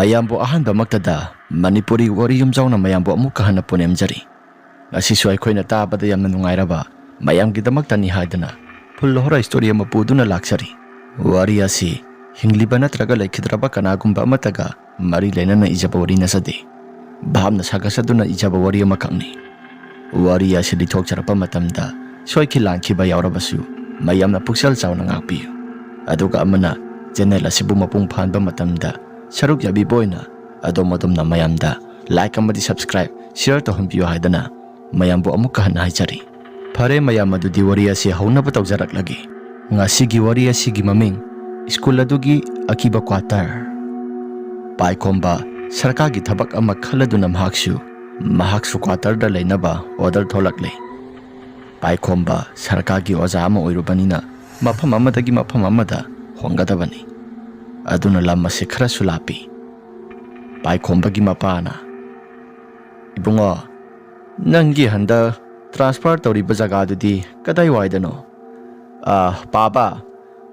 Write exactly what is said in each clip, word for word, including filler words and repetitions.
ꯑꯌꯥꯝꯕ ꯑꯍꯥꯟꯕꯃꯛꯇꯗ ꯃꯅꯤꯄꯨꯔꯤ ꯋꯥꯔꯤ ꯌꯨꯝꯖꯥꯎꯅ ꯃꯌꯥꯝꯕꯨ ꯑꯃꯨꯛꯀ ꯍꯟꯅ ꯄꯨꯅꯦꯝꯖꯔꯤ꯫ ꯉꯁꯤꯁꯨ ꯑꯩꯈꯣꯏꯅ ꯇꯥꯕꯗ ꯌꯥꯝꯅ ꯅꯨꯡꯉꯥꯏꯔꯕ, ꯃꯌꯥꯝꯒꯤꯗꯃꯛꯇꯅꯤ ꯍꯥꯏꯗꯨꯅ ꯐꯨꯜ ꯍꯣꯔꯥ ꯁ꯭ꯇꯣꯔꯤ ꯑꯃ ꯄꯨꯗꯨꯅ ꯂꯥꯛꯆꯔꯤ꯫ ꯋꯥꯔꯤ ꯑꯁꯤ ꯍꯤꯡꯂꯤꯕ ꯅꯠꯇ꯭ꯔꯒ ꯂꯩꯈꯤꯗ꯭ꯔꯕ ꯀꯅꯥꯒꯨꯝꯕ ꯑꯃꯠꯇꯒ ꯃꯔꯤ ꯂꯩꯅꯅ ꯏꯖꯕ ꯋꯥꯔꯤ ꯅꯠꯆꯗꯦ꯫ ꯚꯥꯞꯅ ꯁꯥꯒꯠꯆꯗꯨꯅ ꯏꯖꯕ ꯋꯥꯔꯤ ꯑꯃꯈꯛꯅꯤ꯫ ꯋꯥꯔꯤ ꯑꯁꯤ ꯂꯤꯊꯣꯛꯆꯔꯛꯄ ꯃꯇꯝꯗ ꯁꯣꯏꯈꯤ ꯂꯥꯟꯈꯤꯕ ꯌꯥꯎꯔꯕꯁꯨ ꯃꯌꯥꯝꯅ ꯄꯨꯛꯆꯦꯜ ꯆꯥꯎꯅ ꯉꯥꯛꯄꯤꯌꯨ꯫ ꯑꯗꯨꯒ ꯑꯃꯅ ꯆꯦꯅꯦꯜ ꯑꯁꯤꯕꯨ ꯃꯄꯨꯡ ꯐꯥꯍꯟꯕ ꯃꯇꯝꯗ ꯁꯔꯨꯛ ꯌꯥꯕꯤꯕ ꯑꯣꯏꯅ ꯑꯗꯣꯝ ꯑꯗꯣꯝꯅ ꯃꯌꯥꯝꯗ ꯂꯥꯏꯛ ꯑꯃꯗꯤ ꯁꯕꯁꯀ꯭ꯔꯥꯏꯕ, ꯁꯤꯌꯔ ꯇꯧꯍꯟꯕꯤꯌꯨ ꯍꯥꯏꯗꯅ ꯃꯌꯥꯝꯕꯨ ꯑꯃꯨꯛꯀ ꯍꯟꯅ ꯍꯥꯏꯖꯔꯤ꯫ ꯐꯔꯦ ꯃꯌꯥꯝ, ꯑꯗꯨꯗꯤ ꯋꯥꯔꯤ ꯑꯁꯤ ꯍꯧꯅꯕ ꯇꯧꯖꯔꯛꯂꯒꯦ꯫ ꯉꯁꯤꯒꯤ ꯋꯥꯔꯤ ꯑꯁꯤꯒꯤ ꯃꯃꯤꯡ ꯁ꯭ꯀꯨꯜ ꯑꯗꯨꯒꯤ ꯑꯀꯤꯕ ꯀ꯭ꯋꯥꯇꯔ꯫ ꯄꯥꯏꯈꯣꯝꯕ ꯁꯔꯀꯥꯔꯒꯤ ꯊꯕꯛ ꯑꯃ ꯈꯜꯂꯗꯨꯅ ꯃꯍꯥꯛꯁꯨ, ꯃꯍꯥꯛꯁꯨ ꯀ꯭ꯋꯥꯇꯔꯗ ꯂꯩꯅꯕ ꯑꯣꯔꯗꯔ ꯊꯣꯛꯂꯛꯂꯦ꯫ ꯄꯥꯏꯈꯣꯝꯕ ꯁꯔꯀꯥꯔꯒꯤ ꯑꯣꯖꯥ ꯑꯃ ꯑꯣꯏꯔꯨꯕꯅꯤꯅ ꯃꯐꯝ ꯑꯃꯗꯒꯤ ꯃꯐꯝ ꯑꯃꯗ ꯍꯣꯡꯒꯗꯕꯅꯤ꯫ ꯑꯗꯨꯅ ꯂꯝ ꯑꯁꯤ ꯈꯔꯁꯨ ꯂꯥꯞꯄꯤ꯫ ꯄꯥꯏꯈꯣꯝꯕꯒꯤ ꯃꯄꯥꯅ, "ꯏꯕꯨꯡꯉꯣ, ꯅꯪꯒꯤ ꯍꯟꯗꯛ ꯇ꯭ꯔꯥꯟꯁꯐꯔ ꯇꯧꯔꯤꯕ ꯖꯒꯥꯗꯨꯗꯤ ꯀꯗꯥꯏꯋꯥꯏꯗꯅꯣ?" "ꯑꯥ, ꯄꯥꯕ,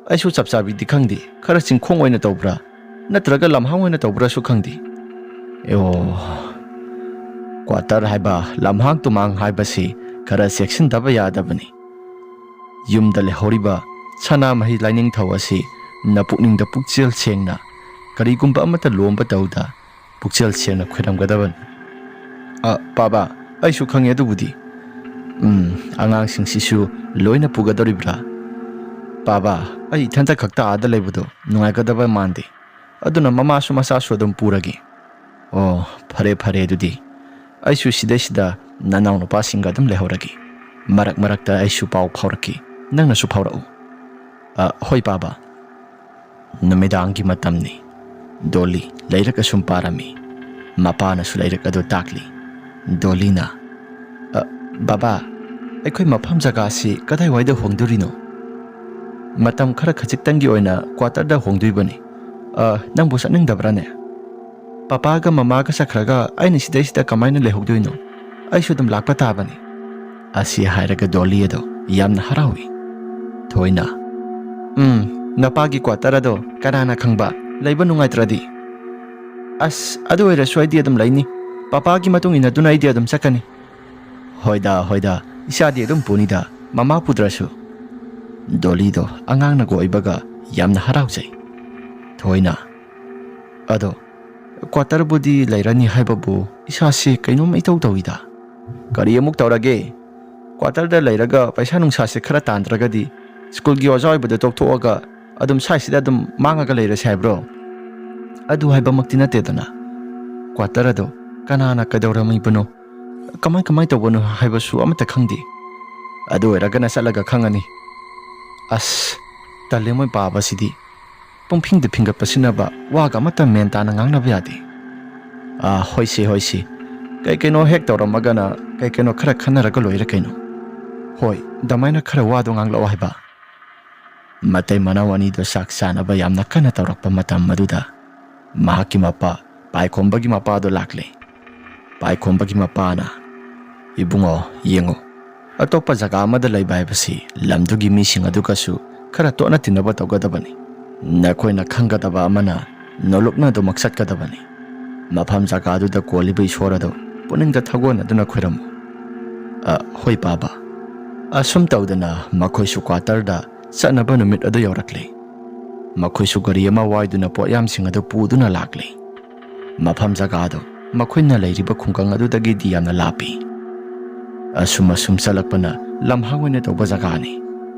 ꯑꯩꯁꯨ ꯆꯞ ꯆꯥꯕꯤꯗꯤ ꯈꯪꯗꯦ꯫ ꯈꯔ ꯆꯤꯡꯈꯣꯡ ꯑꯣꯏꯅ ꯇꯧꯕ꯭ꯔꯥ, ꯅꯠꯇ꯭ꯔꯒ ꯂꯝꯍꯥꯡ ꯑꯣꯏꯅ ꯇꯧꯕ꯭ꯔꯥꯁꯨ ꯈꯪꯗꯦ꯫ ꯑꯣ, ꯀ꯭ꯋꯥꯇꯔ ꯍꯥꯏꯕ ꯂꯝꯍꯥꯡ ꯇꯨꯃꯥꯡ ꯍꯥꯏꯕꯁꯤ ꯈꯔ ꯆꯦꯛꯁꯤꯟꯗꯕ ꯌꯥꯗꯕꯅꯤ꯫ ꯌꯨꯝꯗ ꯂꯩꯍꯧꯔꯤꯕ ꯁꯅꯥꯃꯍꯤ ꯂꯥꯏꯅꯤꯡꯊꯧ ꯑꯁꯤ ꯅꯄꯨꯛꯅꯤꯡꯗ ꯄꯨꯛꯆꯦꯜ ꯁꯦꯡꯅ ꯀꯔꯤꯒꯨꯝꯕ ꯑꯃꯠꯇ ꯂꯣꯝꯕ ꯇꯧꯗ ꯄꯨꯛꯆꯦꯜ ꯁꯦꯡꯅ ꯈꯣꯏꯔꯝꯒꯗꯕꯅꯤ꯫" "ꯑ, ꯄꯥꯕ, ꯑꯩꯁꯨ ꯈꯪꯉꯦ ꯑꯗꯨꯕꯨꯗꯤ꯫ ꯎꯝ, ꯑꯉꯥꯡꯁꯤꯡꯁꯤꯁꯨ ꯂꯣꯏꯅ ꯄꯨꯒꯗꯧꯔꯤꯕ꯭ꯔꯥ? ꯄꯥꯕ, ꯑꯩ ꯏꯊꯟꯇ ꯈꯛꯇ ꯑꯥꯗ ꯂꯩꯕꯗꯣ ꯅꯨꯡꯉꯥꯏꯒꯗꯕ ꯃꯥꯟꯗꯦ꯫ ꯑꯗꯨꯅ ꯃꯃꯥꯁꯨ ꯃꯆꯥꯁꯨ ꯑꯗꯨꯝ ꯄꯨꯔꯒꯦ꯫" "ꯑꯣ, ꯐꯔꯦ ꯐꯔꯦ ꯑꯗꯨꯗꯤ꯫ ꯑꯩꯁꯨ ꯁꯤꯗꯩꯁꯤꯗ ꯅꯅꯥꯎꯅꯨꯄꯥꯁꯤꯡꯒ ꯑꯗꯨꯝ ꯂꯩꯍꯧꯔꯒꯦ꯫ ꯃꯔꯛ ꯃꯔꯛꯇ ꯑꯩꯁꯨ ꯄꯥꯎ ꯐꯥꯎꯔꯛꯀꯦ꯫ ꯅꯪꯅꯁꯨ ꯐꯥꯎꯔꯛꯎ꯫" "ꯑ, ꯍꯣꯏ ꯄꯥꯕ꯫" ꯅꯨꯃꯤꯗꯥꯡꯒꯤ ꯃꯇꯝꯅꯤ꯫ ꯗꯣꯂꯤ ꯂꯥꯏꯔꯤꯛ ꯑꯁꯨꯝ ꯄꯥꯔꯝꯃꯤ꯫ ꯃꯄꯥꯅꯁꯨ ꯂꯥꯏꯔꯤꯛ ꯑꯗꯨ ꯇꯥꯛꯂꯤ꯫ ꯗꯣꯂꯤꯅ, "ꯑ, ꯕꯥꯕꯥ, ꯑꯩꯈꯣꯏ ꯃꯐꯝ ꯖꯒꯥꯁꯤ ꯀꯗꯥꯏꯋꯥꯏꯗ ꯍꯣꯡꯗꯣꯔꯤꯅꯣ? ꯃꯇꯝ ꯈꯔ ꯈꯖꯤꯛꯇꯪꯒꯤ ꯑꯣꯏꯅ ꯀ꯭ꯋꯥꯇꯔꯗ ꯍꯣꯡꯗꯣꯏꯕꯅꯤ꯫ ꯑ, ꯅꯪꯕꯨ ꯆꯠꯅꯤꯡꯗꯕ꯭ꯔꯥꯅꯦ?" "ꯄꯥꯄꯥꯒ ꯃꯃꯥꯒ ꯆꯠꯈ꯭ꯔꯒ ꯑꯩꯅ ꯁꯤꯗꯩꯁꯤꯗ ꯀꯃꯥꯏꯅ ꯂꯩꯍꯧꯗꯣꯏꯅꯣ? ꯑꯩꯁꯨ ꯑꯗꯨꯝ ꯂꯥꯛꯄ ꯇꯥꯕꯅꯤ꯫" ꯑꯁꯤ ꯍꯥꯏꯔꯒ ꯗꯣꯂꯤ ꯑꯗꯣ ꯌꯥꯝꯅ ꯍꯔꯥꯎꯏ꯫ ꯊꯣꯏꯅ, "ꯎꯝ, ꯅꯄꯥꯒꯤ ꯀ꯭ꯋꯥꯇꯔ ꯑꯗꯣ ꯀꯅꯥꯅ ꯈꯪꯕ, ꯂꯩꯕ ꯅꯨꯡꯉꯥꯏꯇ꯭ꯔꯗꯤ?" "ꯑꯁ, ꯑꯗꯨ ꯑꯣꯏꯔꯁꯨ ꯑꯩꯗꯤ ꯑꯗꯨꯝ ꯂꯩꯅꯤ꯫ ꯄꯥꯄꯥꯒꯤ ꯃꯇꯨꯡ ꯏꯟꯅꯗꯨꯅ ꯑꯩꯗꯤ ꯑꯗꯨꯝ ꯆꯠꯀꯅꯤ꯫" "ꯍꯣꯏꯗ, ꯍꯣꯏꯗ, ꯏꯆꯥꯗꯤ ꯑꯗꯨꯝ ꯄꯨꯅꯤꯗ, ꯃꯃꯥ ꯄꯨꯗ꯭ꯔꯁꯨ꯫" ꯗꯣꯂꯤꯗꯣ ꯑꯉꯥꯡꯅꯒ ꯑꯣꯏꯕꯒ ꯌꯥꯝꯅ ꯍꯔꯥꯎꯖꯩ꯫ ꯊꯣꯏꯅ, "ꯑꯗꯣ ꯀ꯭ꯋꯥꯇꯔꯕꯨꯗꯤ ꯂꯩꯔꯅꯤ ꯍꯥꯏꯕꯕꯨ ꯏꯁꯥꯁꯦ ꯀꯩꯅꯣꯝ ꯏꯇꯧ ꯇꯧꯏꯗ꯫" "ꯀꯔꯤ ꯑꯃꯨꯛ ꯇꯧꯔꯒꯦ? ꯀ꯭ꯋꯥꯇꯔꯗ ꯂꯩꯔꯒ ꯄꯩꯁꯥ ꯅꯨꯡꯁꯥꯁꯦ ꯈꯔ ꯇꯥꯟꯗ꯭ꯔꯒꯗꯤ ꯁ꯭ꯀꯨꯜꯒꯤ ꯑꯣꯖꯥ ꯑꯣꯏꯕꯗꯣ ꯇꯣꯛꯊꯣꯛꯑꯒ ꯑꯗꯨꯝ ꯁ꯭ꯋꯥꯏꯁꯤꯗ ꯑꯗꯨꯝ ꯃꯥꯡꯉꯒ ꯂꯩꯔꯁꯦ ꯍꯥꯏꯕ꯭ꯔꯣ?" "ꯑꯗꯨ ꯍꯥꯏꯕꯃꯛꯇꯤ ꯅꯠꯇꯦꯗꯅ꯫ ꯀ꯭ꯋꯥꯇꯔ ꯑꯗꯣ ꯀꯅꯥꯅ ꯀꯩꯗꯧꯔꯝꯃꯤꯕꯅꯣ, ꯀꯃꯥꯏ ꯀꯃꯥꯏ ꯇꯧꯕꯅꯣ ꯍꯥꯏꯕꯁꯨ ꯑꯃꯠꯇ ꯈꯪꯗꯦ꯫ ꯑꯗꯨ ꯑꯣꯏꯔꯒꯅ ꯆꯠꯂꯒ ꯈꯪꯉꯅꯤ꯫" "ꯑꯁ, ꯇꯜꯂꯦ ꯃꯣꯏ ꯄꯥꯕꯁꯤꯗꯤ꯫ ꯄꯨꯡꯐꯤꯡꯗ ꯐꯤꯡꯒꯠꯄꯁꯤꯟꯅꯕ, ꯋꯥꯒ ꯑꯃꯠꯇ ꯃꯦꯟ ꯇꯥꯅ ꯉꯥꯡꯅꯕ ꯌꯥꯗꯦ꯫" "ꯑꯥ, ꯍꯣꯏꯁꯦ, ꯍꯣꯏꯁꯦ꯫ ꯀꯩ ꯀꯩꯅꯣ ꯍꯦꯛ ꯇꯧꯔꯝꯃꯒꯅ ꯀꯩ ꯀꯩꯅꯣ ꯈꯔ ꯈꯟꯅꯔꯒ ꯂꯣꯏꯔꯦ ꯀꯩꯅꯣ꯫ ꯍꯣꯏ, ꯑꯗꯨꯃꯥꯏꯅ ꯈꯔ ꯋꯥꯗꯣ ꯉꯥꯡꯂꯛꯑꯣ ꯍꯥꯏꯕ꯫" ꯃꯇꯩ ꯃꯅꯥꯎ ꯑꯅꯤꯗꯣ ꯆꯥꯛ ꯆꯥꯅꯕ ꯌꯥꯝꯅ ꯀꯟꯅ ꯇꯧꯔꯛꯄ ꯃꯇꯝ ꯑꯗꯨꯗ ꯃꯍꯥꯛꯀꯤ ꯃꯄꯥ, ꯄꯥꯏꯈꯣꯝꯕꯒꯤ ꯃꯄꯥꯗꯣ ꯂꯥꯛꯂꯦ꯫ ꯄꯥꯏꯈꯣꯝꯕꯒꯤ ꯃꯄꯥꯅ, "ꯏꯕꯨꯡꯉꯣ, ꯌꯦꯡꯉꯨ, ꯑꯇꯣꯞꯄ ꯖꯒꯥ ꯑꯃꯗ ꯂꯩꯕ ꯍꯥꯏꯕꯁꯤ ꯂꯝꯗꯨꯒꯤ ꯃꯤꯁꯤꯡ ꯑꯗꯨꯒꯁꯨ ꯈꯔ ꯇꯣꯠꯅ ꯇꯤꯟꯅꯕ ꯇꯧꯒꯗꯕꯅꯤ꯫ ꯅꯈꯣꯏꯅ ꯈꯪꯒꯗꯕ ꯑꯃꯅ ꯅꯣꯂꯨꯛꯅ ꯑꯗꯨꯃꯛ ꯆꯠꯀꯗꯕꯅꯤ꯫ ꯃꯐꯝ ꯖꯒꯥꯗꯨꯗ ꯀꯣꯜꯂꯤꯕ ꯏꯁꯣꯔ ꯑꯗꯨ ꯄꯨꯛꯅꯤꯡꯗ ꯊꯧꯒꯣꯟꯅꯗꯨꯅ ꯈꯣꯏꯔꯝꯃꯨ꯫" "ꯑ, ꯍꯣꯏ, ꯄꯥꯕ꯫" ꯑꯁꯨꯝ ꯇꯧꯗꯅ ꯃꯈꯣꯏꯁꯨ ꯀ꯭ꯋꯥꯇꯔꯗ ꯆꯠꯅꯕ ꯅꯨꯃꯤꯠ ꯑꯗꯨ ꯌꯧꯔꯛꯂꯦ꯫ ꯃꯈꯣꯏꯁꯨ ꯒꯥꯔꯤ ꯑꯃ ꯋꯥꯏꯗꯨꯅ ꯄꯣꯠꯌꯥꯝꯁꯤꯡ ꯑꯗꯨ ꯄꯨꯗꯨꯅ ꯂꯥꯛꯂꯦ꯫ ꯃꯐꯝ ꯖꯒꯥꯗꯨ ꯃꯈꯣꯏꯅ ꯂꯩꯔꯤꯕ ꯈꯨꯡꯒꯪ ꯑꯗꯨꯗꯒꯤꯗꯤ ꯌꯥꯝꯅ ꯂꯥꯞꯄꯤ꯫ ꯑꯁꯨꯝ ꯑꯁꯨꯝ ꯆꯠꯂꯛꯄꯅ ꯂꯝꯍꯥꯡ ꯑꯣꯏꯅ ꯇꯧꯕ ꯖꯒꯥꯅꯤ꯫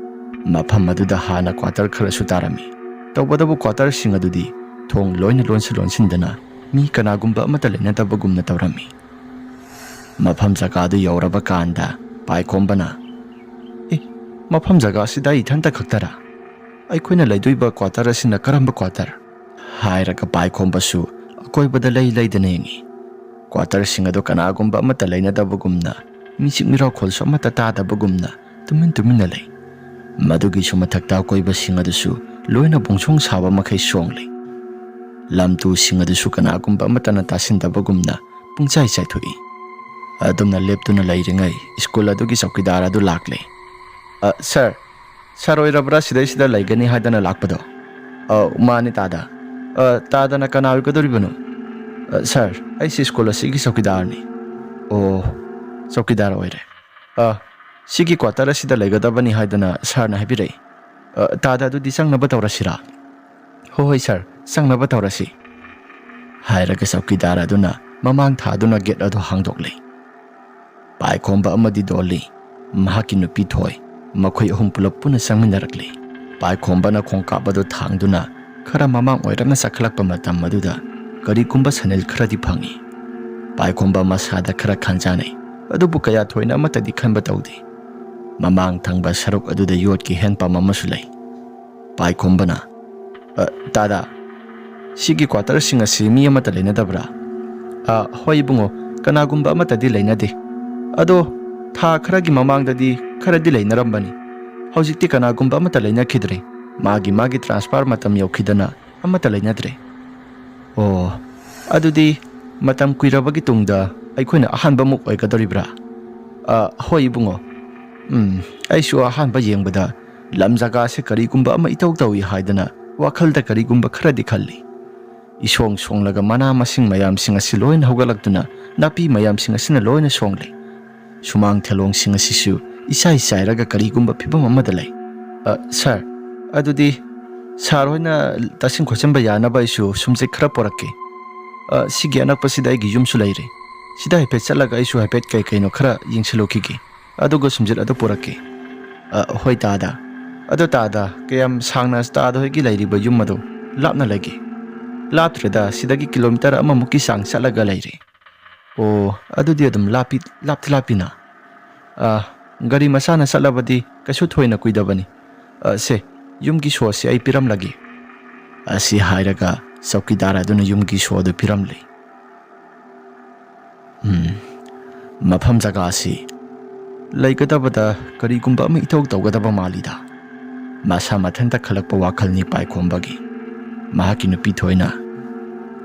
ꯃꯐꯝ ꯑꯗꯨꯗ ꯍꯥꯟꯅ ꯀ꯭ꯋꯥꯇꯔ ꯈꯔꯁꯨ ꯇꯥꯔꯝꯃꯤ꯫ ꯇꯧꯕꯇꯕꯨ ꯀ꯭ꯋꯥꯇꯔꯁꯤꯡ ꯑꯗꯨꯗꯤ ꯊꯣꯡ ꯂꯣꯏꯅ ꯂꯣꯟꯁꯤꯟ ꯂꯣꯟꯁꯤꯟꯗꯅ ꯃꯤ ꯀꯅꯥꯒꯨꯝꯕ ꯑꯃꯠꯇ ꯂꯩꯅꯗꯕꯒꯨꯝꯅ ꯇꯧꯔꯝꯃꯤ꯫ ꯃꯐꯝ ꯖꯒꯥꯗꯨ ꯌꯧꯔꯕ ꯀꯥꯟꯗ ꯄꯥꯏꯈꯣꯝꯕꯅ, "ꯑꯦ, ꯃꯐꯝ ꯖꯒꯥ ꯑꯁꯤꯗ ꯑꯩ ꯏꯊꯟꯇ ꯈꯛꯇꯔꯥ? ꯑꯩꯈꯣꯏꯅ ꯂꯩꯗꯣꯏꯕ ꯀ꯭ꯋꯥꯇꯔ ꯑꯁꯤꯅ ꯀꯔꯝꯕ ꯀ꯭ꯋꯥꯇꯔ?" ꯍꯥꯏꯔꯒ ꯄꯥꯏꯈꯣꯝꯕꯁꯨ ꯑꯀꯣꯏꯕꯗ ꯂꯩ ꯂꯩꯗꯅ ꯌꯦꯡꯉꯤ꯫ ꯀ꯭ꯋꯥꯇꯔꯁꯤꯡ ꯑꯗꯨ ꯀꯅꯥꯒꯨꯝꯕ ꯑꯃꯠꯇ ꯂꯩꯅꯗꯕꯒꯨꯝꯅ, ꯃꯤꯆꯤꯛ ꯃꯤꯔꯥꯎꯈꯣꯜꯁꯨ ꯑꯃꯠꯇ ꯇꯥꯗꯕꯒꯨꯝꯅ ꯇꯨꯃꯤꯟ ꯇꯨꯃꯤꯟꯅ ꯂꯩ꯫ ꯃꯗꯨꯒꯤꯁꯨ ꯃꯊꯛꯇ ꯑꯀꯣꯏꯕꯁꯤꯡ ꯑꯗꯨꯁꯨ ꯂꯣꯏꯅ ꯕꯣꯡꯁꯣꯡ ꯁꯥꯕ ꯃꯈꯩ ꯁꯣꯡꯂꯤ꯫ ꯂꯝ ꯇꯨꯁꯤꯡ ꯑꯗꯨꯁꯨ ꯀꯅꯥꯒꯨꯝꯕ ꯑꯃꯠꯇꯅ ꯇꯥꯁꯤꯟꯗꯕꯒꯨꯝꯅ ꯄꯨꯡꯆꯥꯏ ꯆꯥꯏꯊꯣꯛꯏ꯫ ꯑꯗꯨꯝꯅ ꯂꯦꯞꯇꯨꯅ ꯂꯩꯔꯤꯉꯩ ꯁ꯭ꯀꯨꯜ ꯑꯗꯨꯒꯤ ꯆꯧꯀꯤꯗꯥꯔ ꯑꯗꯨ ꯂꯥꯛꯂꯦ꯫ "ꯑ, ꯁꯥꯔ, ꯁꯥꯔ ꯑꯣꯏꯔꯕ꯭ꯔꯥ ꯁꯤꯗꯩꯁꯤꯗ ꯂꯩꯒꯅꯤ ꯍꯥꯏꯗꯅ ꯂꯥꯛꯄꯗꯣ?" "ꯑ, ꯃꯥꯅꯤ ꯇꯥꯗ꯫ ꯑ, ꯇꯥꯗꯅ ꯀꯅꯥ ꯑꯣꯏꯒꯗꯧꯔꯤꯕꯅꯣ?" "ꯑ, ꯁꯥꯔ, ꯑꯩꯁꯤ ꯁ꯭ꯀꯨꯜ ꯑꯁꯤꯒꯤ ꯆꯧꯀꯤꯗꯥꯔꯅꯤ꯫" "ꯑꯣ, ꯆꯧꯀꯤꯗꯥꯔ ꯑꯣꯏꯔꯦ꯫ ꯑ, ꯁꯤꯒꯤ ꯀ꯭ꯋꯥꯇꯔ ꯑꯁꯤꯗ ꯂꯩꯒꯗꯕꯅꯤ ꯍꯥꯏꯗꯅ ꯁꯥꯔꯅ ꯍꯥꯏꯕꯤꯔꯛꯏ꯫ ꯑ, ꯇꯥꯗ, ꯑꯗꯨꯗꯤ ꯆꯪꯅꯕ ꯇꯧꯔꯁꯤꯔꯥ?" "ꯍꯣꯏ, ꯍꯣꯏ, ꯁꯥꯔ, ꯆꯪꯅꯕ ꯇꯧꯔꯁꯤ," ꯍꯥꯏꯔꯒ ꯆꯧꯀꯤꯗꯥꯔ ꯑꯗꯨꯅ ꯃꯃꯥꯡ ꯊꯥꯗꯨꯅ ꯒꯦꯠ ꯑꯗꯨ ꯍꯥꯡꯗꯣꯛꯂꯦ꯫ ꯄꯥꯏꯈꯣꯝꯕ ꯑꯃꯗꯤ ꯗꯣꯜꯂꯤ, ꯃꯍꯥꯛꯀꯤ ꯅꯨꯄꯤ ꯊꯣꯏ, ꯃꯈꯣꯏ ꯑꯍꯨꯝ ꯄꯨꯂꯞ ꯄꯨꯟꯅ ꯆꯪꯃꯤꯟꯅꯔꯛꯂꯤ꯫ ꯄꯥꯏꯈꯣꯝꯕꯅ ꯈꯣꯡꯀꯥꯞ ꯑꯗꯨ ꯊꯥꯡꯗꯨꯅ ꯈꯔ ꯃꯃꯥꯡ ꯑꯣꯏꯔꯞꯅ ꯆꯠꯈꯠꯂꯛꯄ ꯃꯇꯝ ꯑꯗꯨꯗ ꯀꯔꯤꯒꯨꯝꯕ ꯁꯅꯤꯜ ꯈꯔꯗꯤ ꯐꯪꯏ꯫ ꯄꯥꯏꯈꯣꯝꯕ ꯃꯁꯥꯗ ꯈꯔ ꯈꯟꯖꯥꯅꯩ, ꯑꯗꯨꯕꯨ ꯀꯌꯥ ꯊꯣꯏꯅ ꯑꯃꯠꯇꯗꯤ ꯈꯟꯕ ꯇꯧꯗꯦ꯫ ꯃꯃꯥꯡ ꯊꯪꯕ ꯁꯔꯨꯛ ꯑꯗꯨꯗ ꯌꯣꯠꯀꯤ ꯍꯦꯟꯄꯝ ꯑꯃꯁꯨ ꯂꯩ꯫ ꯄꯥꯏꯈꯣꯝꯕꯅ, "ꯑ, ꯇꯥꯗ, ꯁꯤꯒꯤ ꯀ꯭ꯋꯥꯇꯔꯁꯤꯡ ꯑꯁꯤ ꯃꯤ ꯑꯃꯠꯇ ꯂꯩꯅꯗꯕ꯭ꯔꯥ?" "ꯑ, ꯍꯣꯏ ꯏꯕꯨꯡꯉꯣ, ꯀꯅꯥꯒꯨꯝꯕ ꯑꯃꯠꯇꯗꯤ ꯂꯩꯅꯗꯦ꯫ ꯑꯗꯣ ꯊꯥ ꯈꯔꯒꯤ ꯃꯃꯥꯡꯗꯗꯤ ꯈꯔꯗꯤ ꯂꯩꯅꯔꯝꯕꯅꯤ꯫ ꯍꯧꯖꯤꯛꯇꯤ ꯀꯅꯥꯒꯨꯝꯕ ꯑꯃꯠꯇ ꯂꯩꯅꯈꯤꯗ꯭ꯔꯦ꯫ ꯃꯥꯒꯤ ꯃꯥꯒꯤ ꯇ꯭ꯔꯥꯟꯁꯐꯔ ꯃꯇꯝ ꯌꯧꯈꯤꯗꯅ ꯑꯃꯠꯇ ꯂꯩꯅꯗ꯭ꯔꯦ꯫" "ꯑꯣ, ꯑꯗꯨꯗꯤ ꯃꯇꯝ ꯀꯨꯏꯔꯕꯒꯤ ꯇꯨꯡꯗ ꯑꯩꯈꯣꯏꯅ ꯑꯍꯥꯟꯕꯃꯨꯛ ꯑꯣꯏꯒꯗꯧꯔꯤꯕ꯭ꯔꯥ?" "ꯑ, ꯍꯣꯏ ꯏꯕꯨꯡꯉꯣ꯫ ꯎꯝ, ꯑꯩꯁꯨ ꯑꯍꯥꯟꯕ ꯌꯦꯡꯕꯗ ꯂꯝ ꯖꯒꯥꯁꯦ ꯀꯔꯤꯒꯨꯝꯕ ꯑꯃ ꯏꯇꯧ ꯇꯧꯏ ꯍꯥꯏꯗꯅ ꯋꯥꯈꯜꯗ ꯀꯔꯤꯒꯨꯝꯕ ꯈꯔꯗꯤ ꯈꯜꯂꯤ꯫ ꯏꯁꯣꯡ ꯁꯣꯡꯂꯒ ꯃꯅꯥ ꯃꯁꯤꯡ ꯃꯌꯥꯝꯁꯤꯡ ꯑꯁꯤ ꯂꯣꯏꯅ ꯍꯧꯒꯠꯂꯛꯇꯨꯅ ꯅꯥꯄꯤ ꯃꯌꯥꯝꯁꯤꯡ ꯑꯁꯤꯅ ꯂꯣꯏꯅ ꯁꯣꯡꯂꯦ꯫ ꯁꯨꯃꯥꯡ ꯊꯦꯂꯣꯡꯁꯤꯡ ꯑꯁꯤꯁꯨ ꯏꯆꯥꯏ ꯆꯥꯏꯔꯒ ꯀꯔꯤꯒꯨꯝꯕ ꯐꯤꯕꯝ ꯑꯃꯗ ꯂꯩ꯫" "ꯑ, ꯁꯥꯔ, ꯑꯗꯨꯗꯤ ꯁꯥꯔ ꯍꯣꯏꯅ ꯇꯥꯁꯤꯟ ꯈꯣꯠꯆꯤꯟꯕ ꯌꯥꯅꯕ ꯑꯩꯁꯨ ꯁꯨꯝꯆꯤꯠ ꯈꯔ ꯄꯣꯔꯛꯀꯦ꯫ ꯑ, ꯁꯤꯒꯤ ꯑꯅꯛꯄꯁꯤꯗ ꯑꯩꯒꯤ ꯌꯨꯝꯁꯨ ꯂꯩꯔꯦ꯫ ꯁꯤꯗ ꯍꯥꯏꯐꯦꯠ ꯆꯠꯂꯒ ꯑꯩꯁꯨ ꯍꯥꯏꯐꯦꯠ ꯀꯩ ꯀꯩꯅꯣ ꯈꯔ ꯌꯦꯡꯁꯤꯜꯂꯨꯈꯤꯒꯦ꯫ ꯑꯗꯨꯒ ꯁꯨꯝꯆꯤꯠ ꯑꯗꯨ ꯄꯨꯔꯛꯀꯦ꯫" "ꯑ, ꯍꯣꯏ ꯇꯥꯗ꯫ ꯑꯗꯣ ꯇꯥꯗ, ꯀꯌꯥꯝ ꯁꯥꯡꯅ ꯇꯥꯗ ꯍꯣꯏꯒꯤ ꯂꯩꯔꯤꯕ ꯌꯨꯝ ꯑꯗꯨ ꯂꯥꯞꯅ ꯂꯩꯒꯦ?" "ꯂꯥꯞꯇ꯭ꯔꯦꯗ, ꯁꯤꯗꯒꯤ ꯀꯤꯂꯣꯃꯤꯇꯔ ꯑꯃꯃꯨꯛꯀꯤ ꯆꯥꯡ ꯆꯠꯂꯒ ꯂꯩꯔꯦ꯫" "ꯑꯣ, ꯑꯗꯨꯗꯤ ꯑꯗꯨꯝ ꯂꯥꯞꯄꯤ, ꯂꯥꯞꯇꯤ ꯂꯥꯞꯄꯤꯅ꯫ ꯑ, ꯒꯥꯔꯤ ꯃꯆꯥꯅ ꯆꯠꯂꯕꯗꯤ ꯀꯩꯁꯨ ꯊꯣꯏꯅ ꯀꯨꯏꯗꯕꯅꯤ꯫ ꯑ, ꯁꯦ, ꯌꯨꯝꯒꯤ ꯁꯣꯁꯦ ꯑꯩ ꯄꯤꯔꯝꯂꯒꯦ꯫" ꯑꯁꯤ ꯍꯥꯏꯔꯒ ꯆꯧꯀꯤꯗꯥꯔ ꯑꯗꯨꯅ ꯌꯨꯝꯒꯤ ꯁꯣ ꯑꯗꯨ ꯄꯤꯔꯝꯂꯦ꯫ ꯎꯝ, ꯃꯐꯝ ꯖꯒꯥ ꯑꯁꯤ ꯂꯩꯒꯗꯕꯗ ꯀꯔꯤꯒꯨꯝꯕ ꯑꯃ ꯏꯇꯧ ꯇꯧꯒꯗꯕ ꯃꯥꯜꯂꯤꯗ꯫ ꯃꯁꯥ ꯃꯊꯟꯇ ꯈꯜꯂꯛꯄ ꯋꯥꯈꯜꯅꯤ ꯄꯥꯏꯈꯣꯝꯕꯒꯤ꯫ ꯃꯍꯥꯛꯀꯤ ꯅꯨꯄꯤ ꯊꯣꯏꯅ,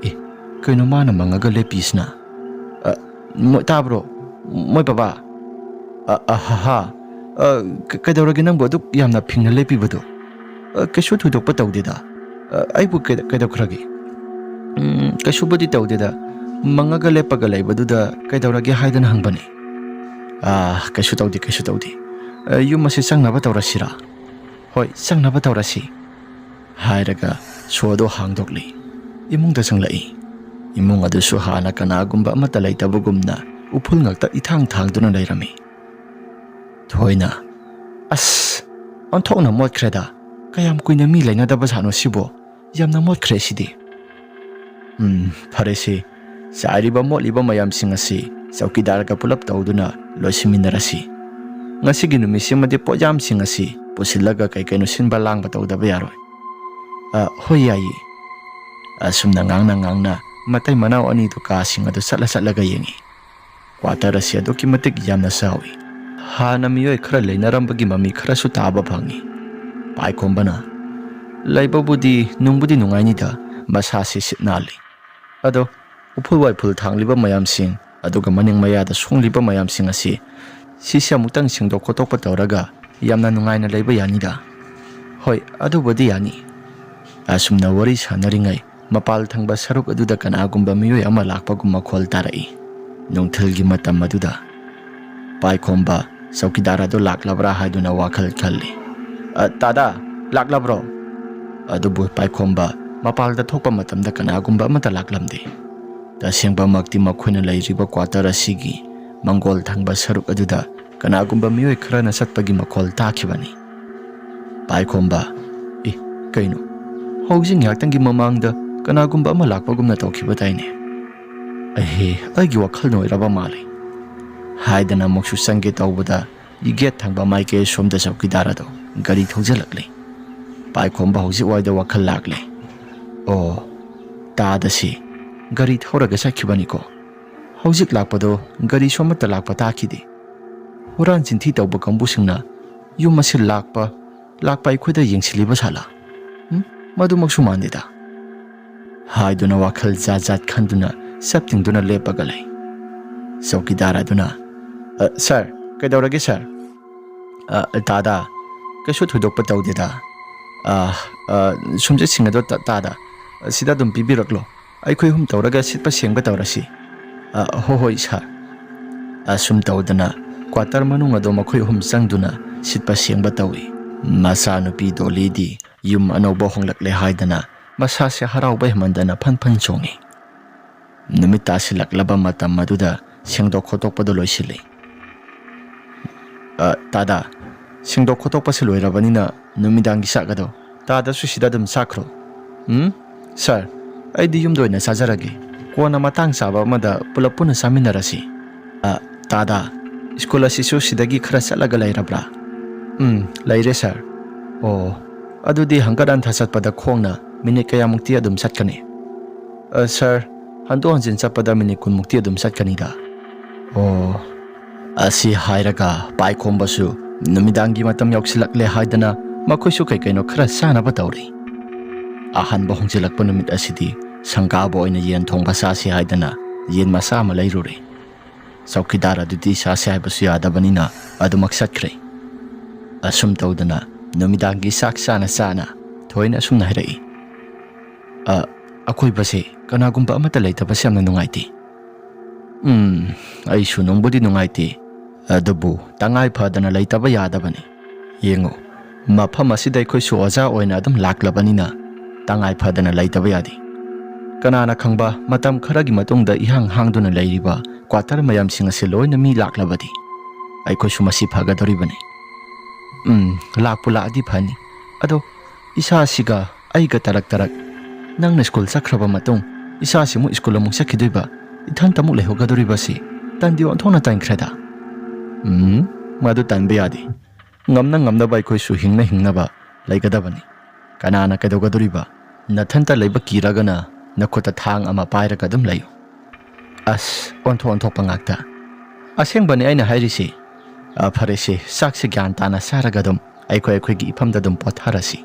"ꯑꯦ, ꯀꯩꯅꯣ ꯃꯥꯅ ꯃꯪꯉꯒ ꯂꯦꯞꯄꯤꯁꯤꯅ? ꯑ, ꯃꯣꯏ, ꯇꯥꯕ꯭ꯔꯣ? ꯃꯣꯏ ꯕꯕꯥ? ꯑ, ꯑꯍꯥ꯫ ꯑ, ꯀ-, ꯀꯩꯗꯧꯔꯒꯦ ꯅꯪꯕꯨ ꯑꯗꯨꯛ ꯌꯥꯝꯅ ꯐꯤꯡꯅ ꯂꯦꯞꯄꯤꯕꯗꯣ? ꯑ, ꯀꯩꯁꯨ ꯊꯣꯏꯗꯣꯛꯄ ꯇꯧꯗꯦꯗ꯫ ꯑ, ꯑꯩꯕꯨ ꯀꯩꯗ-, ꯀꯩꯗꯧꯈ꯭ꯔꯒꯦ?" "ꯎꯝ, ꯀꯩꯁꯨꯕꯨꯗꯤ ꯇꯧꯗꯦꯗ꯫ ꯃꯪꯉꯒ ꯂꯦꯞꯄꯒ ꯂꯩꯕꯗꯨꯗ ꯀꯩꯗꯧꯔꯒꯦ ꯍꯥꯏꯗꯅ ꯍꯪꯕꯅꯤ꯫" "ꯑꯥ, ꯀꯩꯁꯨ ꯇꯧꯗꯦ, ꯀꯩꯁꯨ ꯇꯧꯗꯦ꯫ ꯑ, ꯌꯨꯝ ꯑꯁꯤ ꯆꯪꯅꯕ ꯇꯧꯔꯁꯤꯔꯥ?" "ꯍꯣꯏ, ꯆꯪꯅꯕ ꯇꯧꯔꯁꯤ," ꯍꯥꯏꯔꯒ ꯁꯣꯗꯣ ꯍꯥꯡꯗꯣꯛꯂꯤ꯫ ꯏꯃꯨꯡꯗ ꯆꯪꯂꯛꯏ꯫ ꯏꯃꯨꯡ ꯑꯗꯨꯁꯨ ꯍꯥꯟꯅ ꯀꯅꯥꯒꯨꯝꯕ ꯑꯃꯠꯇ ꯂꯩꯇꯕꯒꯨꯝꯅ ꯎꯐꯨꯜ ꯉꯥꯛꯇ ꯏꯊꯥꯡ ꯊꯥꯡꯗꯨꯅ ꯂꯩꯔꯝꯃꯤ꯫ ꯊꯣꯏꯅ, "ꯑꯁ, ꯑꯣꯟꯊꯣꯛꯅ ꯃꯣꯠꯈ꯭ꯔꯦꯗ꯫ ꯀꯌꯥꯝ ꯀꯨꯏꯅ ꯃꯤ ꯂꯩꯅꯗꯕ ꯖꯥꯠꯅꯣ ꯁꯤꯕꯣ? ꯌꯥꯝꯅ ꯃꯣꯠꯈ꯭ꯔꯦ ꯁꯤꯗꯤ꯫" "ꯎꯝ, ꯐꯔꯦꯁꯦ, ꯆꯥꯏꯔꯤꯕ ꯃꯣꯠꯂꯤꯕ ꯃꯌꯥꯝꯁꯤꯡ ꯑꯁꯤ ꯆꯧꯀꯤꯗꯥꯔꯒ ꯄꯨꯂꯞ ꯇꯧꯗꯨꯅ ꯂꯣꯏꯁꯤꯟꯃꯤꯟꯅꯔꯁꯤ꯫ ꯉꯁꯤꯒꯤ ꯅꯨꯃꯤꯠꯁꯤꯃꯗꯤ ꯄꯣꯠꯌꯥꯝꯁꯤꯡ ꯑꯁꯤ ꯄꯨꯁꯤꯜꯂꯒ ꯀꯩ ꯀꯩꯅꯣ ꯁꯤꯟꯕ ꯂꯥꯡꯕ ꯇꯧꯗꯕ ꯌꯥꯔꯣꯏ꯫" "ꯑ, ꯍꯣꯏ, ꯌꯥꯏꯌꯦ꯫" ꯑꯁꯨꯝꯅ ꯉꯥꯡꯅ ꯉꯥꯡꯅ ꯃꯇꯩ ꯃꯅꯥꯎ ꯑꯅꯤꯗꯨ ꯀꯥꯁꯤꯡ ꯑꯗꯨ ꯆꯠꯂ ꯆꯠꯂꯒ ꯌꯦꯡꯉꯤ꯫ ꯀ꯭ꯋꯥꯇꯔ ꯑꯁꯤ ꯑꯗꯨꯛꯀꯤ ꯃꯇꯤꯛ ꯌꯥꯝꯅ ꯆꯥꯎꯏ꯫ ꯍꯥꯟꯅ ꯃꯤꯑꯣꯏ ꯈꯔ ꯂꯩꯅꯔꯝꯕꯒꯤ ꯃꯃꯤ ꯈꯔꯁꯨ ꯇꯥꯕ ꯐꯪꯏ꯫ ꯄꯥꯏꯈꯣꯝꯕꯅ, "ꯂꯩꯕꯕꯨꯗꯤ ꯅꯨꯡꯕꯨꯗꯤ ꯅꯨꯡꯉꯥꯏꯅꯤꯗ, ꯃꯁꯥꯁꯤ ꯁꯤꯠ ꯅꯥꯜꯂꯤ꯫ ꯑꯗꯣ ꯎꯐꯨꯜ ꯋꯥꯏꯐꯨꯜ ꯊꯥꯡꯂꯤꯕ ꯃꯌꯥꯝꯁꯤꯡ, ꯑꯗꯨꯒ ꯃꯅꯤꯡ ꯃꯌꯥꯗ ꯁꯣꯡꯂꯤꯕ ꯃꯌꯥꯝꯁꯤꯡ ꯑꯁꯤ, ꯁꯤꯁꯦ ꯑꯃꯨꯛꯇꯪ ꯁꯦꯡꯗꯣꯛ ꯈꯣꯠꯇꯣꯛꯄ ꯇꯧꯔꯒ ꯌꯥꯝꯅ ꯅꯨꯡꯉꯥꯏꯅ ꯂꯩꯕ ꯌꯥꯅꯤꯗ꯫" "ꯍꯣꯏ, ꯑꯗꯨꯕꯨꯗꯤ ꯌꯥꯅꯤ꯫" ꯑꯁꯨꯝꯅ ꯋꯥꯔꯤ ꯁꯥꯟꯅꯔꯤꯉꯩ, ꯃꯄꯥꯜ ꯊꯪꯕ ꯁꯔꯨꯛ ꯑꯗꯨꯗ ꯀꯅꯥꯒꯨꯝꯕ ꯃꯤꯑꯣꯏ ꯑꯃ ꯂꯥꯛꯄꯒꯨꯝ ꯃꯈꯣꯜ ꯇꯥꯔꯛꯏ꯫ ꯅꯨꯡꯊꯤꯜꯒꯤ ꯃꯇꯝ ꯑꯗꯨꯗ ꯄꯥꯏꯈꯣꯝꯕ ꯆꯧꯀꯤꯗꯥꯔ ꯑꯗꯨ ꯂꯥꯛꯂꯕ꯭ꯔꯥ ꯍꯥꯏꯗꯨꯅ ꯋꯥꯈꯜ ꯈꯜꯂꯤ꯫ "ꯑ, ꯇꯥꯗꯥ, ꯂꯥꯛꯂꯕ꯭ꯔꯣ?" ꯑꯗꯨꯕꯨ ꯄꯥꯏꯈꯣꯝꯕ ꯃꯄꯥꯜꯗ ꯊꯣꯛꯄ ꯃꯇꯝꯗ ꯀꯅꯥꯒꯨꯝꯕ ꯑꯃꯠꯇ ꯂꯥꯛꯂꯝꯗꯦ꯫ ꯇꯁꯦꯡꯕꯃꯛꯇꯤ ꯃꯈꯣꯏꯅ ꯂꯩꯔꯤꯕ ꯀ꯭ꯋꯥꯇꯔ ꯑꯁꯤꯒꯤ ꯃꯪꯒꯣꯜ ꯊꯪꯕ ꯁꯔꯨꯛ ꯑꯗꯨꯗ ꯀꯅꯥꯒꯨꯝꯕ ꯃꯤꯑꯣꯏ ꯈꯔꯅ ꯆꯠꯄꯒꯤ ꯃꯈꯣꯜ ꯇꯥꯈꯤꯕꯅꯤ꯫ ꯄꯥꯏꯈꯣꯝꯕ, "ꯑꯦ, ꯀꯩꯅꯣ? ꯍꯧꯖꯤꯛ ꯉꯥꯏꯍꯥꯛꯇꯪꯒꯤ ꯃꯃꯥꯡꯗ ꯀꯅꯥꯒꯨꯝꯕ ꯑꯃ ꯂꯥꯛꯄꯒꯨꯝꯅ ꯇꯧꯈꯤꯕ ꯇꯥꯏꯅꯦ꯫ ꯑꯍꯦ, ꯑꯩꯒꯤ ꯋꯥꯈꯜꯅ ꯑꯣꯏꯔꯕ ꯃꯥꯜꯂꯦ," ꯍꯥꯏꯗꯅ ꯑꯃꯨꯛꯁꯨ ꯆꯪꯒꯦ ꯇꯧꯕꯗ, ꯒꯦꯠ ꯊꯪꯕ ꯃꯥꯏꯀꯩ ꯁꯣꯝꯗ ꯆꯧꯀꯤꯗꯥꯔ ꯑꯗꯣ ꯒꯥꯔꯤ ꯊꯧꯖꯤꯜꯂꯛꯂꯦ꯫ ꯄꯥꯏꯈꯣꯝꯕ ꯍꯧꯖꯤꯛ ꯋꯥꯏꯗ ꯋꯥꯈꯜ ꯂꯥꯛꯂꯦ꯫ "ꯑꯣ, ꯇꯥꯗꯁꯤ ꯒꯥꯔꯤ ꯊꯧꯔꯒ ꯆꯠꯈꯤꯕꯅꯤꯀꯣ꯫ ꯍꯧꯖꯤꯛ ꯂꯥꯛꯄꯗꯣ ꯒꯥꯔꯤꯁꯨ ꯑꯃꯠꯇ ꯂꯥꯛꯄ ꯇꯥꯈꯤꯗꯦ꯫ ꯍꯨꯔꯥꯟ ꯆꯤꯟꯊꯤ ꯇꯧꯕ ꯀꯥꯡꯕꯨꯁꯤꯡꯅ ꯌꯨꯝ ꯑꯁꯤ ꯂꯥꯛꯄ, ꯂꯥꯛꯄ ꯑꯩꯈꯣꯏꯗ ꯌꯦꯡꯁꯤꯜꯂꯤꯕ ꯁꯥꯂꯥ? ꯎꯝ, ꯃꯗꯨꯃꯛꯁꯨ ꯃꯥꯟꯗꯦꯗ," ꯍꯥꯏꯗꯨꯅ ꯋꯥꯈꯜ ꯖꯥꯠ ꯖꯥꯠ ꯈꯟꯗꯨꯅ ꯆꯞ ꯇꯤꯡꯗꯨꯅ ꯂꯦꯞꯄꯒ ꯂꯩ꯫ ꯆꯧꯀꯤꯗꯥꯔ ꯑꯗꯨꯅ, "ꯑ, ꯁꯥꯔ, ꯀꯩꯗꯧꯔꯒꯦ ꯁꯥꯔ?" "ꯑ, ꯇꯥꯗꯥ, ꯀꯩꯁꯨ ꯊꯣꯏꯗꯣꯛꯄ ꯇꯧꯗꯦꯗ꯫ ꯑ, ꯑ, ꯁꯨꯝꯆꯠꯁꯤꯡ ꯑꯗꯣ ꯇ-, ꯇꯥꯗ, ꯁꯤꯗ ꯑꯗꯨꯝ ꯄꯤꯕꯤꯔꯛꯂꯣ꯫ ꯑꯩꯈꯣꯏ ꯑꯍꯨꯝ ꯇꯧꯔꯒ ꯁꯤꯠꯄ ꯁꯦꯡꯕ ꯇꯧꯔꯁꯤ꯫ "ꯑ, ꯍꯣꯏ ꯍꯣꯏ ꯁꯥꯔ"꯫ ꯑꯁꯨꯝ ꯇꯧꯗꯅ ꯀ꯭ꯋꯥꯇꯔ ꯃꯅꯨꯡ ꯑꯗꯨ ꯃꯈꯣꯏ ꯑꯍꯨꯝ ꯆꯪꯗꯨꯅ ꯁꯤꯠꯄ ꯁꯦꯡꯕ ꯇꯧꯏ꯫ ꯃꯆꯥꯅꯨꯄꯤ ꯗꯣꯂꯤꯗꯤ ꯌꯨꯝ ꯑꯅꯧꯕ ꯍꯣꯡꯂꯛꯂꯦ ꯍꯥꯏꯗꯅ ꯃꯁꯥꯁꯦ ꯍꯔꯥꯎꯕ ꯍꯦꯟꯃꯟꯗꯅ ꯐꯟ ꯐꯟ ꯆꯣꯡꯏ꯫ ꯅꯨꯃꯤꯠ ꯇꯥꯁꯤꯜꯂꯛꯂꯕ ꯃꯇꯝ ꯑꯗꯨꯗ ꯁꯦꯡꯗꯣꯛ ꯈꯣꯠꯇꯣꯛꯄꯗꯨ ꯂꯣꯏꯁꯤꯜꯂꯤ꯫ "ꯑ, ꯇꯥꯗꯥ, ꯁꯦꯡꯗꯣꯛ ꯈꯣꯠꯇꯣꯛꯄꯁꯤ ꯂꯣꯏꯔꯕꯅꯤꯅ ꯅꯨꯃꯤꯗꯥꯡꯒꯤ ꯆꯥꯛ ꯑꯗꯣ ꯇꯥꯗꯁꯨ ꯁꯤꯗ ꯑꯗꯨꯝ ꯆꯥꯈ꯭ꯔꯣ"꯫ "ꯎꯝ, ꯁꯥꯔ, ꯑꯩꯗꯤ ꯌꯨꯝꯗ ꯑꯣꯏꯅ ꯆꯥꯖꯔꯒꯦ꯫ ꯀꯣꯟꯅ ꯃꯇꯥꯡ ꯆꯥꯕ ꯑꯃꯗ ꯄꯨꯂꯞ ꯄꯨꯟꯅ ꯆꯥꯃꯤꯟꯅꯔꯁꯤ꯫ ꯑ, ꯇꯥꯗꯥ, ꯁ꯭ꯀꯨꯜ ꯑꯁꯤꯁꯨ ꯁꯤꯗꯒꯤ ꯈꯔ ꯆꯠꯂꯒ ꯂꯩꯔꯕ꯭ꯔꯥ?" "ꯎꯝ, ꯂꯩꯔꯦ ꯁꯥꯔ"꯫ "ꯑꯣ, ꯑꯗꯨꯗꯤ ꯍꯪꯒꯠ ꯍꯟꯊ ꯆꯠꯄꯗ ꯈꯣꯡꯅ ꯃꯤꯅꯤꯠ ꯀꯌꯥꯃꯨꯛꯇꯤ ꯑꯗꯨꯝ ꯆꯠꯀꯅꯤ?" "ꯑ, ꯁꯥꯔ, ꯍꯟꯗꯣꯛ ꯍꯟꯖꯤꯟ ꯆꯠꯄꯗ ꯃꯤꯅꯤꯠ ꯀꯨꯟꯃꯨꯛꯇꯤ ꯑꯗꯨꯝ ꯆꯠꯀꯅꯤꯗ"꯫ "ꯑꯣ, ꯑꯁꯤ ꯍꯥꯏꯔꯒ ꯄꯥꯏꯈꯣꯝꯕꯁꯨ ꯅꯨꯃꯤꯗꯥꯡꯒꯤ ꯃꯇꯝ ꯌꯧꯁꯤꯜꯂꯛꯂꯦ ꯍꯥꯏꯗꯅ ꯃꯈꯣꯏꯁꯨ ꯀꯩ ꯀꯩꯅꯣ ꯈꯔ ꯆꯥꯅꯕ ꯇꯧꯔꯤ꯫ ꯑꯍꯥꯟꯕ ꯍꯣꯡꯖꯤꯜꯂꯛꯄ ꯅꯨꯃꯤꯠ ꯑꯁꯤꯗꯤ ꯁꯪꯒꯥꯕ ꯑꯣꯏꯅ ꯌꯦꯟ ꯊꯣꯡꯕ ꯆꯥꯁꯤ ꯍꯥꯏꯗꯅ ꯌꯦꯟ ꯃꯆꯥ ꯑꯃ ꯂꯩꯔꯨꯔꯦ꯫ ꯆꯧꯀꯤꯗꯥꯔ ꯑꯗꯨꯗꯤ ꯆꯥꯁꯤ ꯍꯥꯏꯕꯁꯨ ꯌꯥꯗꯕꯅꯤꯅ ꯑꯗꯨꯃꯛ ꯆꯠꯈ꯭ꯔꯦ꯫ ꯑꯁꯨꯝ ꯇꯧꯗꯅ ꯅꯨꯃꯤꯗꯥꯡꯒꯤ ꯆꯥꯛ ꯆꯥꯅ ꯆꯥꯅ ꯊꯣꯏꯅ ꯑꯁꯨꯝꯅ ꯍꯥꯏꯔꯛꯏ꯫ "ꯑ, ꯑꯀꯣꯏꯕꯁꯦ ꯀꯅꯥꯒꯨꯝꯕ ꯑꯃꯠꯇ ꯂꯩꯇꯕꯁꯦ ꯌꯥꯝꯅ ꯅꯨꯡꯉꯥꯏꯇꯦ"꯫ "ꯎꯝ, ꯑꯩꯁꯨ ꯅꯨꯡꯕꯨꯗꯤ ꯅꯨꯡꯉꯥꯏꯇꯦ, ꯑꯗꯨꯕꯨ ꯇꯉꯥꯏ ꯐꯗꯅ ꯂꯩꯇꯕ ꯌꯥꯗꯕꯅꯤ꯫ ꯌꯦꯡꯉꯨ, ꯃꯐꯝ ꯑꯁꯤꯗ ꯑꯩꯈꯣꯏꯁꯨ ꯑꯣꯖꯥ ꯑꯣꯏꯅ ꯑꯗꯨꯝ ꯂꯥꯛꯂꯕꯅꯤꯅ ꯇꯉꯥꯏ ꯐꯗꯅ ꯂꯩꯇꯕ ꯌꯥꯗꯦ꯫ ꯀꯅꯥꯅ ꯈꯪꯕ, ꯃꯇꯝ ꯈꯔꯒꯤ ꯃꯇꯨꯡꯗ ꯏꯍꯥꯡ ꯍꯥꯡꯗꯨꯅ ꯂꯩꯔꯤꯕ ꯀ꯭ꯋꯥꯇꯔ ꯃꯌꯥꯝꯁꯤꯡ ꯑꯁꯤ ꯂꯣꯏꯅ ꯃꯤ ꯂꯥꯛꯂꯕꯗꯤ ꯑꯩꯈꯣꯏꯁꯨ ꯃꯁꯤ ꯐꯒꯗꯧꯔꯤꯕꯅꯤ꯫ ꯎꯝ, ꯂꯥꯛꯄꯨ ꯂꯥꯛꯑꯗꯤ ꯐꯅꯤ꯫ ꯑꯗꯣ ꯏꯁꯥꯁꯤꯒ ꯑꯩꯒ ꯇꯔꯛ ꯇꯔꯛ, ꯅꯪꯅ ꯁ꯭ꯀꯨꯜ ꯆꯠꯈ꯭ꯔꯕ ꯃꯇꯨꯡ ꯏꯁꯥꯁꯤꯃꯨꯛ ꯁ꯭ꯀꯨꯜ ꯑꯃꯨꯛ ꯆꯠꯈꯤꯗꯣꯏꯕ, ꯏꯊꯟꯇꯃꯨꯛ ꯂꯩꯍꯧꯒꯗꯧꯔꯤꯕꯁꯤ ꯇꯟꯗꯤ ꯑꯣꯟꯊꯣꯛꯅ ꯇꯟꯈ꯭ꯔꯦꯗ"꯫ "ꯎꯝ, ꯃꯗꯨ ꯇꯟꯕ ꯌꯥꯗꯦ꯫ ꯉꯝꯅ ꯉꯝꯅꯕ ꯑꯩꯈꯣꯏꯁꯨ ꯍꯤꯡꯅ ꯍꯤꯡꯅꯕ ꯂꯩꯒꯗꯕꯅꯤ꯫ ꯀꯅꯥꯅ ꯀꯩꯗꯧꯒꯗꯧꯔꯤꯕ? ꯅꯊꯟꯇ ꯂꯩꯕ ꯀꯤꯔꯒꯅ ꯅꯈꯨꯠꯇ ꯊꯥꯡ ꯑꯃ ꯄꯥꯏꯔꯒ ꯑꯗꯨꯝ ꯂꯩꯌꯨ"꯫ ꯑꯁ, ꯑꯣꯟꯊꯣꯛ ꯑꯣꯟꯊꯣꯛꯄ ꯉꯥꯛꯇ꯫ ꯑꯁꯦꯡꯕꯅꯤ ꯑꯩꯅ ꯍꯥꯏꯔꯤꯁꯤ꯫ "ꯑ, ꯐꯔꯦꯁꯦ, ꯆꯥꯛꯁꯦ ꯒ꯭ꯌꯥꯟ ꯇꯥꯅ ꯆꯥꯔꯒ ꯑꯗꯨꯝ ꯑꯩꯈꯣꯏ ꯑꯩꯈꯣꯏꯒꯤ ꯏꯐꯝꯗ ꯑꯗꯨꯝ ꯄꯣꯊꯥꯔꯁꯤ"꯫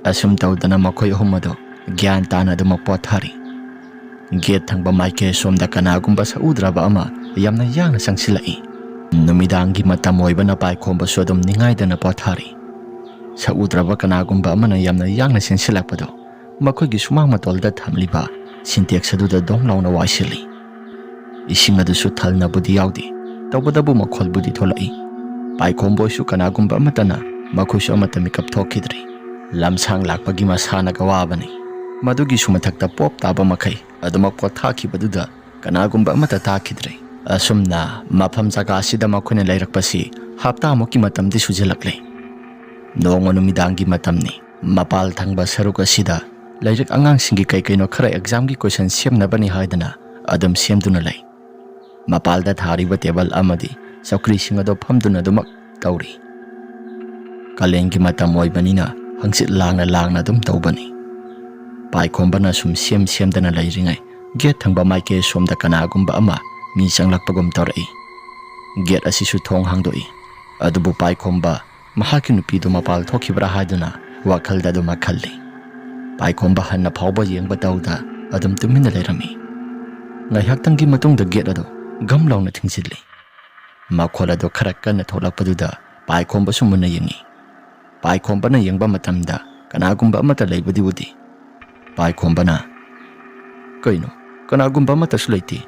ꯑꯁꯨꯝ ꯇꯧꯗꯅ ꯃꯈꯣꯏ ꯑꯍꯨꯝ ꯑꯗꯨ ꯒ꯭ꯌꯥꯟ ꯇꯥꯅ ꯑꯗꯨꯃꯛ ꯄꯣꯊꯥꯔꯤ꯫ ꯒꯦꯠ ꯊꯪꯕ ꯃꯥꯏꯀꯩ ꯁꯣꯝꯗ ꯀꯅꯥꯒꯨꯝꯕ ꯁꯛꯎꯗ꯭ꯔꯕ ꯑꯃ ꯌꯥꯝꯅ ꯌꯥꯡꯅ ꯆꯪꯁꯤꯜꯂꯛꯏ꯫ ꯅꯨꯃꯤꯗꯥꯡꯒꯤ ꯃꯇꯝ ꯑꯣꯏꯕꯅ ꯄꯥꯏꯈꯣꯝꯕꯁꯨ ꯑꯗꯨꯝ ꯅꯤꯡꯉꯥꯏꯗꯅ ꯄꯣꯊꯥꯔꯤ꯫ ꯁꯛꯎꯗ꯭ꯔꯕ ꯀꯅꯥꯒꯨꯝꯕ ꯑꯃꯅ ꯌꯥꯝꯅ ꯌꯥꯡꯅ ꯆꯦꯟꯁꯤꯜꯂꯛꯄꯗꯨ ꯃꯈꯣꯏꯒꯤ ꯁꯨꯃꯥꯡ ꯃꯇꯣꯜꯗ ꯊꯝꯂꯤꯕ ꯁꯤꯟꯇꯦꯛꯁ ꯑꯗꯨꯗ ꯗꯣꯡ ꯂꯥꯎꯅ ꯋꯥꯏꯁꯤꯜꯂꯤ꯫ ꯏꯁꯤꯡ ꯑꯗꯨꯁꯨ ꯊꯜꯅꯕꯨꯗꯤ ꯌꯥꯎꯗꯦ, ꯇꯧꯕꯇꯕꯨ ꯃꯈꯣꯜꯕꯨꯗꯤ ꯊꯣꯛꯂꯛꯏ꯫ ꯄꯥꯏꯈꯣꯝꯕ ꯍꯣꯏꯁꯨ ꯀꯅꯥꯒꯨꯝꯕ ꯑꯃꯠꯇꯅ ꯃꯈꯣꯏꯁꯨ ꯑꯃꯠꯇ ꯃꯤꯀꯞ ꯊꯣꯛꯈꯤꯗ꯭ꯔꯤ꯫ ꯂꯝꯁꯥꯡ ꯂꯥꯛꯄꯒꯤ ꯃꯁꯥꯟꯅꯒ ꯋꯥꯕꯅꯤ꯫ ꯃꯗꯨꯒꯤꯁꯨ ꯃꯊꯛꯇ ꯄꯣꯞ ꯇꯥꯕ ꯃꯈꯩ ꯑꯗꯨꯃꯛ ꯄꯣꯊꯥꯈꯤꯕꯗꯨꯗ ꯀꯅꯥꯒꯨꯝꯕ ꯑꯃꯠꯇ ꯇꯥꯈꯤꯗ꯭ꯔꯦ꯫ ꯑꯁꯨꯝꯅ ꯃꯐꯝ ꯖꯒꯥ ꯑꯁꯤꯗ ꯃꯈꯣꯏꯅ ꯂꯩꯔꯛꯄꯁꯤ ꯍꯞꯇꯥꯃꯨꯛꯀꯤ ꯃꯇꯝꯗꯤ ꯁꯨꯖꯤꯜꯂꯛꯂꯦ꯫ ꯅꯣꯡꯃ ꯅꯨꯃꯤꯗꯥꯡꯒꯤ ꯃꯇꯝꯅꯤ꯫ ꯃꯄꯥꯜ ꯊꯪꯕ ꯁꯔꯨꯛ ꯑꯁꯤꯗ ꯂꯥꯏꯔꯤꯛ ꯑꯉꯥꯡꯁꯤꯡꯒꯤ ꯀꯩ ꯀꯩꯅꯣ ꯈꯔ ꯑꯦꯛꯖꯥꯝꯒꯤ ꯀꯣꯏꯁꯟ ꯁꯦꯝꯅꯕꯅꯤ ꯍꯥꯏꯗꯅ ꯑꯗꯨꯝ ꯁꯦꯝꯗꯨꯅ ꯂꯩ꯫ ꯃꯄꯥꯜꯗ ꯊꯥꯔꯤꯕ ꯇꯦꯕꯜ ꯑꯃꯗꯤ ꯆꯧꯀ꯭ꯔꯤꯁꯤꯡ ꯑꯗꯣ ꯐꯝꯗꯨꯅ ꯑꯗꯨꯃꯛ ꯇꯧꯔꯤ꯫ ꯀꯥꯂꯦꯟꯒꯤ ꯃꯇꯝ ꯑꯣꯏꯕꯅꯤꯅ ꯍꯪꯆꯤꯠ ꯂꯥꯡꯅ ꯂꯥꯡꯅ ꯑꯗꯨꯝ ꯇꯧꯕꯅꯤ꯫ ꯄꯥꯏꯈꯣꯝꯕꯅ ꯁꯨꯝ ꯁꯦꯝ ꯁꯦꯝꯗꯅ ꯂꯩꯔꯤꯉꯩ ꯒꯦꯠ ꯊꯪꯕ ꯃꯥꯏꯀꯩ ꯁꯣꯝꯗ ꯀꯅꯥꯒꯨꯝꯕ ꯑꯃ ꯃꯤ ꯆꯪꯂꯛꯄꯒꯨꯝ ꯇꯧꯔꯛꯏ꯫ ꯒꯦꯠ ꯑꯁꯤꯁꯨ ꯊꯣꯡ ꯍꯥꯡꯗꯣꯛꯏ꯫ ꯑꯗꯨꯕꯨ ꯄꯥꯏꯈꯣꯝꯕ ꯃꯍꯥꯛꯀꯤ ꯅꯨꯄꯤꯗꯨ ꯃꯄꯥꯜ ꯊꯣꯛꯈꯤꯕ꯭ꯔꯥ ꯍꯥꯏꯗꯨꯅ ꯋꯥꯈꯜꯗ ꯑꯗꯨꯃꯛ ꯈꯜꯂꯤ꯫ ꯄꯥꯏꯈꯣꯝꯕ ꯍꯟꯅ ꯐꯥꯎꯕ ꯌꯦꯡꯕ ꯇꯧꯗ ꯑꯗꯨꯝ ꯇꯨꯃꯤꯟꯅ ꯂꯩꯔꯝꯃꯤ꯫ ꯉꯥꯏꯍꯥꯛꯇꯪꯒꯤ ꯃꯇꯨꯡꯗ ꯒꯦꯠ ꯑꯗꯨ ꯒꯝ ꯂꯥꯎꯅ ꯊꯤꯡꯖꯤꯜꯂꯤ꯫ ꯃꯈꯣꯜ ꯑꯗꯨ ꯈꯔ ꯀꯟꯅ ꯊꯣꯛꯂꯛꯄꯗꯨꯗ ꯄꯥꯏꯈꯣꯝꯕꯁꯨ ꯃꯨꯟꯅ ꯌꯦꯡꯉꯤ꯫ ꯄꯥꯏꯈꯣꯝꯕꯅ ꯌꯦꯡꯕ ꯃꯇꯝꯗ ꯀꯅꯥꯒꯨꯝꯕ ꯑꯃꯠꯇ ꯂꯩꯕꯗꯤ ꯎꯗꯦ꯫ ꯄꯥꯏꯈꯣꯝꯕꯅ, "ꯀꯩꯅꯣ, ꯀꯅꯥꯒꯨꯝꯕ ꯑꯃꯠꯇꯁꯨ ꯂꯩꯇꯦ꯫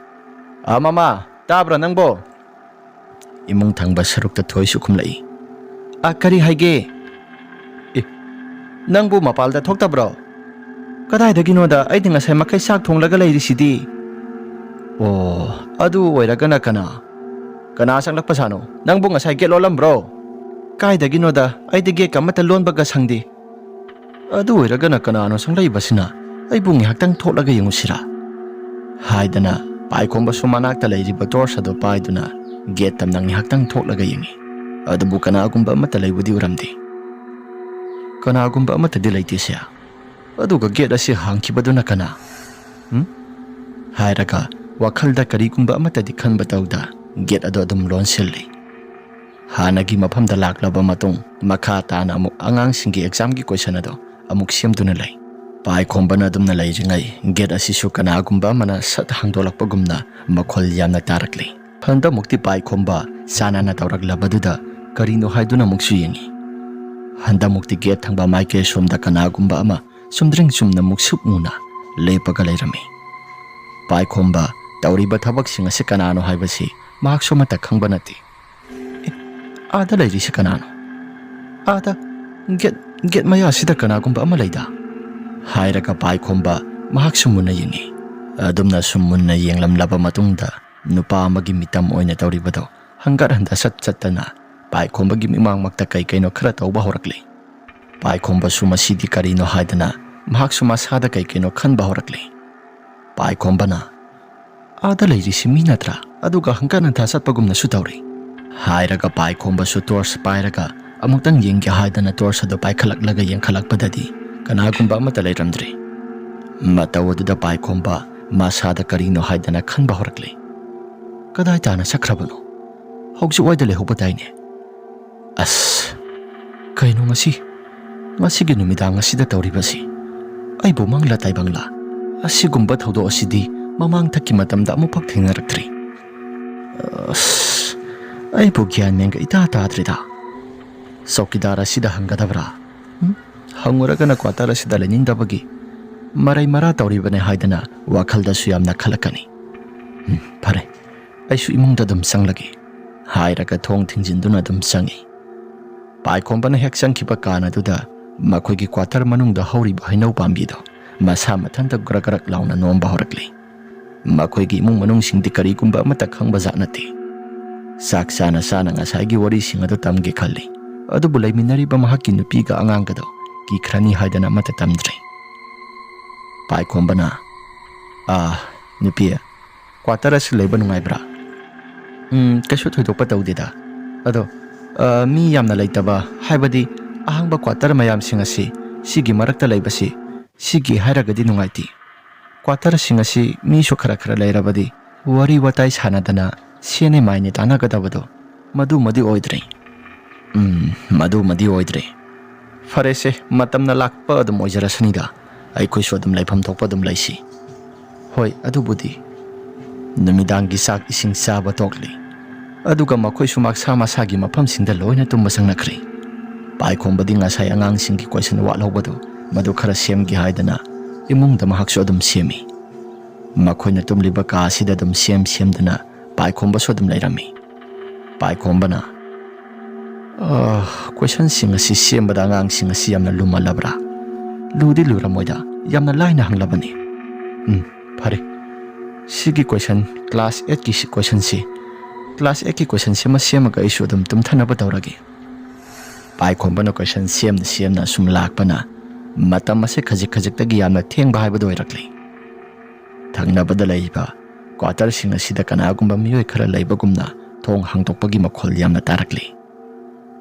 ꯑꯥ, ꯃꯃꯥ, ꯇꯥꯕ꯭ꯔꯥ ꯅꯪꯕꯣ?" ꯏꯃꯨꯡ ꯊꯪꯕ ꯁꯔꯨꯛꯇ ꯊꯣꯏꯁꯨ ꯈꯨꯝꯂꯛꯏ꯫ "ꯑ, ꯀꯔꯤ ꯍꯥꯏꯒꯦ? ꯑꯦ, ꯅꯪꯕꯨ ꯃꯄꯥꯜꯗ ꯊꯣꯛꯇꯕ꯭ꯔꯣ? ꯀꯗꯥꯏꯗꯒꯤꯅꯣꯗ, ꯑꯩꯗꯤ ꯉꯁꯥꯏ ꯃꯈꯩ ꯆꯥꯛ ꯊꯣꯡꯂꯒ ꯂꯩꯔꯤꯁꯤꯗꯤ꯫" "ꯑꯣ, ꯑꯗꯨ ꯑꯣꯏꯔꯒꯅ ꯀꯅꯥ? ꯀꯅꯥ ꯆꯪꯂꯛꯄ ꯁꯥꯅꯣ? ꯅꯪꯕꯨ ꯉꯁꯥꯏ ꯒꯦꯠ ꯂꯣꯜꯂꯝꯕ꯭ꯔꯣ?" "ꯀꯥꯏꯗꯒꯤꯅꯣꯗ, ꯑꯩꯗꯤ ꯒꯦꯠꯀ ꯑꯃꯠꯇ ꯂꯣꯟꯕꯒ ꯁꯪꯗꯦ꯫ ꯑꯗꯨ ꯑꯣꯏꯔꯒꯅ ꯀꯅꯥꯅꯣ ꯆꯪꯂꯛꯏꯕꯁꯤꯅ? ꯑꯩꯕꯨ ꯉꯥꯏꯍꯥꯛꯇꯪ ꯊꯣꯛꯂꯒ ꯌꯦꯡꯉꯨꯁꯤꯔꯥ?" ꯍꯥꯏꯗꯅ ꯄꯥꯏꯈꯣꯝꯕꯁꯨ ꯃꯅꯥꯛꯇ ꯂꯩꯔꯤꯕ ꯇꯣꯔꯆ ꯑꯗꯨ ꯄꯥꯏꯗꯨꯅ ꯒꯦꯠ ꯇꯝꯅ ꯉꯥꯏꯍꯥꯛꯇꯪ ꯊꯣꯛꯂꯒ ꯌꯦꯡꯉꯤ꯫ ꯑꯗꯨꯕꯨ ꯀꯅꯥꯒꯨꯝꯕ ꯑꯃꯠꯇ ꯂꯩꯕꯗꯤ ꯎꯔꯝꯗꯦ꯫ "ꯀꯅꯥꯒꯨꯝꯕ ꯑꯃꯠꯇꯗꯤ ꯂꯩꯇꯦꯁꯦ꯫ ꯑꯗꯨꯒ ꯒꯦꯠ ꯑꯁꯤ ꯍꯥꯡꯈꯤꯕꯗꯨꯅ ꯀꯅꯥ? ꯎꯝ?" ꯍꯥꯏꯔꯒ ꯋꯥꯈꯜꯗ ꯀꯔꯤꯒꯨꯝꯕ ꯑꯃꯠꯇꯗꯤ ꯈꯟꯕ ꯇꯧꯗ ꯒꯦꯠ ꯑꯗꯨ ꯑꯗꯨꯝ ꯂꯣꯟꯁꯤꯜꯂꯤ꯫ ꯍꯥꯟꯅꯒꯤ ꯃꯐꯝꯗ ꯂꯥꯛꯂꯕ ꯃꯇꯨꯡ, ꯃꯈꯥ ꯇꯥꯅ ꯑꯃꯨꯛ ꯑꯉꯥꯡꯁꯤꯡꯒꯤ ꯑꯦꯛꯖꯥꯝꯒꯤ ꯀꯣꯏꯁꯟ ꯑꯗꯣ ꯑꯃꯨꯛ ꯁꯦꯝꯗꯨꯅ ꯂꯩ꯫ ꯄꯥꯏꯈꯣꯝꯕꯅ ꯑꯗꯨꯝꯅ ꯂꯩꯔꯤꯉꯩ, ꯒꯦꯠ ꯑꯁꯤꯁꯨ ꯀꯅꯥꯒꯨꯝꯕ ꯑꯃꯅ ꯁꯠ ꯍꯥꯡꯗꯣꯛꯂꯛꯄꯒꯨꯝꯅ ꯃꯈꯣꯜ ꯌꯥꯝꯅ ꯇꯥꯔꯛꯂꯤ꯫ ꯍꯟꯗꯛꯃꯨꯛꯇꯤ ꯄꯥꯏꯈꯣꯝꯕ ꯆꯥꯟꯅꯅ ꯇꯧꯔꯛꯂꯕꯗꯨꯗ ꯀꯔꯤꯅꯣ ꯍꯥꯏꯗꯨꯅ ꯑꯃꯨꯛꯁꯨ ꯌꯦꯡꯉꯤ꯫ ꯍꯟꯗꯛꯃꯨꯛꯇꯤ ꯒꯦꯠ ꯊꯪꯕ ꯃꯥꯏꯀꯩ ꯁꯣꯝꯗ ꯀꯅꯥꯒꯨꯝꯕ ꯑꯃ ꯆꯨꯝꯗ꯭ꯔꯤꯡ ꯆꯨꯝꯅ ꯃꯨꯛꯁꯨꯛ ꯃꯨꯅ ꯂꯦꯞꯄꯒ ꯂꯩꯔꯝꯃꯤ꯫ ꯄꯥꯏꯈꯣꯝꯕ ꯇꯧꯔꯤꯕ ꯊꯕꯛꯁꯤꯡ ꯑꯁꯤ ꯀꯅꯥꯅꯣ ꯍꯥꯏꯕꯁꯤ ꯃꯍꯥꯛꯁꯨ ꯑꯃꯠꯇ ꯈꯪꯕ ꯅꯠꯇꯦ꯫ "ꯑꯦ, ꯑꯥꯗ ꯂꯩꯔꯤꯁꯤ ꯀꯅꯥꯅꯣ? ꯑꯥꯗ ꯒꯦꯠ, ꯒꯦꯠ ꯃꯌꯥꯁꯤꯗ ꯀꯅꯥꯒꯨꯝꯕ ꯑꯃ ꯂꯩꯗ?" ꯍꯥꯏꯔꯒ ꯄꯥꯏꯈꯣꯝꯕ ꯃꯍꯥꯛꯁꯨ ꯃꯨꯟꯅ ꯌꯦꯡꯉꯤ꯫ ꯑꯗꯨꯝꯅ ꯁꯨꯝ ꯃꯨꯟꯅ ꯌꯦꯡꯂꯝꯂꯕ ꯃꯇꯨꯡꯗ ꯅꯨꯄꯥ ꯑꯃꯒꯤ ꯃꯤꯇꯝ ꯑꯣꯏꯅ ꯇꯧꯔꯤꯕꯗꯣ ꯍꯪꯒꯠ ꯍꯟꯗ ꯆꯠ ꯆꯠꯇꯅ ꯄꯥꯏꯈꯣꯝꯕꯒꯤ ꯃꯤꯃꯥꯡꯃꯛꯇ ꯀꯩ ꯀꯩꯅꯣ ꯈꯔ ꯇꯧꯕ ꯍꯧꯔꯛꯂꯤ꯫ ꯄꯥꯏꯈꯣꯝꯕꯁꯨ ꯃꯁꯤꯗꯤ ꯀꯔꯤꯅꯣ ꯍꯥꯏꯗꯅ ꯃꯍꯥꯛꯁꯨ ꯃꯁꯥꯗ ꯀꯩ ꯀꯩꯅꯣ ꯈꯟꯕ ꯍꯧꯔꯛꯂꯤ꯫ ꯄꯥꯏꯈꯣꯝꯕꯅ, "ꯑꯥꯗ ꯂꯩꯔꯤꯁꯤ ꯃꯤ ꯅꯠꯇ꯭ꯔꯥ? ꯑꯗꯨꯒ ꯍꯪꯀꯠ ꯍꯟꯊ ꯆꯠꯄꯒꯨꯝꯅꯁꯨ ꯇꯧꯔꯤ," ꯍꯥꯏꯔꯒ ꯄꯥꯏꯈꯣꯝꯕꯁꯨ ꯇꯣꯔꯆ ꯄꯥꯏꯔꯒ ꯑꯃꯨꯛꯇꯪ ꯌꯦꯡꯒꯦ ꯍꯥꯏꯗꯅ ꯇꯣꯔꯆ ꯑꯗꯨ ꯄꯥꯏꯈꯠꯂꯛꯂꯒ ꯌꯦꯡꯈꯠꯂꯛꯄꯗꯗꯤ ꯀꯅꯥꯒꯨꯝꯕ ꯑꯃꯠꯇ ꯂꯩꯔꯝꯗ꯭ꯔꯦ꯫ ꯃꯇꯧ ꯑꯗꯨꯗ ꯄꯥꯏꯈꯣꯝꯕ ꯃꯁꯥꯗ ꯀꯔꯤꯅꯣ ꯍꯥꯏꯗꯅ ꯈꯟꯕ ꯍꯧꯔꯛꯂꯦ꯫ "ꯀꯗꯥꯏ ꯇꯥꯅ ꯆꯠꯈ꯭ꯔꯕꯅꯣ? ꯍꯧꯖꯤꯛ ꯋꯥꯏꯗ ꯂꯩꯍꯧꯕ ꯇꯥꯏꯅꯦ꯫ ꯑꯁ, ꯀꯩꯅꯣ ꯉꯁꯤ, ꯉꯁꯤꯒꯤ ꯅꯨꯃꯤꯗꯥꯡ ꯑꯁꯤꯗ ꯇꯧꯔꯤꯕꯁꯤ? ꯑꯩꯕꯨ ꯃꯪꯂꯥ ꯇꯥꯏꯕꯪꯂꯥ? ꯑꯁꯤꯒꯨꯝꯕ ꯊꯧꯗꯣꯛ ꯑꯁꯤꯗꯤ ꯃꯃꯥꯡꯊꯛꯀꯤ ꯃꯇꯝꯗ ꯑꯃꯨꯛꯐꯥꯎ ꯊꯦꯡꯅꯔꯛꯇ꯭ꯔꯤ꯫ ꯑꯁ, ꯑꯩꯕꯨ ꯒ꯭ꯌꯥꯟ ꯃꯦꯟꯒ ꯏꯇꯥ ꯇꯥꯗ꯭ꯔꯤꯗ꯫ ꯆꯧꯀꯤꯗꯥꯔ ꯑꯁꯤꯗ ꯍꯪꯒꯗꯕ꯭ꯔꯥ? ꯎꯝ? ꯍꯪꯉꯨꯔꯒꯅ ꯀ꯭ꯋꯥꯇꯔ ꯑꯁꯤꯗ ꯂꯩꯅꯤꯡꯗꯕꯒꯤ ꯃꯔꯩ ꯃꯔꯥ ꯇꯧꯔꯤꯕꯅꯦ ꯍꯥꯏꯗꯅ ꯋꯥꯈꯜꯗꯁꯨ ꯌꯥꯝꯅ ꯈꯜꯂꯛꯀꯅꯤ꯫ ꯎꯝ, ꯐꯔꯦ, ꯑꯩꯁꯨ ꯏꯃꯨꯡꯗ ꯑꯗꯨꯝ ꯆꯪꯂꯒꯦ," ꯍꯥꯏꯔꯒ ꯊꯣꯡ ꯊꯤꯡꯖꯤꯟꯗꯨꯅ ꯑꯗꯨꯝ ꯆꯪꯏ꯫ ꯄꯥꯏꯈꯣꯝꯕꯅ ꯍꯦꯛ ꯆꯪꯈꯤꯕ ꯀꯥꯟ ꯑꯗꯨꯗ ꯃꯈꯣꯏꯒꯤ ꯀ꯭ꯋꯥꯇꯔ ꯃꯅꯨꯡꯗ ꯍꯧꯔꯤꯕ ꯍꯩꯅꯧ ꯄꯥꯝꯕꯤꯗꯣ ꯃꯁꯥ ꯃꯊꯟꯇ ꯒ꯭ꯔꯛ ꯒ꯭ꯔꯛ ꯂꯥꯎꯅ ꯅꯣꯝꯕ ꯍꯧꯔꯛꯂꯤ꯫ ꯃꯈꯣꯏꯒꯤ ꯏꯃꯨꯡ ꯃꯅꯨꯡꯁꯤꯡꯗꯤ ꯀꯔꯤꯒꯨꯝꯕ ꯑꯃꯠꯇ ꯈꯪꯕ ꯖꯥꯠ ꯅꯠꯇꯦ꯫ ꯆꯥꯛ ꯆꯥꯅ ꯆꯥꯅ ꯉꯁꯥꯏꯒꯤ ꯋꯥꯔꯤꯁꯤꯡ ꯑꯗꯨ ꯇꯝꯒꯦ ꯈꯜꯂꯤ, ꯑꯗꯨꯕꯨ ꯂꯩꯃꯤꯟꯅꯔꯤꯕ ꯃꯍꯥꯛꯀꯤ ꯅꯨꯄꯤꯒ ꯑꯉꯥꯡꯒꯗꯣ ꯀꯤꯈ꯭ꯔꯅꯤ ꯍꯥꯏꯗꯅ ꯑꯃꯠꯇ ꯇꯝꯗ꯭ꯔꯦ꯫ ꯄꯥꯏꯈꯣꯝꯕꯅ, "ꯑꯥ, ꯅꯨꯄꯤ, ꯀ꯭ꯋꯥꯇꯔ ꯑꯁꯤ ꯂꯩꯕ ꯅꯨꯡꯉꯥꯏꯕ꯭ꯔꯥ?" "ꯎꯝ, ꯀꯩꯁꯨ ꯊꯣꯏꯗꯣꯛꯄ ꯇꯧꯗꯦꯗ꯫ ꯑꯗꯣ, ꯑ, ꯃꯤ ꯌꯥꯝꯅ ꯂꯩꯇꯕ, ꯍꯥꯏꯕꯗꯤ ꯑꯍꯥꯡꯕ ꯀ꯭ꯋꯥꯇꯔ ꯃꯌꯥꯝꯁꯤꯡ ꯑꯁꯤ, ꯁꯤꯒꯤ ꯃꯔꯛꯇ ꯂꯩꯕꯁꯤ, ꯁꯤꯒꯤ ꯍꯥꯏꯔꯒꯗꯤ ꯅꯨꯡꯉꯥꯏꯇꯦ꯫ ꯀ꯭ꯋꯥꯇꯔꯁꯤꯡ ꯑꯁꯤ ꯃꯤꯁꯨ ꯈꯔ ꯈꯔ ꯂꯩꯔꯕꯗꯤ ꯋꯥꯔꯤ ꯋꯥꯇꯥꯏ ꯁꯥꯟꯅꯗꯅ ꯁꯦꯟꯅꯦ ꯃꯥꯏꯅꯦ ꯇꯥꯟꯅꯒꯗꯕꯗꯣ, ꯃꯗꯨꯃꯗꯤ ꯑꯣꯏꯗ꯭ꯔꯦ꯫" "ꯎꯝ, ꯃꯗꯨꯃꯗꯤ ꯑꯣꯏꯗ꯭ꯔꯦ꯫ ꯐꯔꯦꯁꯦ, ꯃꯇꯝꯅ ꯂꯥꯛꯄ ꯑꯗꯨꯝ ꯑꯣꯏꯖꯔꯁꯅꯤꯗ꯫ ꯑꯩꯈꯣꯏꯁꯨ ꯑꯗꯨꯝ ꯂꯩꯐꯝ ꯊꯣꯛꯄ ꯑꯗꯨꯝ ꯂꯩꯁꯤ꯫" "ꯍꯣꯏ, ꯑꯗꯨꯕꯨꯗꯤ꯫" ꯅꯨꯃꯤꯗꯥꯡꯒꯤ ꯆꯥꯛ ꯏꯁꯤꯡ ꯆꯥꯕ ꯇꯣꯛꯂꯤ꯫ ꯑꯗꯨꯒ ꯃꯈꯣꯏꯁꯨ ꯃꯁꯥ ꯃꯁꯥꯒꯤ ꯃꯐꯝꯁꯤꯡꯗ ꯂꯣꯏꯅ ꯇꯨꯝꯕ ꯆꯪꯅꯈ꯭ꯔꯦ꯫ ꯄꯥꯏꯈꯣꯝꯕꯗꯤ ꯉꯁꯥꯏ ꯑꯉꯥꯡꯁꯤꯡꯒꯤ ꯀꯣꯏꯁꯟ ꯋꯥꯠꯍꯧꯕꯗꯨ ꯃꯗꯨ ꯈꯔ ꯁꯦꯝꯒꯦ ꯍꯥꯏꯗꯅ ꯏꯃꯨꯡꯗ ꯃꯍꯥꯛꯁꯨ ꯑꯗꯨꯝ ꯁꯦꯝꯃꯤ꯫ ꯃꯈꯣꯏꯅ ꯇꯨꯝꯂꯤꯕ ꯀꯥ ꯑꯁꯤꯗ ꯑꯗꯨꯝ ꯁꯦꯝ ꯁꯦꯝꯗꯨꯅ ꯄꯥꯏꯈꯣꯝꯕꯁꯨ ꯑꯗꯨꯝ ꯂꯩꯔꯝꯃꯤ꯫ ꯄꯥꯏꯈꯣꯝꯕꯅ, "ꯑꯥ, ꯀꯣꯏꯁꯟꯁꯤꯡ ꯑꯁꯤ ꯁꯦꯝꯕꯗ ꯑꯉꯥꯡꯁꯤꯡ ꯑꯁꯤ ꯌꯥꯝꯅ ꯂꯨꯃꯜꯂꯕ꯭ꯔꯥ?" "ꯂꯨꯗꯤ ꯂꯨꯔꯝꯃꯣꯏꯗ, ꯌꯥꯝꯅ ꯂꯥꯏꯅ ꯍꯪꯂꯕꯅꯤ꯫" "ꯎꯝ, ꯐꯔꯦ꯫ ꯁꯤꯒꯤ ꯀꯣꯏꯁꯟ, ꯀ꯭ꯂꯥꯁ ꯑꯦꯠꯀꯤ ꯁꯤ ꯀꯣꯏꯁꯟꯁꯤ, ꯀ꯭ꯂꯥꯁ ꯑꯦꯠꯀꯤ ꯀꯣꯏꯁꯟꯁꯤ ꯑꯃ ꯁꯦꯝꯃꯒ ꯑꯩꯁꯨ ꯑꯗꯨꯝ ꯇꯨꯝꯊꯅꯕ ꯇꯧꯔꯒꯦ꯫" ꯄꯥꯏꯈꯣꯝꯕꯅ ꯀꯣꯏꯁꯟ ꯁꯦꯝꯅ ꯁꯦꯝꯅ ꯁꯨꯝ ꯂꯥꯛꯄꯅ ꯃꯇꯝ ꯑꯁꯤ ꯈꯖꯤꯛ ꯈꯖꯤꯛꯇꯒꯤ ꯌꯥꯝꯅ ꯊꯦꯡꯕ ꯍꯥꯏꯕꯗꯨ ꯑꯣꯏꯔꯛꯂꯤ꯫ ꯊꯪꯅꯕꯗ ꯂꯩꯔꯤꯕ ꯀ꯭ꯋꯥꯇꯔꯁꯤꯡ ꯑꯁꯤꯗ ꯀꯅꯥꯒꯨꯝꯕ ꯃꯤꯑꯣꯏ ꯈꯔ ꯂꯩꯕꯒꯨꯝꯅ ꯊꯣꯡ ꯍꯥꯡꯗꯣꯛꯄꯒꯤ ꯃꯈꯣꯜ ꯌꯥꯝꯅ ꯇꯥꯔꯛꯂꯤ꯫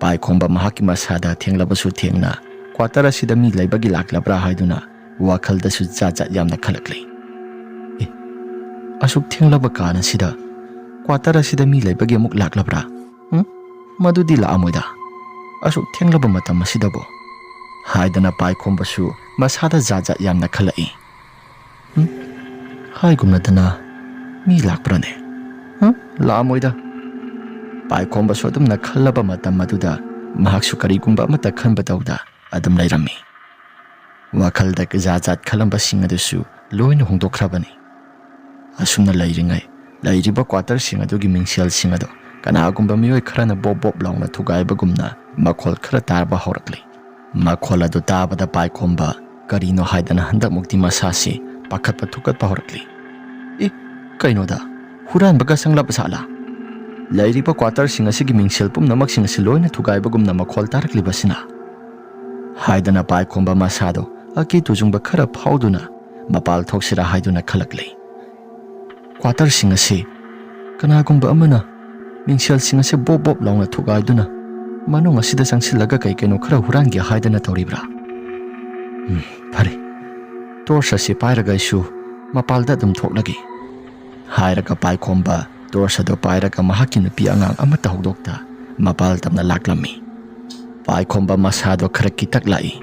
ꯄꯥꯏꯈꯣꯝꯕ ꯃꯍꯥꯛꯀꯤ ꯃꯁꯥꯗ ꯊꯦꯡꯂꯕꯁꯨ ꯊꯦꯡꯅ ꯀ꯭ꯋꯥꯇꯔ ꯑꯁꯤꯗ ꯃꯤ ꯂꯩꯕꯒꯤ ꯂꯥꯛꯂꯕ꯭ꯔꯥ ꯍꯥꯏꯗꯨꯅ ꯋꯥꯈꯜꯗꯁꯨ ꯖꯥꯠ ꯖꯥꯠ ꯌꯥꯝꯅ ꯈꯜꯂꯛꯂꯤ꯫ "ꯑꯦ, ꯑꯁꯨꯛ ꯊꯦꯡꯂꯕ ꯀꯥꯟ ꯑꯁꯤꯗ ꯀ꯭ꯋꯥꯇꯔ ꯑꯁꯤꯗ ꯃꯤ ꯂꯩꯕꯒꯤ ꯑꯃꯨꯛ ꯂꯥꯛꯂꯕ꯭ꯔꯥ? ꯎꯝ? ꯃꯗꯨꯗꯤ ꯂꯥꯛꯑꯝꯃꯣꯏꯗ꯫ ꯑꯁꯨꯛ ꯊꯦꯡꯂꯕ ꯃꯇꯝ ꯑꯁꯤꯗꯕꯨ?" ꯍꯥꯏꯗꯅ ꯄꯥꯏꯈꯣꯝꯕꯁꯨ ꯃꯁꯥꯗ ꯖꯥꯠ ꯖꯥꯠ ꯌꯥꯝꯅ ꯈꯜꯂꯛꯏ꯫ "ꯎꯝ? ꯍꯥꯏꯒꯨꯝꯅꯗꯅ ꯃꯤ ꯂꯥꯛꯄ꯭ꯔꯥꯅꯦ? ꯎꯝ? ꯂꯥꯛꯑꯝꯃꯣꯏꯗ꯫" ꯄꯥꯏꯈꯣꯝꯕꯁꯨ ꯑꯗꯨꯝꯅ ꯈꯜꯂꯕ ꯃꯇꯝ ꯑꯗꯨꯗ ꯃꯍꯥꯛꯁꯨ ꯀꯔꯤꯒꯨꯝꯕ ꯑꯃꯠꯇ ꯈꯟꯕ ꯇꯧꯗ ꯑꯗꯨꯝ ꯂꯩꯔꯝꯃꯤ꯫ ꯋꯥꯈꯜꯗ ꯖꯥꯠ ꯖꯥꯠ ꯈꯜꯂꯝꯕꯁꯤꯡ ꯑꯗꯨꯁꯨ ꯂꯣꯏꯅ ꯍꯣꯡꯗꯣꯛꯈ꯭ꯔꯕꯅꯤ꯫ ꯑꯁꯨꯝꯅ ꯂꯩꯔꯤꯉꯩ, ꯂꯩꯔꯤꯕ ꯀ꯭ꯋꯥꯇꯔꯁꯤꯡ ꯑꯗꯨꯒꯤ ꯃꯤꯡꯁꯦꯜꯁꯤꯡ ꯑꯗꯨ ꯀꯅꯥꯒꯨꯝꯕ ꯃꯤꯑꯣꯏ ꯈꯔꯅ ꯕꯣꯞ ꯕꯣꯞ ꯂꯥꯎꯅ ꯊꯨꯒꯥꯏꯕꯒꯨꯝꯅ ꯃꯈꯣꯜ ꯈꯔ ꯇꯥꯕ ꯍꯧꯔꯛꯂꯤ꯫ ꯃꯈꯣꯜ ꯑꯗꯨ ꯇꯥꯕꯗ ꯄꯥꯏꯈꯣꯝꯕ ꯀꯔꯤꯅꯣ ꯍꯥꯏꯗꯅ ꯍꯟꯗꯛꯃꯨꯛꯇꯤ ꯃꯁꯥꯁꯤ ꯄꯥꯈꯠꯄ ꯊꯨꯀꯠꯄ ꯍꯧꯔꯛꯂꯤ꯫ "ꯏ, ꯀꯩꯅꯣꯗ, ꯍꯨꯔꯥꯟꯕꯒ ꯆꯪꯂꯕ ꯖꯥꯠꯂꯥ? ꯂꯩꯔꯤꯕ ꯀ꯭ꯋꯥꯇꯔꯁꯤꯡ ꯑꯁꯤꯒꯤ ꯃꯤꯡꯁꯦꯜ ꯄꯨꯝꯅꯃꯛꯁꯤꯡ ꯑꯁꯤ ꯂꯣꯏꯅ ꯊꯨꯒꯥꯏꯕꯒꯨꯝꯅ ꯃꯈꯣꯜ ꯇꯥꯔꯛꯂꯤꯕꯁꯤꯅ?" ꯍꯥꯏꯗꯅ ꯄꯥꯏꯈꯣꯝꯕ ꯃꯁꯥꯗꯣ ꯑꯀꯤ ꯇꯨꯖꯨꯡꯕ ꯈꯔ ꯐꯥꯎꯗꯨꯅ ꯃꯄꯥꯜ ꯊꯣꯛꯁꯤꯔꯥ ꯍꯥꯏꯗꯨꯅ ꯈꯜꯂꯛꯂꯤ꯫ ꯀ꯭ꯋꯥꯇꯔꯁꯤꯡ ꯑꯁꯤ ꯀꯅꯥꯒꯨꯝꯕ ꯑꯃꯅ ꯃꯤꯡꯁꯦꯜꯁꯤꯡ ꯑꯁꯤ ꯕꯣꯞ ꯕꯣꯞ ꯂꯥꯎꯅ ꯊꯨꯒꯥꯏꯗꯨꯅ ꯃꯅꯨꯡ ꯑꯁꯤꯗ ꯆꯪꯁꯤꯜꯂꯒ ꯀꯩ ꯀꯩꯅꯣ ꯈꯔ ꯍꯨꯔꯥꯟꯒꯦ ꯍꯥꯏꯗꯅ ꯇꯧꯔꯤꯕ꯭ꯔꯥ? "ꯎꯝ, ꯐꯔꯦ꯫ ꯇꯣꯔꯆ ꯑꯁꯤ ꯄꯥꯏꯔꯒ ꯑꯩꯁꯨ ꯃꯄꯥꯜꯗ ꯑꯗꯨꯝ ꯊꯣꯛꯂꯒꯦ," ꯍꯥꯏꯔꯒ ꯄꯥꯏꯈꯣꯝꯕ ꯇꯣꯔꯆ ꯑꯗꯨ ꯄꯥꯏꯔꯒ ꯃꯍꯥꯛꯀꯤ ꯅꯨꯄꯤ ꯑꯉꯥꯡ ꯑꯃꯠꯇ ꯍꯧꯗꯣꯛꯇ ꯃꯄꯥꯜ ꯇꯝꯅ ꯂꯥꯛꯂꯝꯃꯤ꯫ ꯄꯥꯏꯈꯣꯝꯕ ꯃꯁꯥꯗꯣ ꯈꯔ ꯀꯤꯇꯛ ꯂꯥꯛꯏ꯫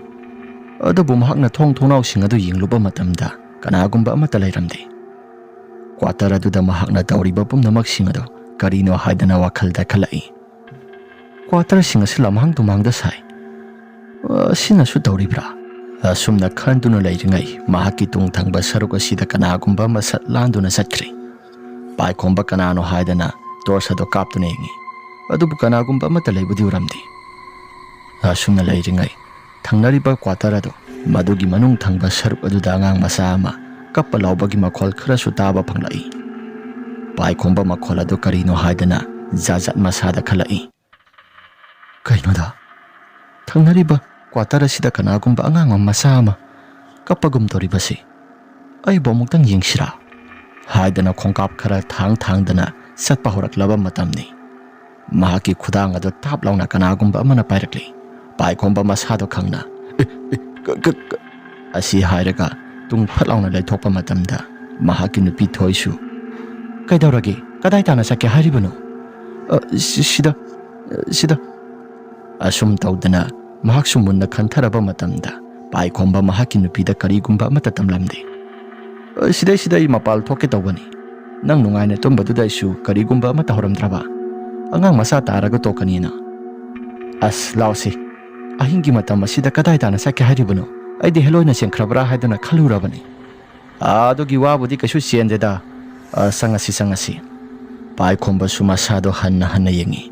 ꯑꯗꯨꯕꯨ ꯃꯍꯥꯛꯅ ꯊꯣꯡ ꯊꯣꯡꯅꯥꯎꯁꯤꯡ ꯑꯗꯨ ꯌꯦꯡꯂꯨꯕ ꯃꯇꯝꯗ ꯀꯅꯥꯒꯨꯝꯕ ꯑꯃꯠꯇ ꯂꯩꯔꯝꯗꯦ꯫ ꯀ꯭ꯋꯥꯇꯔ ꯑꯗꯨꯗ ꯃꯍꯥꯛꯅ ꯇꯧꯔꯤꯕ ꯄꯨꯝꯅꯃꯛꯁꯤꯡ ꯑꯗꯨ ꯀꯔꯤꯅꯣ ꯍꯥꯏꯗꯅ ꯋꯥꯈꯜꯗ ꯈꯜꯂꯛꯏ꯫ ꯀ꯭ꯋꯥꯇꯔꯁꯤꯡ ꯑꯁꯤ ꯂꯝꯍꯥꯡ ꯇꯨꯝꯍꯥꯡꯗ ꯁꯥꯏ꯫ ꯑꯁꯤꯅꯁꯨ ꯇꯧꯔꯤꯕ꯭ꯔꯥ? ꯑꯁꯨꯝꯅ ꯈꯟꯗꯨꯅ ꯂꯩꯔꯤꯉꯩ ꯃꯍꯥꯛꯀꯤ ꯇꯨꯡ ꯊꯪꯕ ꯁꯔꯨꯛ ꯑꯁꯤꯗ ꯀꯅꯥꯒꯨꯝꯕ ꯑꯃ ꯁꯠ ꯂꯥꯟꯗꯨꯅ ꯆꯠꯈ꯭ꯔꯦ꯫ ꯄꯥꯏꯈꯣꯝꯕ ꯀꯅꯥꯅꯣ ꯍꯥꯏꯗꯅ ꯇꯣꯔꯆ ꯑꯗꯨ ꯀꯥꯞꯇꯨꯅ ꯌꯦꯡꯉꯤ꯫ ꯑꯗꯨꯕꯨ ꯀꯅꯥꯒꯨꯝꯕ ꯑꯃꯠꯇ ꯂꯩꯕꯗꯤ ꯎꯔꯝꯗꯦ꯫ ꯑꯁꯨꯝꯅ ꯂꯩꯔꯤꯉꯩ ꯊꯪꯅꯔꯤꯕ ꯀ꯭ꯋꯥꯇꯔ ꯑꯗꯨ, ꯃꯗꯨꯒꯤ ꯃꯅꯨꯡ ꯊꯪꯕ ꯁꯔꯨꯛ ꯑꯗꯨꯗ ꯑꯉꯥꯡ ꯃꯆꯥ ꯑꯃ ꯀꯞꯄ ꯂꯥꯎꯕꯒꯤ ꯃꯈꯣꯜ ꯈꯔꯁꯨ ꯇꯥꯕ ꯐꯪꯂꯛꯏ꯫ ꯄꯥꯏꯈꯣꯝꯕ ꯃꯈꯣꯜ ꯑꯗꯨ ꯀꯔꯤꯅꯣ ꯍꯥꯏꯗꯅ ꯖꯥꯠ ꯖꯥꯠ ꯃꯁꯥꯗ ꯈꯜꯂꯛꯏ꯫ "ꯀꯩꯅꯣꯗ, ꯊꯪꯅꯔꯤꯕ ꯀ꯭ꯋꯥꯇꯔ ꯑꯁꯤꯗ ꯀꯅꯥꯒꯨꯝꯕ ꯑꯉꯥꯡ ꯃꯆꯥ ꯑꯃ ꯀꯞꯄꯒꯨꯝ ꯇꯧꯔꯤꯕꯁꯤ? ꯑꯩꯕꯨ ꯑꯃꯨꯛꯇꯪ ꯌꯦꯡꯁꯤꯔꯥ?" ꯍꯥꯏꯗꯅ ꯈꯣꯡꯀꯥꯞ ꯈꯔ ꯊꯥꯡ ꯊꯥꯡꯗꯅ ꯆꯠꯄ ꯍꯧꯔꯛꯂꯕ ꯃꯇꯝꯅꯤ꯫ ꯃꯍꯥꯛꯀꯤ ꯈꯨꯗꯥꯡ ꯑꯗꯨ ꯇꯥꯞ ꯂꯥꯎꯅ ꯀꯅꯥꯒꯨꯝꯕ ꯑꯃꯅ ꯄꯥꯏꯔꯛꯂꯤ꯫ ꯄꯥꯏꯈꯣꯝꯕ ꯃꯁꯥꯗꯣ ꯈꯪꯅ, "ꯑꯦ, ꯑꯦ, ꯀ-, ꯀ-, ꯀ-," ꯑꯁꯤ ꯍꯥꯏꯔꯒ ꯇꯨꯡ ꯐꯠ ꯂꯥꯎꯅ ꯂꯩꯊꯣꯛꯄ ꯃꯇꯝꯗ, ꯃꯍꯥꯛꯀꯤ ꯅꯨꯄꯤ ꯊꯣꯏꯁꯨ, "ꯀꯩꯗꯧꯔꯒꯦ? ꯀꯗꯥꯏ ꯇꯥꯟꯅ ꯆꯠꯀꯦ ꯍꯥꯏꯔꯤꯕꯅꯣ?" "ꯑ, ꯁꯤ-, ꯁꯤꯗ, ꯑ, ꯁꯤꯗ꯫" ꯑꯁꯨꯝ ꯇꯧꯗꯅ ꯃꯍꯥꯛꯁꯨ ꯃꯨꯟꯅ ꯈꯟꯊꯔꯕ ꯃꯇꯝꯗ, ꯄꯥꯏꯈꯣꯝꯕ ꯃꯍꯥꯛꯀꯤ ꯅꯨꯄꯤꯗ ꯀꯔꯤꯒꯨꯝꯕ ꯑꯃꯠꯇ ꯇꯝꯂꯝꯗꯦ꯫ "ꯑ, ꯁꯤꯗꯩꯁꯤꯗ ꯑꯩ ꯃꯄꯥꯜ ꯊꯣꯛꯀꯦ ꯇꯧꯕꯅꯤ꯫ ꯅꯪ ꯅꯨꯡꯉꯥꯏꯅ ꯇꯨꯝꯕꯗꯨꯗ ꯑꯩꯁꯨ ꯀꯔꯤꯒꯨꯝꯕ ꯑꯃꯠꯇ ꯍꯧꯔꯝꯗ꯭ꯔꯕ? ꯑꯉꯥꯡ ꯃꯆꯥ ꯇꯥꯔꯒ ꯇꯣꯛꯀꯅꯤꯅ꯫ ꯑꯁ, ꯂꯥꯎꯁꯤ, ꯑꯍꯤꯡꯒꯤ ꯃꯇꯝ ꯑꯁꯤꯗ ꯀꯗꯥꯏ ꯇꯥꯟꯅ ꯆꯠꯀꯦ ꯍꯥꯏꯔꯤꯕꯅꯣ? ꯑꯩꯗꯤ ꯍꯦꯂꯣꯏꯅ ꯆꯦꯟꯈ꯭ꯔꯕ꯭ꯔꯥ ꯍꯥꯏꯗꯨꯅ ꯈꯜꯂꯨꯔꯕꯅꯤ꯫" "ꯑꯥ, ꯑꯗꯨꯒꯤ ꯋꯥꯕꯨꯗꯤ ꯀꯩꯁꯨ ꯆꯦꯟꯗꯦꯗ꯫ ꯑ, ꯆꯪꯉꯁꯤ, ꯆꯪꯉꯁꯤ꯫" ꯄꯥꯏꯈꯣꯝꯕꯁꯨ ꯃꯁꯥꯗꯣ ꯍꯟꯅ ꯍꯟꯅ ꯌꯦꯡꯉꯤ꯫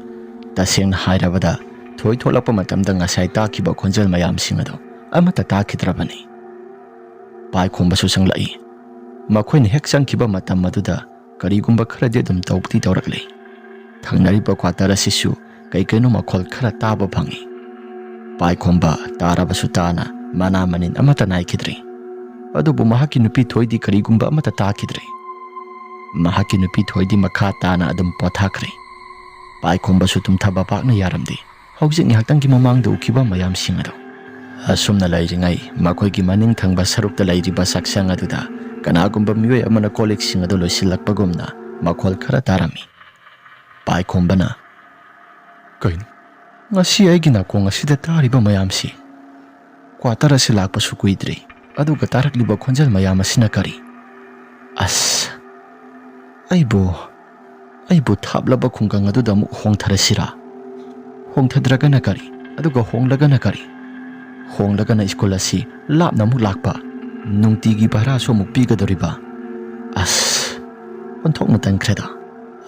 ꯇꯁꯦꯡꯅ ꯍꯥꯏꯔꯕꯗ, ꯊꯣꯏ ꯊꯣꯛꯂꯛꯄ ꯃꯇꯝꯗ ꯉꯁꯥꯏ ꯇꯥꯈꯤꯕ ꯈꯣꯟꯖꯦꯜ ꯃꯌꯥꯝꯁꯤꯡ ꯑꯗꯣ ꯑꯃꯠꯇ ꯇꯥꯈꯤꯗ꯭ꯔꯕꯅꯤ꯫ ꯄꯥꯏꯈꯣꯝꯕꯁꯨ ꯆꯪꯂꯛꯏ꯫ ꯃꯈꯣꯏꯅ ꯍꯦꯛ ꯆꯪꯈꯤꯕ ꯃꯇꯝ ꯑꯗꯨꯗ ꯀꯔꯤꯒꯨꯝꯕ ꯈꯔꯗꯤ ꯑꯗꯨꯝ ꯇꯧꯕꯗꯤ ꯇꯧꯔꯛꯂꯤ꯫ ꯊꯪꯅꯔꯤꯕ ꯀ꯭ꯋꯥꯇꯔ ꯑꯁꯤꯁꯨ ꯀꯩ ꯀꯩꯅꯣ ꯃꯈꯣꯜ ꯈꯔ ꯇꯥꯕ ꯐꯪꯏ꯫ ꯄꯥꯏꯈꯣꯝꯕ ꯇꯥꯔꯕꯁꯨ ꯇꯥꯅ ꯃꯅꯥ ꯃꯅꯤꯟ ꯑꯃꯠꯇ ꯅꯥꯏꯈꯤꯗ꯭ꯔꯦ꯫ ꯑꯗꯨꯕꯨ ꯃꯍꯥꯛꯀꯤ ꯅꯨꯄꯤ ꯊꯣꯏꯗꯤ ꯀꯔꯤꯒꯨꯝꯕ ꯑꯃꯠꯇ ꯇꯥꯈꯤꯗ꯭ꯔꯦ꯫ ꯃꯍꯥꯛꯀꯤ ꯅꯨꯄꯤ ꯊꯣꯏꯗꯤ ꯃꯈꯥ ꯇꯥꯅ ꯑꯗꯨꯝ ꯄꯣꯊꯥꯈ꯭ꯔꯦ꯫ ꯄꯥꯏꯈꯣꯝꯕꯁꯨ ꯇꯨꯝꯊꯕ ꯄꯥꯛꯅ ꯌꯥꯔꯝꯗꯦ꯫ ꯍꯧꯖꯤꯛ ꯉꯥꯏꯍꯥꯛꯇꯪꯒꯤ ꯃꯃꯥꯡꯗ ꯎꯈꯤꯕ ꯃꯌꯥꯝꯁꯤꯡ ꯑꯗꯣ꯫ ꯑꯁꯨꯝꯅ ꯂꯩꯔꯤꯉꯩ ꯃꯈꯣꯏꯒꯤ ꯃꯅꯤꯡ ꯊꯪꯕ ꯁꯔꯨꯛꯇ ꯂꯩꯔꯤꯕ ꯆꯥꯛꯁꯪ ꯑꯗꯨꯗ ꯀꯅꯥꯒꯨꯝꯕ ꯃꯤꯑꯣꯏ ꯑꯃꯅ ꯀꯣꯜ ꯂꯤꯛꯁꯤꯡ ꯑꯗꯨ ꯂꯣꯏꯁꯤꯜꯂꯛꯄꯒꯨꯝꯅ ꯃꯈꯣꯜ ꯈꯔ ꯇꯥꯔꯝꯃꯤ꯫ ꯄꯥꯏꯈꯣꯝꯕꯅ, "ꯀꯩꯅꯣ, ꯉꯁꯤ ꯑꯩꯒꯤ ꯅꯥꯀꯣꯡ ꯑꯁꯤꯗ ꯇꯥꯔꯤꯕ ꯃꯌꯥꯝꯁꯤ? ꯀ꯭ꯋꯥꯇꯔ ꯑꯁꯤ ꯂꯥꯛꯄꯁꯨ ꯀꯨꯏꯗ꯭ꯔꯤ, ꯑꯗꯨꯒ ꯇꯥꯔꯛꯂꯤꯕ ꯈꯣꯟꯖꯦꯜ ꯃꯌꯥꯝ ꯑꯁꯤꯅ ꯀꯔꯤ? ꯑꯁ, ꯑꯩꯕꯨ, ꯑꯩꯕꯨ ꯊꯥꯞꯂꯕ ꯈꯨꯡꯒꯪ ꯑꯗꯨꯗ ꯑꯃꯨꯛ ꯍꯣꯡꯊꯔꯁꯤꯔꯥ? ꯍꯣꯡꯊꯗ꯭ꯔꯒꯅ ꯀꯔꯤ, ꯑꯗꯨꯒ ꯍꯣꯡꯂꯒꯅ ꯀꯔꯤ? ꯍꯣꯡꯂꯒꯅ ꯁ꯭ꯀꯨꯜ ꯑꯁꯤ ꯂꯥꯞꯅ ꯑꯃꯨꯛ ꯂꯥꯛꯄ, ꯅꯨꯡꯇꯤꯒꯤ ꯚꯔꯥꯁꯨ ꯑꯃꯨꯛ ꯄꯤꯒꯗꯧꯔꯤꯕ꯫ ꯑꯁ, ꯑꯣꯟꯊꯣꯛꯅ ꯇꯟꯈ꯭ꯔꯦꯗ꯫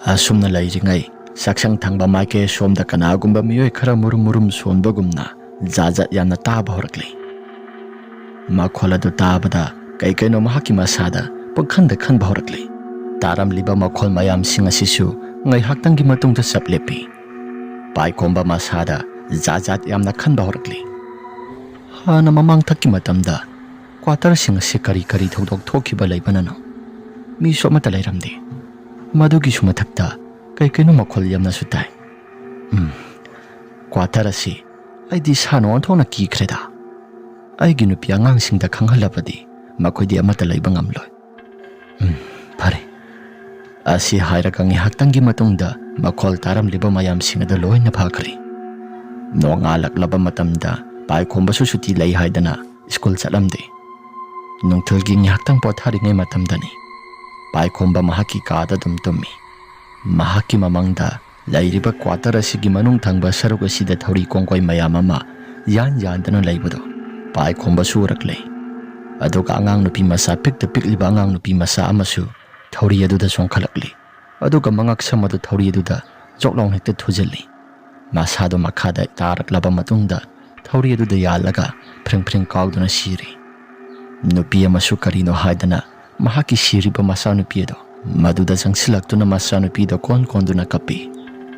ꯑꯁꯨꯝꯅ ꯂꯩꯔꯤꯉꯩ ꯆꯥꯛꯁꯪ ꯊꯪꯕ ꯃꯥꯏꯀꯩ ꯑꯁꯣꯝꯗ ꯀꯅꯥꯒꯨꯝꯕ ꯃꯤꯑꯣꯏ ꯈꯔ ꯃꯨꯔꯨꯝ ꯃꯨꯔꯨꯝ ꯁꯣꯟꯕꯒꯨꯝꯅ ꯖꯥꯠ ꯖꯥꯠ ꯌꯥꯝꯅ ꯇꯥꯕ ꯍꯧꯔꯛꯂꯤ꯫ ꯃꯈꯣꯜ ꯑꯗꯨ ꯇꯥꯕꯗ ꯀꯩ ꯀꯩꯅꯣ ꯃꯍꯥꯛꯀꯤ ꯃꯁꯥꯗ ꯄꯪꯈꯟꯗ ꯈꯟꯕ ꯍꯧꯔꯛꯂꯤ꯫ ꯇꯥꯔꯝꯂꯤꯕ ꯃꯈꯣꯜ ꯃꯌꯥꯝꯁꯤꯡ ꯑꯁꯤꯁꯨ ꯉꯥꯏꯍꯥꯛꯇꯪꯒꯤ ꯃꯇꯨꯡꯗ ꯆꯞ ꯂꯦꯞꯄꯤ꯫ ꯄꯥꯏꯈꯣꯝꯕ ꯃꯁꯥꯗ ꯖꯥꯠ ꯖꯥꯠ ꯌꯥꯝꯅ ꯈꯟꯕ ꯍꯧꯔꯛꯂꯤ꯫ ꯍꯥꯟꯅ ꯃꯃꯥꯡꯊꯛꯀꯤ ꯃꯇꯝꯗ ꯀ꯭ꯋꯥꯇꯔꯁꯤꯡ ꯑꯁꯤ ꯀꯔꯤ ꯀꯔꯤ ꯊꯧꯗꯣꯛ ꯊꯣꯛꯈꯤꯕ ꯂꯩꯕꯅꯅꯣ? ꯃꯤꯁꯨ ꯑꯃꯠꯇ ꯂꯩꯔꯝꯗꯦ꯫ ꯃꯗꯨꯒꯤꯁꯨ ꯃꯊꯛꯇ ꯀꯩ ꯀꯩꯅꯣ ꯃꯈꯣꯜ ꯌꯥꯝꯅꯁꯨ ꯇꯥꯏ꯫ ꯎꯝ, ꯀ꯭ꯋꯥꯇꯔ ꯑꯁꯤ ꯑꯩꯗꯤ ꯏꯁꯥꯅ ꯑꯣꯟꯊꯣꯛꯅ ꯀꯤꯈ꯭ꯔꯦꯗ꯫ ꯑꯩꯒꯤ ꯅꯨꯄꯤ ꯑꯉꯥꯡꯁꯤꯡꯗ ꯈꯪꯍꯜꯂꯕꯗꯤ ꯃꯈꯣꯏꯗꯤ ꯑꯃꯠꯇ ꯂꯩꯕ ꯉꯝꯂꯣꯏ꯫ ꯎꯝ, ꯐꯔꯦ꯫ ꯑꯁꯤ ꯍꯥꯏꯔꯒ ꯉꯥꯏꯍꯥꯛꯇꯪꯒꯤ ꯃꯇꯨꯡꯗ ꯃꯈꯣꯜ ꯇꯥꯔꯝꯂꯤꯕ ꯃꯌꯥꯝꯁꯤꯡ ꯑꯗꯨ ꯂꯣꯏꯅ ꯐꯈ꯭ꯔꯦ꯫ ꯅꯣꯡꯉꯥꯜꯂꯛꯂꯕ ꯃꯇꯝꯗ ꯄꯥꯏꯈꯣꯝꯕꯁꯨ ꯁꯨꯇꯤ ꯂꯩ ꯍꯥꯏꯗꯅ ꯁ꯭ꯀꯨꯜ ꯆꯠꯂꯝꯗꯦ꯫ ꯅꯨꯡꯊꯤꯜꯒꯤ ꯉꯥꯏꯍꯥꯛꯇꯪ ꯄꯣꯊꯥꯔꯤꯉꯩ ꯃꯇꯝꯗꯅꯤ ꯄꯥꯏꯈꯣꯝꯕ ꯃꯍꯥꯛꯀꯤ ꯀꯥꯗ ꯑꯗꯨꯝ ꯇꯨꯝꯃꯤ꯫ ꯃꯍꯥꯛꯀꯤ ꯃꯃꯥꯡꯗ ꯂꯩꯔꯤꯕ ꯀ꯭ꯋꯥꯇꯔ ꯑꯁꯤꯒꯤ ꯃꯅꯨꯡ ꯊꯪꯕ ꯁꯔꯨꯛ ꯑꯁꯤꯗ ꯊꯧꯔꯤ ꯀꯣꯡꯒꯣꯏ ꯃꯌꯥꯝ ꯑꯃ ꯌꯥꯟ ꯌꯥꯟꯗꯨꯅ ꯂꯩꯕꯗꯨ ꯄꯥꯏꯈꯣꯝꯕꯁꯨ ꯎꯔꯛꯂꯦ꯫ ꯑꯗꯨꯒ ꯑꯉꯥꯡ ꯅꯨꯄꯤ ꯃꯆꯥ ꯄꯤꯛꯇ ꯄꯤꯛꯂꯤꯕ ꯑꯉꯥꯡ ꯅꯨꯄꯤ ꯃꯆꯥ ꯑꯃꯁꯨ ꯊꯧꯔꯤ ꯑꯗꯨꯗ ꯆꯣꯡꯈꯠꯂꯛꯂꯤ꯫ ꯑꯗꯨꯒ ꯃꯉꯛꯁꯝ ꯑꯗꯨ ꯊꯧꯔꯤ ꯑꯗꯨꯗ ꯖꯣꯛ ꯂꯥꯎꯅ ꯍꯦꯛꯇ ꯊꯨꯖꯤꯜꯂꯤ꯫ ꯃꯁꯥꯗꯨ ꯃꯈꯥꯗ ꯇꯥꯔꯛꯂꯕ ꯃꯇꯨꯡꯗ ꯊꯧꯔꯤ ꯑꯗꯨꯗ ꯌꯥꯜꯂꯒ ꯐ꯭ꯔꯤꯡ ꯐ꯭ꯔꯤꯡ ꯀꯥꯎꯗꯨꯅ ꯁꯤꯔꯤ꯫ ꯅꯨꯄꯤ ꯑꯃꯁꯨ ꯀꯔꯤꯅꯣ ꯍꯥꯏꯗꯅ ꯃꯍꯥꯛꯀꯤ ꯁꯤꯔꯤꯕ ꯃꯆꯥꯅꯨꯄꯤ ꯑꯗꯨ ꯃꯗꯨꯗ ꯆꯪꯁꯤꯜꯂꯛꯇꯨꯅ ꯃꯆꯥꯅꯨꯄꯤꯗ ꯀꯣꯟ ꯀꯣꯟꯗꯨꯅ ꯀꯞꯄꯤ꯫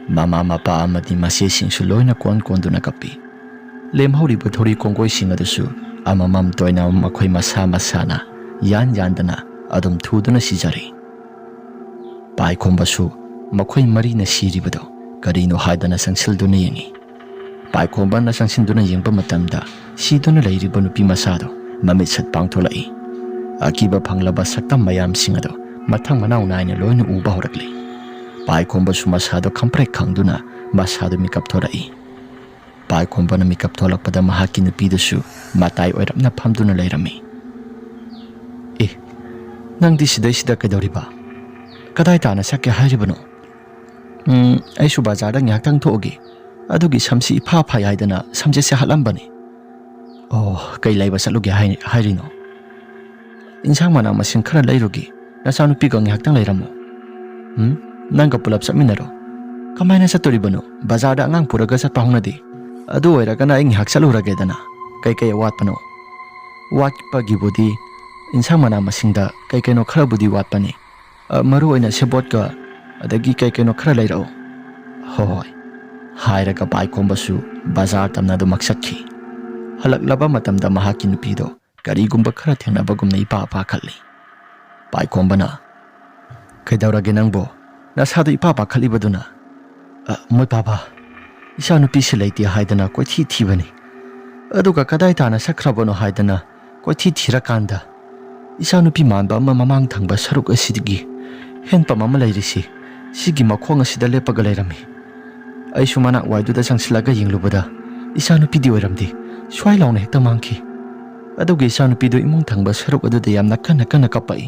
ꯃꯃꯥ ꯃꯄꯥ ꯑꯃꯗꯤ ꯃꯆꯦꯁꯤꯡꯁꯨ ꯂꯣꯏꯅ ꯀꯣꯟ ꯀꯣꯟꯗꯨꯅ ꯀꯞꯄꯤ꯫ ꯂꯦꯝꯍꯧꯔꯤꯕ ꯊꯧꯔꯤ ꯀꯣꯡꯒꯣꯏꯁꯤꯡ ꯑꯗꯨꯁꯨ ꯑꯃꯃꯝꯇ ꯑꯣꯏꯅ ꯃꯈꯣꯏ ꯃꯁꯥ ꯃꯁꯥꯅ ꯌꯥꯟ ꯌꯥꯟꯗꯅ ꯑꯗꯨꯝ ꯊꯨꯗꯨꯅ ꯁꯤꯖꯔꯦ꯫ ꯄꯥꯏꯈꯣꯝꯕꯁꯨ ꯃꯈꯣꯏ ꯃꯔꯤꯅ ꯁꯤꯔꯤꯕꯗꯨ ꯀꯔꯤꯅꯣ ꯍꯥꯏꯗꯅ ꯆꯪꯁꯤꯜꯗꯨꯅ ꯌꯦꯡꯉꯤ꯫ ꯄꯥꯏꯈꯣꯝꯕꯅ ꯆꯪꯁꯤꯟꯗꯨꯅ ꯌꯦꯡꯕ ꯃꯇꯝꯗ ꯁꯤꯗꯨꯅ ꯂꯩꯔꯤꯕ ꯅꯨꯄꯤ ꯃꯆꯥꯗꯨ ꯃꯃꯤꯠ ꯁꯠ ꯄꯥꯡꯊꯣꯛꯂꯛꯏ꯫ ꯑꯀꯤꯕ ꯐꯪꯂꯕ ꯁꯛꯇꯝ ꯃꯌꯥꯝꯁꯤꯡ ꯑꯗꯨ ꯃꯊꯪ ꯃꯅꯥꯎ ꯅꯥꯏꯅ ꯂꯣꯏꯅ ꯎꯕ ꯍꯧꯔꯛꯂꯤ꯫ ꯄꯥꯏꯈꯣꯝꯕꯁꯨ ꯃꯁꯥꯗꯨ ꯈꯝꯄ꯭ꯔꯦꯛ ꯈꯪꯗꯨꯅ ꯃꯁꯥꯗꯨ ꯃꯤꯀꯞ ꯊꯣꯔꯛꯏ꯫ ꯄꯥꯏꯈꯣꯝꯕꯅ ꯃꯤꯀꯞ ꯊꯣꯛꯂꯛꯄꯗ ꯃꯍꯥꯛꯀꯤ ꯅꯨꯄꯤꯗꯨꯁꯨ ꯃꯇꯥꯏ ꯑꯣꯏꯔꯞꯅ ꯐꯝꯗꯨꯅ ꯂꯩꯔꯝꯃꯤ꯫ "ꯑꯦ, ꯅꯪꯗꯤ ꯁꯤꯗꯩꯁꯤꯗ ꯀꯩꯗꯧꯔꯤꯕ? ꯀꯗꯥꯏ ꯇꯥꯟꯅ ꯆꯠꯀꯦ ꯍꯥꯏꯔꯤꯕꯅꯣ?" "ꯎꯝ, ꯑꯩꯁꯨ ꯕꯖꯥꯔꯗ ꯉꯥꯏꯍꯥꯛꯇꯪ ꯊꯣꯛꯎꯒꯦ꯫ ꯑꯗꯨꯒꯤ ꯁꯝꯁꯤ ꯏꯐꯥ ꯐꯥꯏ ꯍꯥꯏꯗꯅ ꯁꯝꯖꯦꯠꯁꯦ ꯍꯥꯠꯂꯝꯕꯅꯤ꯫" "ꯑꯣ, ꯀꯩ ꯂꯩꯕ ꯆꯠꯂꯨꯒꯦ ꯍꯥꯏ-, ꯍꯥꯏꯔꯤꯅꯣ?" "ꯏꯟꯁꯥꯡ ꯃꯅꯥ ꯃꯁꯤꯡ ꯈꯔ ꯂꯩꯔꯨꯒꯦ꯫ ꯅꯆꯥꯅꯨꯄꯤꯒ ꯉꯥꯏꯍꯥꯛꯇꯪ ꯂꯩꯔꯝꯃꯣ꯫ ꯎꯝ? ꯅꯪꯒ ꯄꯨꯂꯞ ꯆꯠꯃꯤꯟꯅꯔꯣ꯫" "ꯀꯃꯥꯏꯅ ꯆꯠꯇꯣꯔꯤꯕꯅꯣ? ꯕꯖꯥꯔꯗ ꯑꯉꯥꯡ ꯄꯨꯔꯒ ꯆꯠꯄ ꯍꯧꯅꯗꯦ꯫ ꯑꯗꯨ ꯑꯣꯏꯔꯒꯅ ꯑꯩ ꯉꯥꯏꯍꯥꯛ ꯆꯠꯂꯨꯔꯒꯦꯗꯅ꯫ ꯀꯩꯀꯩ ꯑꯋꯥꯠꯄꯅꯣ?" "ꯋꯥꯠꯄꯒꯤꯕꯨꯗꯤ ꯏꯟꯁꯥꯡ ꯃꯅꯥ ꯃꯁꯤꯡꯗ ꯀꯩ ꯀꯩꯅꯣ ꯈꯔꯕꯨꯗꯤ ꯋꯥꯠꯄꯅꯤ꯫ ꯑ, ꯃꯔꯨ ꯑꯣꯏꯅ ꯁꯦꯕꯣꯠꯀ ꯑꯗꯒꯤ ꯀꯩ ꯀꯩꯅꯣ ꯈꯔ ꯂꯩꯔꯛꯑꯣ꯫" "ꯍꯣꯏ, ꯍꯣꯏ," ꯍꯥꯏꯔꯒ ꯄꯥꯏꯈꯣꯝꯕꯁꯨ ꯕꯖꯥꯔ ꯇꯝꯅ ꯑꯗꯨꯃꯛ ꯆꯠꯈꯤ꯫ ꯍꯜꯂꯛꯂꯕ ꯃꯇꯝꯗ ꯃꯍꯥꯛꯀꯤ ꯅꯨꯄꯤꯗꯣ ꯀꯔꯤꯒꯨꯝꯕ ꯈꯔ ꯊꯦꯡꯅꯕꯒꯨꯝꯅ ꯏꯄꯥ ꯄꯥꯈꯠꯂꯤ꯫ ꯄꯥꯏꯈꯣꯝꯕꯅ, "ꯀꯩꯗꯧꯔꯒꯦ ꯅꯪꯕꯣ? ꯅꯁꯥꯗꯣ ꯏꯄꯥ ꯄꯥꯈꯠꯂꯤꯕꯗꯨꯅ?" "ꯑ, ꯃꯣꯏ ꯄꯥꯕ, ꯏꯆꯥꯅꯨꯄꯤꯁꯤ ꯂꯩꯇꯦ ꯍꯥꯏꯗꯅ ꯀꯣꯏꯊꯤ ꯊꯤꯕꯅꯤ꯫ ꯑꯗꯨꯒ ꯀꯗꯥꯏ ꯇꯥꯅ ꯆꯠꯈ꯭ꯔꯕꯅꯣ ꯍꯥꯏꯗꯅ ꯀꯣꯏꯊꯤ ꯊꯤꯔꯀꯥꯟꯗ ꯏꯆꯥꯅꯨꯄꯤ ꯃꯥꯟꯕ ꯑꯃ ꯃꯃꯥꯡ ꯊꯪꯕ ꯁꯔꯨꯛ ꯑꯁꯤꯒꯤ ꯍꯦꯟꯄꯝ ꯑꯃ ꯂꯩꯔꯤꯁꯤ, ꯁꯤꯒꯤ ꯃꯈꯣꯡ ꯑꯁꯤꯗ ꯂꯦꯞꯄꯒ ꯂꯩꯔꯝꯃꯤ꯫ ꯑꯩꯁꯨ ꯃꯅꯥꯛ ꯋꯥꯏꯗꯨꯗ ꯆꯪꯁꯤꯜꯂꯒ ꯌꯦꯡꯂꯨꯕꯗ ꯏꯆꯥꯅꯨꯄꯤꯗꯤ ꯑꯣꯏꯔꯝꯗꯦ꯫ ꯁ꯭ꯋꯥꯏ ꯂꯥꯎꯅ ꯍꯦꯛꯇ ꯃꯥꯡꯈꯤ꯫ ꯑꯗꯨꯒ ꯏꯆꯥꯅꯨꯄꯤꯗꯨ ꯏꯃꯨꯡ ꯊꯪꯕ ꯁꯔꯨꯛ ꯑꯗꯨꯗ ꯌꯥꯝꯅ ꯀꯟꯅ ꯀꯟꯅ ꯀꯞꯄꯛꯏ꯫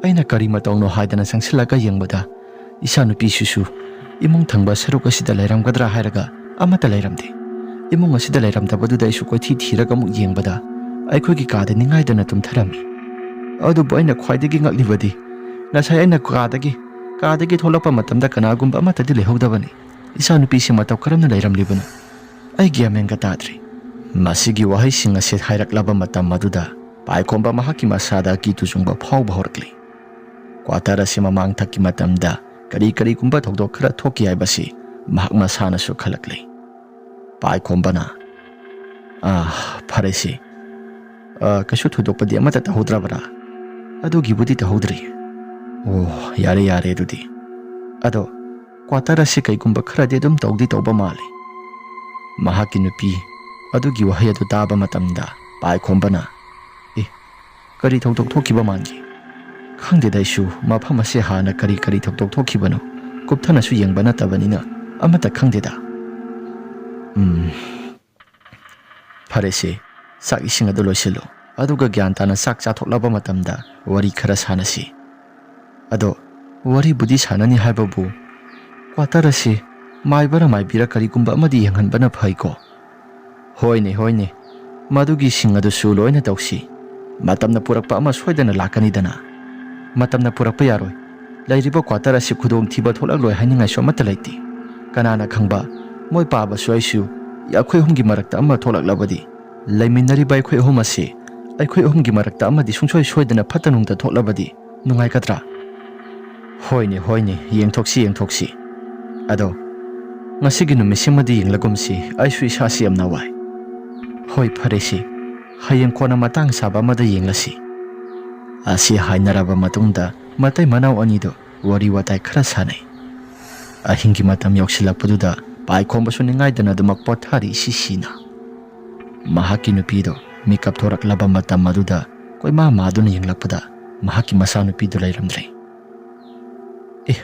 ꯑꯩꯅ ꯀꯔꯤ ꯃꯇꯧꯅꯣ ꯍꯥꯏꯗꯅ ꯆꯪꯁꯤꯜꯂꯒ ꯌꯦꯡꯕꯗ ꯏꯆꯥꯅꯨꯄꯤꯁꯤꯁꯨ ꯏꯃꯨꯡ ꯊꯪꯕ ꯁꯔꯨꯛ ꯑꯁꯤꯗ ꯂꯩꯔꯝꯒꯗ꯭ꯔꯥ ꯍꯥꯏꯔꯒ ꯑꯃꯠꯇ ꯂꯩꯔꯝꯗꯦ꯫ ꯏꯃꯨꯡ ꯑꯁꯤꯗ ꯂꯩꯔꯝꯗꯕꯗꯨꯗ ꯑꯩꯁꯨ ꯀꯣꯏꯊꯤ ꯊꯤꯔꯒ ꯑꯃꯨꯛ ꯌꯦꯡꯕꯗ ꯑꯩꯈꯣꯏꯒꯤ ꯀꯥꯗ ꯅꯤꯡꯉꯥꯏꯗꯅ ꯇꯨꯝꯊꯔꯝꯃꯤ꯫ ꯑꯗꯨꯕꯨ ꯑꯩꯅ ꯈ꯭ꯋꯥꯏꯗꯒꯤ ꯉꯛꯂꯤꯕꯗꯤ ꯉꯁꯥꯏ ꯑꯩꯅ ꯀꯥꯗꯒꯤ, ꯀꯥꯗꯒꯤ ꯊꯣꯛꯂꯛꯄ ꯃꯇꯝꯗ ꯀꯅꯥꯒꯨꯝꯕ ꯑꯃꯠꯇꯗꯤ ꯂꯩꯍꯧꯗꯕꯅꯤ꯫ ꯏꯆꯥꯅꯨꯄꯤꯁꯤ ꯃꯇꯧ ꯀꯔꯝꯅ ꯂꯩꯔꯝꯂꯤꯕꯅꯣ? ꯑꯩ ꯒ꯭ꯌꯥꯟ ꯃꯦꯟꯒ ꯇꯥꯗ꯭ꯔꯦ꯫" ꯃꯁꯤꯒꯤ ꯋꯥꯍꯩꯁꯤꯡ ꯑꯁꯤ ꯍꯥꯏꯔꯛꯂꯕ ꯃꯇꯝ ꯑꯗꯨꯗ ꯄꯥꯏꯈꯣꯝꯕ ꯃꯍꯥꯛꯀꯤ ꯃꯁꯥꯗ ꯑꯀꯤ ꯇꯨꯖꯨꯡꯕ ꯐꯥꯎꯕ ꯍꯧꯔꯛꯂꯤ꯫ ꯀ꯭ꯋꯥꯇꯔ ꯑꯁꯤ ꯃꯃꯥꯡꯊꯛꯀꯤ ꯃꯇꯝꯗ ꯀꯔꯤ ꯀꯔꯤꯒꯨꯝꯕ ꯊꯧꯗꯣꯛ ꯈꯔ ꯊꯣꯛꯈꯤ ꯍꯥꯏꯕꯁꯤ ꯃꯍꯥꯛ ꯃꯁꯥꯅꯁꯨ ꯈꯜꯂꯛꯂꯤ꯫ ꯄꯥꯏꯈꯣꯝꯕꯅ, "ꯑꯥ, ꯐꯔꯦꯁꯦ꯫ ꯑꯥ, ꯀꯩꯁꯨ ꯊꯣꯏꯗꯣꯛꯄꯗꯤ ꯑꯃꯠꯇ ꯇꯧꯍꯧꯗ꯭ꯔꯕ꯭ꯔꯥ?" "ꯑꯗꯨꯒꯤꯕꯨꯗꯤ ꯇꯧꯍꯧꯗ꯭ꯔꯤ꯫" "ꯑꯣ, ꯌꯥꯔꯦ, ꯌꯥꯔꯦ ꯑꯗꯨꯗꯤ꯫ ꯑꯗꯣ ꯀ꯭ꯋꯥꯇꯔ ꯑꯁꯤ ꯀꯩꯒꯨꯝꯕ ꯈꯔꯗꯤ ꯑꯗꯨꯝ ꯇꯧꯗꯤ ꯇꯧꯕ ꯃꯥꯜꯂꯤ꯫" ꯃꯍꯥꯛꯀꯤ ꯅꯨꯄꯤ ꯑꯗꯨꯒꯤ ꯋꯥꯍꯩ ꯑꯗꯨ ꯇꯥꯕ ꯃꯇꯝꯗ ꯄꯥꯏꯈꯣꯝꯕꯅ, "ꯑꯦ, ꯀꯔꯤ ꯊꯧꯗꯣꯛ ꯊꯣꯛꯈꯤꯕ ꯃꯥꯟꯒꯦ? ꯈꯪꯗꯦꯗ ꯑꯩꯁꯨ, ꯃꯐꯝ ꯑꯁꯤ ꯍꯥꯟꯅ ꯀꯔꯤ ꯀꯔꯤ ꯊꯧꯗꯣꯛ ꯊꯣꯛꯈꯤꯕꯅꯣ ꯀꯨꯞꯊꯅꯁꯨ ꯌꯦꯡꯕ ꯅꯠꯇꯕꯅꯤꯅ ꯑꯃꯠꯇ ꯈꯪꯗꯦꯗ꯫" "ꯎꯝ, ꯐꯔꯦꯁꯦ, ꯆꯥꯛ ꯏꯁꯤꯡ ꯑꯗꯨ ꯂꯣꯏꯁꯤꯜꯂꯨ, ꯑꯗꯨꯒ ꯒ꯭ꯌꯥꯟ ꯇꯥꯅ ꯆꯥꯛ ꯆꯥꯊꯣꯛꯂꯕ ꯃꯇꯝꯗ ꯋꯥꯔꯤ ꯈꯔ ꯁꯥꯟꯅꯁꯤ꯫" "ꯑꯗꯣ ꯋꯥꯔꯤꯕꯨꯗꯤ ꯁꯥꯟꯅꯅꯤ ꯍꯥꯏꯕꯕꯨ, ꯀ꯭ꯋꯥꯇꯔ ꯑꯁꯤ ꯃꯥꯏꯕꯔ ꯃꯥꯏꯕꯤꯔ ꯀꯔꯤꯒꯨꯝꯕ ꯑꯃꯗꯤ ꯌꯦꯡꯍꯟꯕꯅ ꯐꯩꯀꯣ?" "ꯍꯣꯏꯅꯦ, ꯍꯣꯏꯅꯦ, ꯃꯗꯨꯒꯤ ꯁꯤꯡ ꯑꯗꯨꯁꯨ ꯂꯣꯏꯅ ꯇꯧꯁꯤ꯫ ꯃꯇꯝꯅ ꯄꯨꯔꯛꯄ ꯑꯃ ꯁꯣꯏꯗꯅ ꯂꯥꯛꯀꯅꯤꯗꯅ꯫ ꯃꯇꯝꯅ ꯄꯨꯔꯛꯄ ꯌꯥꯔꯣꯏ꯫ ꯂꯩꯔꯤꯕ quarter ꯑꯁꯤ ꯈꯨꯗꯣꯡꯊꯤꯕ ꯊꯣꯛꯂꯛꯂꯣꯏ ꯍꯥꯏꯅꯤꯡꯉꯥꯏꯁꯨ ꯑꯃꯠꯇ ꯂꯩꯇꯦ꯫ ꯀꯅꯥꯅ ꯈꯪꯕ, ꯃꯣꯏ ꯄꯥꯕꯁꯨ ꯑꯩꯁꯨ, ꯑꯩꯈꯣꯏ ꯑꯍꯨꯝꯒꯤ ꯃꯔꯛꯇ ꯑꯃ ꯊꯣꯛꯂꯛꯂꯕꯗꯤ, ꯂꯩꯃꯤꯟꯅꯔꯤꯕ ꯑꯩꯈꯣꯏ ꯑꯍꯨꯝ ꯑꯁꯤ, ꯑꯩꯈꯣꯏ ꯑꯍꯨꯝꯒꯤ ꯃꯔꯛꯇ ꯑꯃꯗꯤ ꯁꯨꯡꯁꯣꯏ ꯁꯣꯏꯗꯅ ꯐꯠꯇ ꯅꯨꯡꯗ ꯊꯣꯛꯂꯕꯗꯤ ꯅꯨꯡꯉꯥꯏꯒꯗ꯭ꯔꯥ? ꯍꯣꯏꯅꯦ, ꯍꯣꯏꯅꯦ, ꯌꯦꯡꯊꯣꯛꯁꯤ, ꯌꯦꯡꯊꯣꯛꯁꯤ꯫ ꯑꯗꯣ, ꯉꯁꯤꯒꯤ ꯅꯨꯃꯤꯠꯁꯤꯃꯗꯤ ꯌꯦꯡꯂꯒꯨꯝꯁꯤ, ꯑꯩꯁꯨ ꯏꯁꯥꯁꯤ ꯌꯥꯝꯅ ꯋꯥꯏ꯫ ꯍꯣꯏ, ꯐꯔꯦꯁꯤ, ꯍꯌꯦꯡ ꯀꯣꯟꯅ ꯃꯇꯥꯡ ꯆꯥꯕ ꯑꯃꯗ ꯌꯦꯡꯂꯁꯤ꯫ ꯑꯁꯤ ꯍꯥꯏꯅꯔꯕ ꯃꯇꯨꯡꯗ ꯃꯇꯩ ꯃꯅꯥꯎ ꯑꯅꯤꯗꯨ ꯋꯥꯔꯤ ꯋꯥꯇꯥꯏ ꯈꯔ ꯁꯥꯟꯅꯩ꯫ ꯑꯍꯤꯡꯒꯤ ꯃꯇꯝ ꯌꯧꯁꯤꯜꯂꯛꯄꯗꯨꯗ ꯄꯥꯏꯈꯣꯝꯕꯁꯨ ꯅꯤꯡꯉꯥꯏꯗꯅ ꯑꯗꯨꯃꯛ ꯄꯣꯊꯥꯔꯤ ꯏꯁꯤ ꯁꯤꯅ꯫ ꯃꯍꯥꯛꯀꯤ ꯅꯨꯄꯤꯗꯣ ꯃꯤꯀꯞ ꯊꯣꯔꯛꯂꯕ ꯃꯇꯝ ꯑꯗꯨꯗ ꯀꯣꯏꯃꯥ ꯃꯥꯗꯨꯅ ꯌꯦꯡꯂꯛꯄꯗ ꯃꯍꯥꯛꯀꯤ ꯃꯆꯥꯅꯨꯄꯤꯗꯨ ꯂꯩꯔꯝꯗ꯭ꯔꯦ꯫ "ꯑꯦ,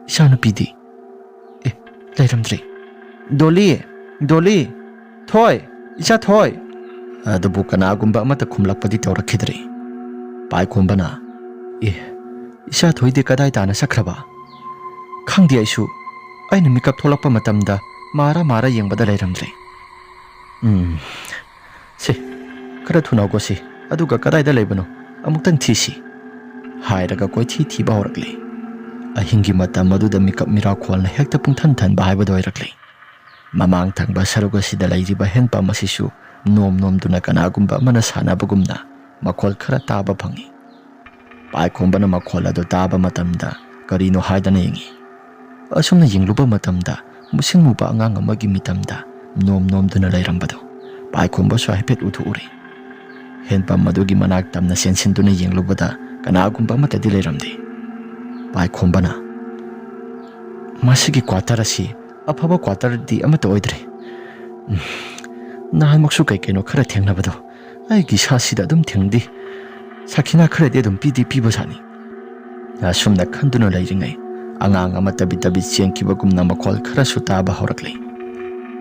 ꯏꯆꯥꯅꯨꯄꯤꯗꯤ? ꯑꯦ, ꯂꯩꯔꯝꯗ꯭ꯔꯦ꯫ ꯗꯣꯂꯤ, ꯗꯣꯂꯤ, ꯊꯣꯏ, ꯏꯆꯥ ꯊꯣꯏ!" ꯑꯗꯨꯕꯨ ꯀꯅꯥꯒꯨꯝꯕ ꯑꯃꯠꯇ ꯈꯨꯝꯂꯛꯄꯗꯤ ꯇꯧꯔꯛꯈꯤꯗ꯭ꯔꯦ꯫ ꯄꯥꯏꯈꯣꯝꯕꯅ, "ꯑꯦ, ꯏꯆꯥ ꯊꯣꯏꯗꯤ ꯀꯗꯥꯏ ꯇꯥꯅ ꯆꯠꯈ꯭ꯔꯕ? ꯈꯪꯗꯦ ꯑꯩꯁꯨ꯫ ꯑꯩꯅ ꯃꯤꯀꯞ ꯊꯣꯛꯂꯛꯄ ꯃꯇꯝꯗ ꯃꯥꯔ ꯃꯥꯔ ꯌꯦꯡꯕꯗ ꯂꯩꯔꯝꯗ꯭ꯔꯦ꯫ ꯎꯝ, ꯁꯦ, ꯈꯔ ꯊꯨꯅ ꯍꯧꯒꯠꯁꯤ, ꯑꯗꯨꯒ ꯀꯗꯥꯏꯗ ꯂꯩꯕꯅꯣ ꯑꯃꯨꯛꯇꯪ ꯊꯤꯁꯤ," ꯍꯥꯏꯔꯒ ꯀꯣꯏꯊꯤ ꯊꯤꯕ ꯍꯧꯔꯛꯂꯦ꯫ ꯑꯍꯤꯡꯒꯤ ꯃꯇꯝ ꯑꯗꯨꯗ ꯃꯤꯀꯞ ꯃꯤꯔꯥꯎꯈꯣꯜꯅ ꯍꯦꯛꯇ ꯄꯨꯡꯊꯟ ꯊꯟꯕ ꯍꯥꯏꯕꯗꯨ ꯑꯣꯏꯔꯛꯂꯦ꯫ ꯃꯃꯥꯡ ꯊꯪꯕ ꯁꯔꯨꯛ ꯑꯁꯤꯗ ꯂꯩꯔꯤꯕ ꯍꯦꯟꯄꯝ ꯑꯁꯤꯁꯨ ꯅꯣꯝ ꯅꯣꯝꯗꯨꯅ ꯀꯅꯥꯒꯨꯝꯕ ꯑꯃꯅ ꯁꯥꯟꯅꯕꯒꯨꯝꯅ ꯃꯈꯣꯜ ꯈꯔ ꯇꯥꯕ ꯐꯪꯏ꯫ ꯄꯥꯏꯈꯣꯝꯕꯅ ꯃꯈꯣꯜ ꯑꯗꯨ ꯇꯥꯕ ꯃꯇꯝꯗ ꯀꯔꯤꯅꯣ ꯍꯥꯏꯗꯅ ꯌꯦꯡꯏ꯫ ꯑꯁꯨꯝꯅ ꯌꯦꯡꯂꯨꯕ ꯃꯇꯝꯗ ꯃꯨꯁꯤꯟ ꯃꯨꯕ ꯑꯉꯥꯡ ꯑꯃꯒꯤ ꯃꯤꯇꯝꯗ ꯅꯣꯝ ꯅꯣꯝꯗꯨꯅ ꯂꯩꯔꯝꯕꯗꯨ ꯄꯥꯏꯈꯣꯝꯕꯁꯨ ꯍꯥꯏꯐꯦꯠ ꯎꯊꯣꯛꯎꯔꯦ꯫ ꯍꯦꯟꯄꯝ ꯑꯗꯨꯒꯤ ꯃꯅꯥꯛ ꯇꯝꯅ ꯆꯦꯟꯁꯤꯟꯗꯨꯅ ꯌꯦꯡꯂꯨꯕꯗ ꯀꯅꯥꯒꯨꯝꯕ ꯑꯃꯠꯇꯗꯤ ꯂꯩꯔꯝꯗꯦ꯫ ꯄꯥꯏꯈꯣꯝꯕꯅ, "ꯃꯁꯤꯒꯤ quarter ꯑꯁꯤ ꯑꯐꯕ quarterꯗꯤ ꯑꯃꯠꯇ ꯑꯣꯏꯗ꯭ꯔꯦ꯫ ꯎꯝ, ꯅꯍꯥꯟꯃꯨꯛꯁꯨ ꯀꯩ ꯀꯩꯅꯣ ꯈꯔ ꯊꯦꯡꯅꯕꯗꯣ ꯑꯩꯒꯤ ꯏꯁꯥꯁꯤꯗ ꯑꯗꯨꯝ ꯊꯦꯡꯅꯗꯦ꯫ ꯁꯥꯈꯤꯅꯥ ꯈꯔꯗꯤ ꯑꯗꯨꯝ ꯄꯤꯗꯤ ꯄꯤꯕꯖꯥꯠꯅꯤ꯫" ꯑꯁꯨꯝꯅ ꯈꯟꯗꯨꯅ ꯂꯩꯔꯤꯉꯩ ꯑꯉꯥꯡ ꯑꯃ ꯇꯕꯤ ꯇꯕꯤ ꯆꯦꯟꯈꯤꯕꯒꯨꯝꯅ ꯃꯈꯣꯜ ꯈꯔꯁꯨ ꯇꯥꯕ ꯍꯧꯔꯛꯂꯦ꯫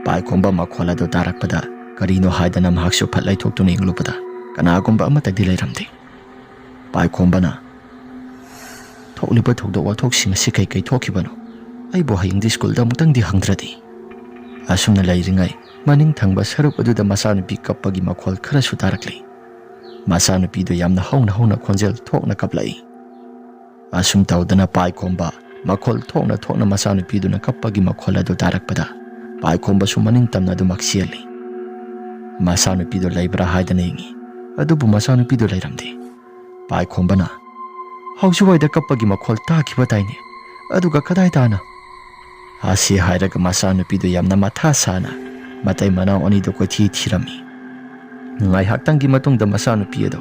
ꯄꯥꯏꯈꯣꯝꯕ ꯃꯈꯣꯜ ꯑꯗꯨ ꯇꯥꯔꯛꯄꯗ ꯀꯔꯤꯅꯣ ꯍꯥꯏꯗꯅ ꯃꯍꯥꯛꯁꯨ ꯐꯠ ꯂꯩꯊꯣꯛꯇꯨꯅ ꯌꯦꯡꯂꯨꯕꯗ ꯀꯅꯥꯒꯨꯝꯕ ꯑꯃꯠꯇꯗꯤ ꯂꯩꯔꯝꯗꯦ꯫ ꯄꯥꯏꯈꯣꯝꯕꯅ, "ꯊꯣꯛꯂꯤꯕ ꯊꯧꯗꯣꯛ ꯋꯥꯊꯣꯛꯁꯤꯡ ꯑꯁꯤ ꯀꯩ ꯀꯩ ꯊꯣꯛꯈꯤꯕꯅꯣ? ꯑꯩꯕꯨ ꯍꯌꯦꯡꯗꯤ ꯁ꯭ꯀꯨꯜꯗ ꯑꯃꯨꯛꯇꯪꯗꯤ ꯍꯪꯗ꯭ꯔꯗꯤ꯫" ꯑꯁꯨꯝꯅ ꯂꯩꯔꯤꯉꯩ ꯃꯅꯤꯡ ꯊꯪꯕ ꯁꯔꯨꯛ ꯑꯗꯨꯗ ꯃꯆꯥꯅꯨꯄꯤ ꯀꯞꯄꯒꯤ ꯃꯈꯣꯜ ꯈꯔꯁꯨ ꯇꯥꯔꯛꯂꯤ꯫ ꯃꯆꯥꯅꯨꯄꯤꯗꯨ ꯌꯥꯝꯅ ꯍꯧꯅ ꯍꯧꯅ ꯈꯣꯟꯖꯦꯜ ꯊꯣꯛꯅ ꯀꯞꯂꯛꯏ꯫ ꯑꯁꯨꯝ ꯇꯧꯗꯅ ꯄꯥꯏꯈꯣꯝꯕ ꯃꯈꯣꯜ ꯊꯣꯛꯅ ꯊꯣꯛꯅ ꯃꯆꯥꯅꯨꯄꯤꯗꯨꯅ ꯀꯞꯄꯒꯤ ꯃꯈꯣꯜ ꯑꯗꯨ ꯇꯥꯔꯛꯄꯗ ꯄꯥꯏꯈꯣꯝꯕꯁꯨ ꯃꯅꯤꯡ ꯇꯝꯅ ꯑꯗꯨꯃꯛ ꯆꯦꯜꯂꯤ꯫ ꯃꯆꯥꯅꯨꯄꯤꯗꯨ ꯂꯩꯕ꯭ꯔꯥ ꯍꯥꯏꯗꯅ ꯌꯦꯡꯉꯤ, ꯑꯗꯨꯕꯨ ꯃꯆꯥꯅꯨꯄꯤꯗꯨ ꯂꯩꯔꯝꯗꯦ꯫ ꯄꯥꯏꯈꯣꯝꯕꯅ, "ꯍꯧꯖꯤꯛꯋꯥꯏꯗ ꯀꯞꯄꯒꯤ ꯃꯈꯣꯜ ꯇꯥꯈꯤꯕ ꯇꯥꯏꯅꯦ, ꯑꯗꯨꯒ ꯀꯗꯥꯏ ꯇꯥꯅ?" ꯑꯁꯤ ꯍꯥꯏꯔꯒ ꯃꯆꯥꯅꯨꯄꯤꯗꯨ ꯌꯥꯝꯅ ꯃꯊꯥ ꯁꯥꯅ ꯃꯇꯩ ꯃꯅꯥꯎ ꯑꯅꯤꯗꯨ ꯀꯣꯏꯊꯤ ꯊꯤꯔꯝꯃꯤ꯫ ꯉꯥꯏꯍꯥꯛꯇꯪꯒꯤ ꯃꯇꯨꯡꯗ ꯃꯆꯥꯅꯨꯄꯤ ꯑꯗꯨ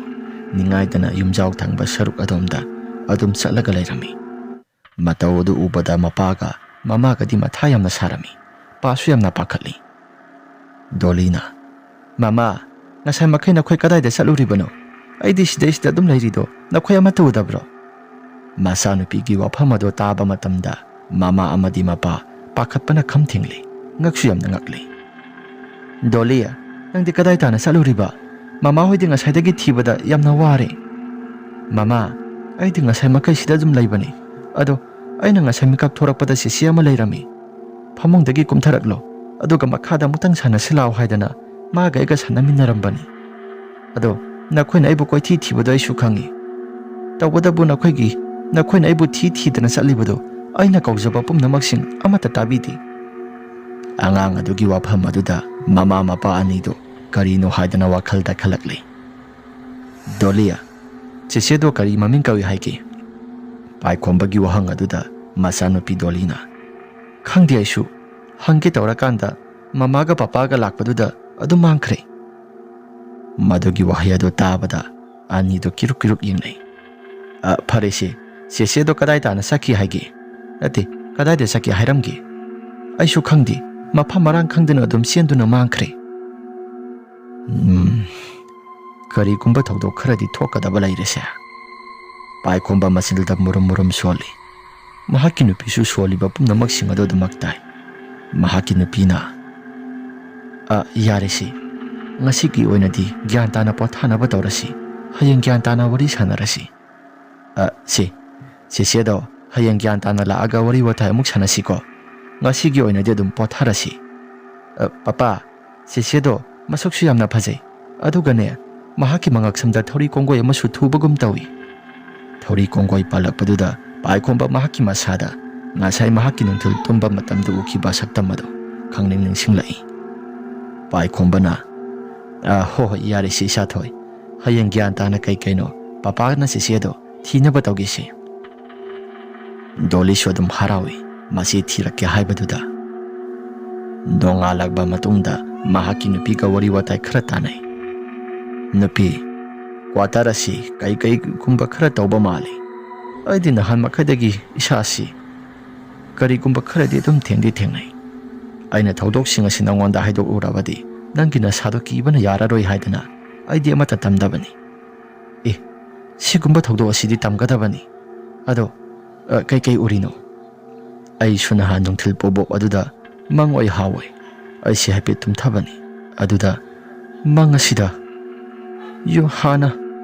ꯅꯤꯡꯉꯥꯏꯗꯅ ꯌꯨꯝꯖꯥꯎ ꯊꯪꯕ ꯁꯔꯨꯛ ꯑꯗꯣꯝꯗ ꯑꯗꯨꯝ ꯆꯠꯂꯒ ꯂꯩꯔꯝꯃꯤ꯫ ꯃꯇꯧ ꯑꯗꯨ ꯎꯕꯗ ꯃꯄꯥꯒ ꯃꯃꯥꯒꯗꯤ ꯃꯊꯥ ꯌꯥꯝꯅ ꯁꯥꯔꯝꯃꯤ꯫ ꯄꯥꯁꯨ ꯌꯥꯝꯅ ꯄꯥꯈꯠꯂꯤ꯫ ꯗꯣꯂꯤꯅ, "ꯃꯃꯥ, ꯉꯁꯥꯏ ꯃꯈꯩ ꯅꯈꯣꯏ ꯀꯗꯥꯏꯗ ꯆꯠꯂꯨꯔꯤꯕꯅꯣ? ꯑꯩꯗꯤ ꯁꯤꯗꯩꯁꯤꯗ ꯑꯗꯨꯝ ꯂꯩꯔꯤꯗꯣ ꯅꯈꯣꯏ ꯑꯃꯠꯇ ꯎꯗꯕ꯭ꯔꯣ?" ꯃꯆꯥꯅꯨꯄꯤꯒꯤ ꯋꯥꯐꯝ ꯑꯗꯨ ꯇꯥꯕ ꯃꯇꯝꯗ ꯃꯃꯥ ꯑꯃꯗꯤ ꯃꯄꯥ ꯄꯥꯈꯠꯄꯅ ꯈꯝ ꯊꯦꯡꯂꯤ, ꯉꯛꯁꯨ ꯌꯥꯝꯅ ꯉꯛꯂꯤ꯫ "ꯗꯣꯂꯤ, ꯅꯪꯗꯤ ꯀꯗꯥꯏ ꯇꯥꯅ ꯆꯠꯂꯨꯔꯤꯕ? ꯃꯃꯥ ꯍꯣꯏꯗꯤ ꯉꯁꯥꯏꯗꯒꯤ ꯊꯤꯕꯗ ꯌꯥꯝꯅ ꯋꯥꯔꯦ꯫" "ꯃꯃꯥ, ꯑꯩꯗꯤ ꯉꯁꯥꯏ ꯃꯈꯩꯁꯤꯗ ꯑꯗꯨꯝ ꯂꯩꯕꯅꯤ꯫ ꯑꯗꯣ ꯑꯩꯅ ꯉꯁꯥꯏ ꯃꯤꯀꯞ ꯊꯣꯔꯛꯄꯗ ꯆꯦꯆꯦ ꯑꯃ ꯂꯩꯔꯝꯃꯤ꯫ ꯐꯃꯨꯡꯗꯒꯤ ꯀꯨꯝꯊꯔꯛꯂꯣ, ꯑꯗꯨꯒ ꯃꯈꯥꯗ ꯑꯃꯨꯛꯇꯪ ꯁꯥꯟꯅꯁꯤ ꯂꯥꯛꯑꯣ ꯍꯥꯏꯗꯅ ꯃꯥꯒ ꯑꯩꯒ ꯁꯥꯟꯅꯃꯤꯟꯅꯔꯝꯕꯅꯤ꯫ ꯑꯗꯣ ꯅꯈꯣꯏꯅ ꯑꯩꯕꯨ ꯀꯣꯏꯊꯤ ꯊꯤꯕꯗꯣ ꯑꯩꯁꯨ ꯈꯪꯉꯤ꯫ ꯇꯧꯕꯇꯕꯨ ꯅꯈꯣꯏꯒꯤ, ꯅꯈꯣꯏꯅ ꯑꯩꯕꯨ ꯊꯤ ꯊꯤꯗꯅ ꯆꯠꯂꯤꯕꯗꯣ ꯑꯩꯅ ꯀꯧꯖꯕ ꯄꯨꯝꯅꯃꯛꯁꯤꯡ ꯑꯃꯠꯇ ꯇꯥꯕꯤꯗꯦ꯫" ꯑꯉꯥꯡ ꯑꯗꯨꯒꯤ ꯋꯥꯐꯝ ꯑꯗꯨꯗ ꯃꯃꯥ ꯃꯄꯥ ꯑꯅꯤꯗꯨ ꯀꯔꯤꯅꯣ ꯍꯥꯏꯗꯅ ꯋꯥꯈꯜꯗ ꯈꯜꯂꯛꯂꯤ꯫ "ꯗꯣꯂꯤꯌꯥ, ꯆꯦꯆꯦꯗꯣ ꯀꯔꯤ ꯃꯃꯤꯡ ꯀꯧꯏ ꯍꯥꯏꯒꯦ?" ꯄꯥꯏꯈꯣꯝꯕꯒꯤ ꯋꯥꯍꯪ ꯑꯗꯨꯗ ꯃꯆꯥꯅꯨꯄꯤ ꯗꯣꯂꯤꯅ, "ꯈꯪꯗꯦ ꯑꯩꯁꯨ꯫ ꯍꯪꯒꯦ ꯇꯧꯔꯀꯥꯟꯗ ꯃꯃꯥꯒ ꯄꯄꯥꯒ ꯂꯥꯛꯄꯗꯨꯗ ꯑꯗꯨꯝ ꯃꯥꯡꯈ꯭ꯔꯦ꯫" ꯃꯗꯨꯒꯤ ꯋꯥꯍꯩ ꯑꯗꯨ ꯇꯥꯕꯗ ꯑꯅꯤꯗꯨ ꯀꯤꯔꯨꯛ ꯀꯤꯔꯨꯛ ꯌꯦꯡꯅꯩ꯫ "ꯑ, ꯐꯔꯦꯁꯦ, ꯆꯦꯆꯦꯗꯣ ꯀꯗꯥꯏ ꯇꯥꯅ ꯆꯠꯈꯤ ꯍꯥꯏꯒꯦ? ꯅꯠꯇꯦ, ꯀꯗꯥꯏꯗ ꯆꯠꯈꯤ ꯍꯥꯏꯔꯝꯒꯦ? ꯑꯩꯁꯨ ꯈꯪꯗꯦ, ꯃꯐꯝ ꯃꯔꯥꯡ ꯈꯪꯗꯅ ꯑꯗꯨꯝ ꯆꯦꯟꯗꯨꯅ ꯃꯥꯡꯈ꯭ꯔꯦ꯫" ꯎꯝ, ꯀꯔꯤꯒꯨꯝꯕ ꯊꯧꯗꯣꯛ ꯈꯔꯗꯤ ꯊꯣꯛꯀꯗꯕ ꯂꯩꯔꯦꯁꯦ꯫ ꯄꯥꯏꯈꯣꯝꯕ ꯃꯆꯤꯟꯗ ꯃꯨꯔꯨꯝ ꯃꯨꯔꯨꯝ ꯁꯣꯜꯂꯤ꯫ ꯃꯍꯥꯛꯀꯤ ꯅꯨꯄꯤꯁꯨ ꯁꯣꯜꯂꯤꯕ ꯄꯨꯝꯅꯃꯛꯁꯤꯡ ꯑꯗꯨ ꯑꯗꯨꯃꯛ ꯇꯥꯏ꯫ ꯃꯍꯥꯛꯀꯤ ꯅꯨꯄꯤꯅ, "ꯑ, ꯌꯥꯔꯦꯁꯤ꯫ ꯉꯁꯤꯒꯤ ꯑꯣꯏꯅꯗꯤ ꯒ꯭ꯌꯥꯟ ꯇꯥꯅ ꯄꯣꯊꯥꯅꯕ ꯇꯧꯔꯁꯤ꯫ ꯍꯌꯦꯡ ꯒ꯭ꯌꯥꯟ ꯇꯥꯅ ꯋꯥꯔꯤ ꯁꯥꯟꯅꯔꯁꯤ꯫ ꯑ, ꯁꯤ, ꯆꯦꯆꯦꯗꯣ ꯍꯌꯦꯡ ꯒ꯭ꯌꯥꯟ ꯇꯥꯅ ꯂꯥꯛꯑꯒ ꯋꯥꯔꯤ ꯋꯥꯇꯥꯏ ꯑꯃꯨꯛ ꯁꯥꯟꯅꯁꯤꯀꯣ꯫ ꯉꯁꯤꯒꯤ ꯑꯣꯏꯅꯗꯤ ꯑꯗꯨꯝ ꯄꯣꯊꯥꯔꯁꯤ꯫ ꯑ, ꯄꯄꯥ, ꯆꯦꯆꯦꯗꯣ ꯃꯁꯛꯁꯨ ꯌꯥꯝꯅ ꯐꯖꯩ, ꯑꯗꯨꯒꯅꯦ, ꯃꯍꯥꯛꯀꯤ ꯃꯉꯛꯁꯝꯗ ꯊꯧꯔꯤ ꯀꯣꯡꯒꯣꯏ ꯑꯃꯁꯨ ꯊꯨꯕꯒꯨꯝ ꯇꯧꯏ꯫ ꯊꯧꯔꯤ ꯀꯣꯡꯒꯣꯏ ꯄꯥꯜꯂꯛꯄꯗꯨꯗ ꯄꯥꯏꯈꯣꯝꯕ ꯃꯍꯥꯛꯀꯤ ꯃꯁꯥꯗ ꯉꯁꯥꯏ ꯃꯍꯥꯛꯀꯤ ꯅꯨꯡꯊꯤꯜ ꯇꯨꯝꯕ ꯃꯇꯝꯗ ꯎꯈꯤꯕ ꯁꯛꯇꯝ ꯑꯗꯨ ꯈꯪꯅꯤꯡ ꯅꯤꯡꯁꯤꯡꯂꯛꯏ꯫ ꯄꯥꯏꯈꯣꯝꯕꯅ, "ꯑ, ꯍꯣ ꯍꯣꯏ, ꯌꯥꯔꯦꯁꯦ ꯏꯁꯥꯊꯣꯏ, ꯍꯌꯦꯡ ꯒ꯭ꯌꯥꯟ ꯇꯥꯅ ꯀꯩ ꯀꯩꯅꯣ ꯄꯄꯥꯅ ꯆꯦꯆꯦꯗꯣ ꯊꯤꯅꯕ ꯇꯧꯒꯦꯁꯦ꯫" ꯗꯣꯂꯤꯁꯨ ꯑꯗꯨꯝ ꯍꯔꯥꯎꯏ ꯃꯆꯦ ꯊꯤꯔꯛꯀꯦ ꯍꯥꯏꯕꯗꯨꯗ꯫ ꯅꯣꯡꯉꯥꯜꯂꯛꯄ ꯃꯇꯨꯡꯗ ꯃꯍꯥꯛꯀꯤ ꯅꯨꯄꯤꯒ ꯋꯥꯔꯤ ꯋꯥꯇꯥꯏ ꯈꯔ ꯇꯥꯟꯅꯩ꯫ "ꯅꯨꯄꯤ, ꯀ꯭ꯋꯥꯇꯔ ꯑꯁꯤ ꯀꯩ ꯀꯩꯒꯨꯝꯕ ꯈꯔ ꯇꯧꯕ ꯃꯥꯜꯂꯤ꯫ ꯑꯩꯗꯤ ꯅꯍꯥꯟ ꯃꯈꯩꯗꯒꯤ ꯏꯁꯥꯁꯤ ꯀꯔꯤꯒꯨꯝꯕ ꯈꯔꯗꯤ ꯑꯗꯨꯝ ꯊꯦꯡꯗꯤ ꯊꯦꯡꯅꯩ꯫ ꯑꯩꯅ ꯊꯧꯗꯣꯛꯁꯤꯡ ꯑꯁꯤ ꯅꯉꯣꯟꯗ ꯍꯥꯏꯗꯣꯛꯎꯔꯕꯗꯤ ꯅꯪꯒꯤ ꯅꯁꯥꯗꯣ ꯀꯤꯕꯅ ꯌꯥꯔꯔꯣꯏ ꯍꯥꯏꯗꯅ ꯑꯩꯗꯤ ꯑꯃꯠꯇ ꯇꯝꯗꯕꯅꯤ꯫ ꯑꯦ, ꯁꯤꯒꯨꯝꯕ ꯊꯧꯗꯣꯛ ꯑꯁꯤꯗꯤ ꯇꯝꯒꯗꯕꯅꯤ꯫ ꯑꯗꯣ, ꯑ, ꯀꯩꯀꯩ ꯎꯔꯤꯅꯣ?" ꯑꯩꯁꯨ ꯅꯍꯥꯟ ꯅꯨꯡꯊꯤꯜ ꯄꯣꯕꯣꯞ ꯑꯗꯨꯗ ꯃꯪ ꯑꯣꯏ ꯍꯥꯎꯋꯦ꯫ ꯑꯩꯁꯦ ꯍꯥꯏꯐꯦꯠ ꯇꯨꯝꯊꯕꯅꯤ꯫ ꯑꯗꯨꯗ ꯃꯪ ꯑꯁꯤꯗ ꯌꯨ-, ꯍꯥꯟꯅ,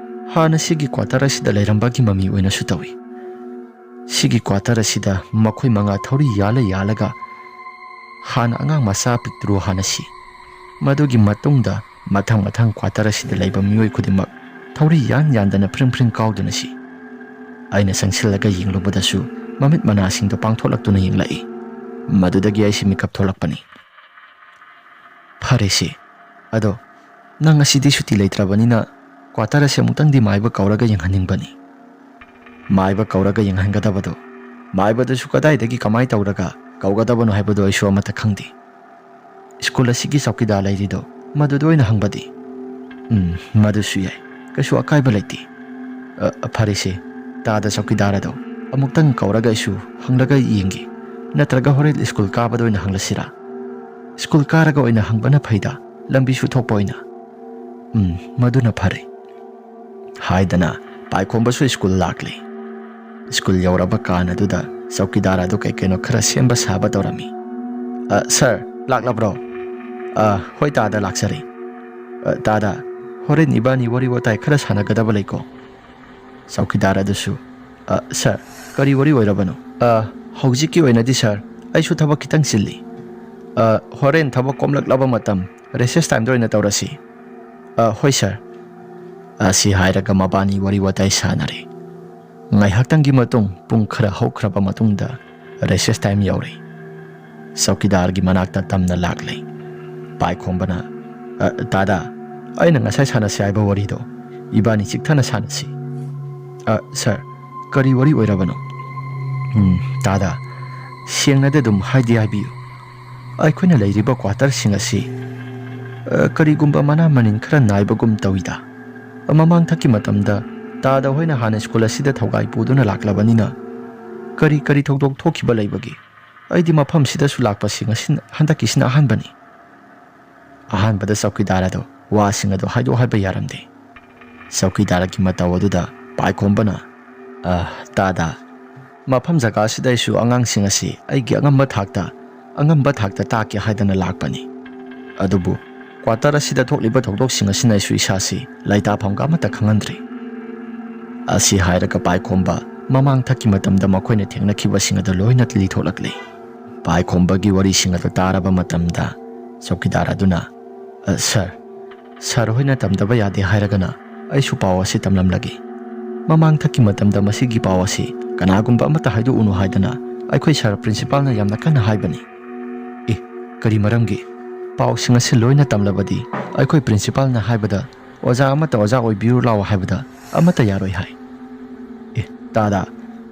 ꯍꯥꯟꯅ ꯁꯤꯒꯤ ꯀ꯭ꯋꯥꯇꯔ ꯑꯁꯤꯗ ꯂꯩꯔꯝꯕꯒꯤ ꯃꯃꯤ ꯑꯣꯏꯅꯁꯨ ꯇꯧꯏ꯫ ꯁꯤꯒꯤ ꯀ꯭ꯋꯥꯇꯔ ꯑꯁꯤꯗ ꯃꯈꯣꯏ ꯃꯉꯥ ꯊꯧꯔꯤ ꯌꯥꯜꯂ ꯌꯥꯜꯂꯒ ꯍꯥꯟꯅ ꯑꯉꯥꯡ ꯃꯆꯥ ꯄꯤꯛꯇ꯭ꯔꯨ ꯍꯥꯟꯅ ꯁꯤ꯫ ꯃꯗꯨꯒꯤ ꯃꯇꯨꯡꯗ ꯃꯊꯪ ꯃꯊꯪ ꯀ꯭ꯋꯥꯇꯔ ꯑꯁꯤꯗ ꯂꯩꯕ ꯃꯤꯑꯣꯏ ꯈꯨꯗꯤꯡꯃꯛ ꯊꯧꯔꯤ ꯌꯥꯟ ꯌꯥꯟꯗꯅ ꯐ꯭ꯔꯤꯡ ꯐ꯭ꯔꯤꯡ ꯀꯥꯎꯗꯨꯅ ꯁꯤ꯫ ꯑꯩꯅ ꯆꯪꯁꯤꯜꯂꯒ ꯌꯦꯡꯂꯨꯕꯗꯁꯨ ꯃꯃꯤꯠ ꯃꯅꯥꯁꯤꯡꯗꯣ ꯄꯥꯡꯊꯣꯛꯂꯛꯇꯨꯅ ꯌꯦꯡꯂꯛꯏ꯫ ꯃꯗꯨꯗꯒꯤ ꯑꯩꯁꯤ ꯃꯤꯀꯞ ꯊꯣꯛꯂꯛꯄꯅꯤ꯫ "ꯐꯔꯦꯁꯦ, ꯑꯗꯣ ꯅꯪ ꯉꯁꯤꯗꯤ ꯁꯨꯇꯤ ꯂꯩꯇ꯭ꯔꯕꯅꯤꯅ ꯀ꯭ꯋꯥꯇꯔ ꯑꯁꯤ ꯑꯃꯨꯛꯇꯪꯗꯤ ꯃꯥꯏꯕ ꯀꯧꯔꯒ ꯌꯦꯡꯍꯟꯅꯤꯡꯕꯅꯤ꯫" "ꯃꯥꯏꯕ ꯀꯧꯔꯒ ꯌꯦꯡꯍꯟꯒꯗꯕꯗꯣ? ꯃꯥꯏꯕꯗꯨꯁꯨ ꯀꯗꯥꯏꯗꯒꯤ ꯀꯃꯥꯏ ꯇꯧꯔꯒ ꯀꯧꯒꯗꯕꯅꯣ ꯍꯥꯏꯕꯗꯣ ꯑꯩꯁꯨ ꯑꯃꯠꯇ ꯈꯪꯗꯦ꯫ ꯁ꯭ꯀꯨꯜ ꯑꯁꯤꯒꯤ ꯆꯧꯀꯤꯗꯥꯔ ꯂꯩꯔꯤꯗꯣ ꯃꯗꯨꯗ ꯑꯣꯏꯅ ꯍꯪꯕꯗꯤ?" "ꯎꯝ, ꯃꯗꯨꯁꯨ ꯌꯥꯏ, ꯀꯩꯁꯨ ꯑꯀꯥꯏꯕ ꯂꯩꯇꯦ꯫" "ꯑ, ꯐꯔꯦꯁꯦ, ꯇꯥꯗ ꯆꯧꯀꯤꯗꯥꯔ ꯑꯗꯣ ꯑꯃꯨꯛꯇꯪ ꯀꯧꯔꯒ ꯑꯩꯁꯨ ꯍꯪꯂꯒ ꯌꯦꯡꯒꯦ꯫ ꯅꯠꯇ꯭ꯔꯒ ꯍꯣꯔꯦꯟ ꯁ꯭ꯀꯨꯜ ꯀꯥꯕꯗ ꯑꯣꯏꯅ ꯍꯪꯂꯁꯤꯔꯥ?" "ꯁ꯭ꯀꯨꯜ ꯀꯥꯔꯒ ꯑꯣꯏꯅ ꯍꯪꯕꯅ ꯐꯩꯗ, ꯂꯝꯕꯤꯁꯨ ꯊꯣꯛꯄ ꯑꯣꯏꯅ꯫" "ꯎꯝ, ꯃꯗꯨꯅ ꯐꯔꯦ," ꯍꯥꯏꯗꯅ ꯄꯥꯏꯈꯣꯝꯕꯁꯨ ꯁ꯭ꯀꯨꯜ ꯂꯥꯛꯂꯦ꯫ ꯁ꯭ꯀꯨꯜ ꯌꯧꯔꯕ ꯀꯥꯟ ꯑꯗꯨꯗ ꯆꯧꯀꯤꯗꯥꯔ ꯑꯗꯨ ꯀꯩ ꯀꯩꯅꯣ ꯈꯔ ꯁꯦꯝꯕ ꯁꯥꯕ ꯇꯧꯔꯝꯃꯤ꯫ "ꯑ, ꯁꯥꯔ, ꯂꯥꯛꯂꯕ꯭ꯔꯣ?" "ꯑ, ꯍꯣꯏ ꯇꯥꯗ, ꯂꯥꯛꯆꯔꯦ꯫ ꯑ, ꯇꯥꯗ, ꯍꯣꯔꯦꯟ ꯏꯕꯥꯅꯤ ꯋꯥꯔꯤ ꯋꯥꯇꯥꯏ ꯈꯔ ꯁꯥꯟꯅꯒꯗꯕ ꯂꯩꯀꯣ?" ꯆꯧꯀꯤꯗꯥꯔ ꯑꯗꯨꯁꯨ, "ꯑ, ꯁꯥꯔ, ꯀꯔꯤ ꯋꯥꯔꯤ ꯑꯣꯏꯔꯕꯅꯣ?" "ꯑ, ꯍꯧꯖꯤꯛꯀꯤ ꯑꯣꯏꯅꯗꯤ ꯁꯥꯔ, ꯑꯩꯁꯨ ꯊꯕꯛ ꯈꯤꯇꯪ ꯆꯤꯜꯂꯤ꯫ "ꯑ, ꯍꯣꯔꯦꯟ ꯊꯕꯛ ꯀꯣꯝꯂꯛꯂꯕ ꯃꯇꯝ ꯔꯤꯁꯦꯁ ꯇꯥꯏꯝꯗ ꯑꯣꯏꯅ ꯇꯧꯔꯁꯤ꯫ ꯑ, ꯍꯣꯏ ꯁꯥꯔ"꯫ ꯑꯁꯤ ꯍꯥꯏꯔꯒ ꯃꯕꯥꯅꯤ ꯋꯥꯔꯤ ꯋꯥꯇꯥꯏ ꯁꯥꯟꯅꯔꯦ꯫ ꯉꯥꯏꯍꯥꯛꯇꯪꯒꯤ ꯃꯇꯨꯡ, ꯄꯨꯡ ꯈꯔ ꯍꯧꯈ꯭ꯔꯕ ꯃꯇꯨꯡꯗ ꯔꯤꯁꯦꯁ ꯇꯥꯏꯝ ꯌꯧꯔꯦ꯫ ꯆꯧꯀꯤꯗꯥꯔꯒꯤ ꯃꯅꯥꯛꯇ ꯇꯝꯅ ꯂꯥꯛꯂꯦ꯫ ꯄꯥꯏꯈꯣꯝꯕꯅ, "ꯑ, ꯇꯥꯗꯥ, ꯑꯩꯅ ꯉꯁꯥꯏ ꯁꯥꯟꯅꯁꯤ ꯍꯥꯏꯕ ꯋꯥꯔꯤꯗꯣ ꯏꯕꯥꯅꯤ ꯆꯤꯛꯊꯅ ꯁꯥꯟꯅꯁꯤ"꯫ "ꯑ, ꯁꯥꯔ, ꯀꯔꯤ ꯋꯥꯔꯤ ꯑꯣꯏꯔꯕꯅꯣ?" "ꯎꯝ, ꯇꯥꯗꯥ, ꯁꯦꯡꯅꯗꯤ ꯑꯗꯨꯝ ꯍꯥꯏꯗꯤ ꯍꯥꯏꯕꯤꯌꯨ꯫ ꯑꯩꯈꯣꯏꯅ ꯂꯩꯔꯤꯕ ꯀ꯭ꯋꯥꯇꯔꯁꯤꯡ ꯑꯁꯤ, ꯑ, ꯀꯔꯤꯒꯨꯝꯕ ꯃꯅꯥ ꯃꯅꯤꯟ ꯈꯔ ꯅꯥꯏꯕꯒꯨꯝ ꯇꯧꯏꯗ꯫ ꯃꯃꯥꯡꯊꯛꯀꯤ ꯃꯇꯝꯗ ꯇꯥꯗ ꯍꯣꯏꯅ ꯍꯥꯟꯅ ꯁ꯭ꯀꯨꯜ ꯑꯁꯤꯗ ꯊꯧꯒꯥꯏ ꯄꯨꯗꯨꯅ ꯂꯥꯛꯂꯕꯅꯤꯅ ꯀꯔꯤ ꯀꯔꯤ ꯊꯧꯗꯣꯛ ꯊꯣꯛꯈꯤꯕ ꯂꯩꯕꯒꯦ? ꯑꯩꯗꯤ ꯃꯐꯝꯁꯤꯗꯁꯨ ꯂꯥꯛꯄꯁꯤ ꯉꯁꯤ, ꯍꯟꯗꯛꯀꯤꯁꯤꯅ ꯑꯍꯥꯟꯕꯅꯤ"꯫ ꯑꯍꯥꯟꯕꯗ ꯆꯧꯀꯤꯗꯥꯔ ꯑꯗꯣ ꯋꯥꯁꯤꯡ ꯑꯗꯣ ꯍꯥꯏꯗꯣꯛ ꯍꯥꯏꯕ ꯌꯥꯔꯝꯗꯦ꯫ ꯆꯧꯀꯤꯗꯥꯔꯒꯤ ꯃꯇꯧ ꯑꯗꯨꯗ ꯄꯥꯏꯈꯣꯝꯕꯅ, "ꯑ, ꯇꯥꯗꯥ, ꯃꯐꯝ ꯖꯒꯥ ꯑꯁꯤꯗ ꯑꯩꯁꯨ ꯑꯉꯥꯡꯁꯤꯡ ꯑꯁꯤ ꯑꯩꯒꯤ ꯑꯉꯝꯕ ꯊꯥꯛꯇ, ꯑꯉꯝꯕ ꯊꯥꯛꯇ ꯇꯥꯛꯀꯦ ꯍꯥꯏꯗꯅ ꯂꯥꯛꯄꯅꯤ꯫ ꯑꯗꯨꯕꯨ ꯀ꯭ꯋꯥꯇꯔ ꯑꯁꯤꯗ ꯊꯣꯛꯂꯤꯕ ꯊꯧꯗꯣꯛꯁꯤꯡ ꯑꯁꯤꯅ ꯑꯩꯁꯨ ꯏꯁꯥꯁꯤ ꯂꯩꯇꯥꯐꯝꯒ ꯑꯃꯠꯇ ꯈꯪꯍꯟꯗ꯭ꯔꯤ"꯫ ꯑꯁꯤ ꯍꯥꯏꯔꯒ ꯄꯥꯏꯈꯣꯝꯕ ꯃꯃꯥꯡꯊꯛꯀꯤ ꯃꯇꯝꯗ ꯃꯈꯣꯏꯅ ꯊꯦꯡꯅꯈꯤꯕꯁꯤꯡ ꯑꯗꯨ ꯂꯣꯏꯅ ꯂꯤꯊꯣꯛꯂꯛꯂꯤ꯫ ꯄꯥꯏꯈꯣꯝꯕꯒꯤ ꯋꯥꯔꯤꯁꯤꯡ ꯑꯗꯨ ꯇꯥꯔꯕ ꯃꯇꯝꯗ ꯆꯧꯀꯤꯗꯥꯔ ꯑꯗꯨꯅ, "ꯑ, ꯁꯥꯔ, ꯁꯥꯔ ꯍꯣꯏꯅ ꯇꯝꯗꯕ ꯌꯥꯗꯦ ꯍꯥꯏꯔꯒꯅ ꯑꯩꯁꯨ ꯄꯥꯎ ꯑꯁꯤ ꯇꯝꯂꯝꯂꯒꯦ꯫ ꯃꯃꯥꯡꯊꯛꯀꯤ ꯃꯇꯝꯗ ꯃꯁꯤꯒꯤ ꯄꯥꯎ ꯑꯁꯤ ꯀꯅꯥꯒꯨꯝꯕ ꯑꯃꯠꯇ ꯍꯥꯏꯗꯣꯛꯎꯅꯨ ꯍꯥꯏꯗꯅ ꯑꯩꯈꯣꯏ ꯁꯥꯔ ꯄ꯭ꯔꯤꯟꯁꯤꯄꯥꯜꯅ ꯌꯥꯝꯅ ꯀꯟꯅ ꯍꯥꯏꯕꯅꯤ"꯫ "ꯑꯦ, ꯀꯔꯤ ꯃꯔꯝꯒꯤ? ꯄꯥꯎꯁꯤꯡ ꯑꯁꯤ ꯂꯣꯏꯅ ꯇꯝꯂꯕꯗꯤ ꯑꯩꯈꯣꯏ ꯄ꯭ꯔꯤꯟꯁꯤꯄꯥꯜꯅ ꯍꯥꯏꯕꯗ ꯑꯣꯖꯥ ꯑꯃꯠꯇ ꯑꯣꯖꯥ ꯑꯣꯏꯕꯤꯌꯨ ꯂꯥꯎ ꯍꯥꯏꯕꯗ ꯑꯃꯠꯇ ꯌꯥꯔꯣꯏ ꯍꯥꯏ"꯫ "ꯑꯦ, ꯇꯥꯗꯥ,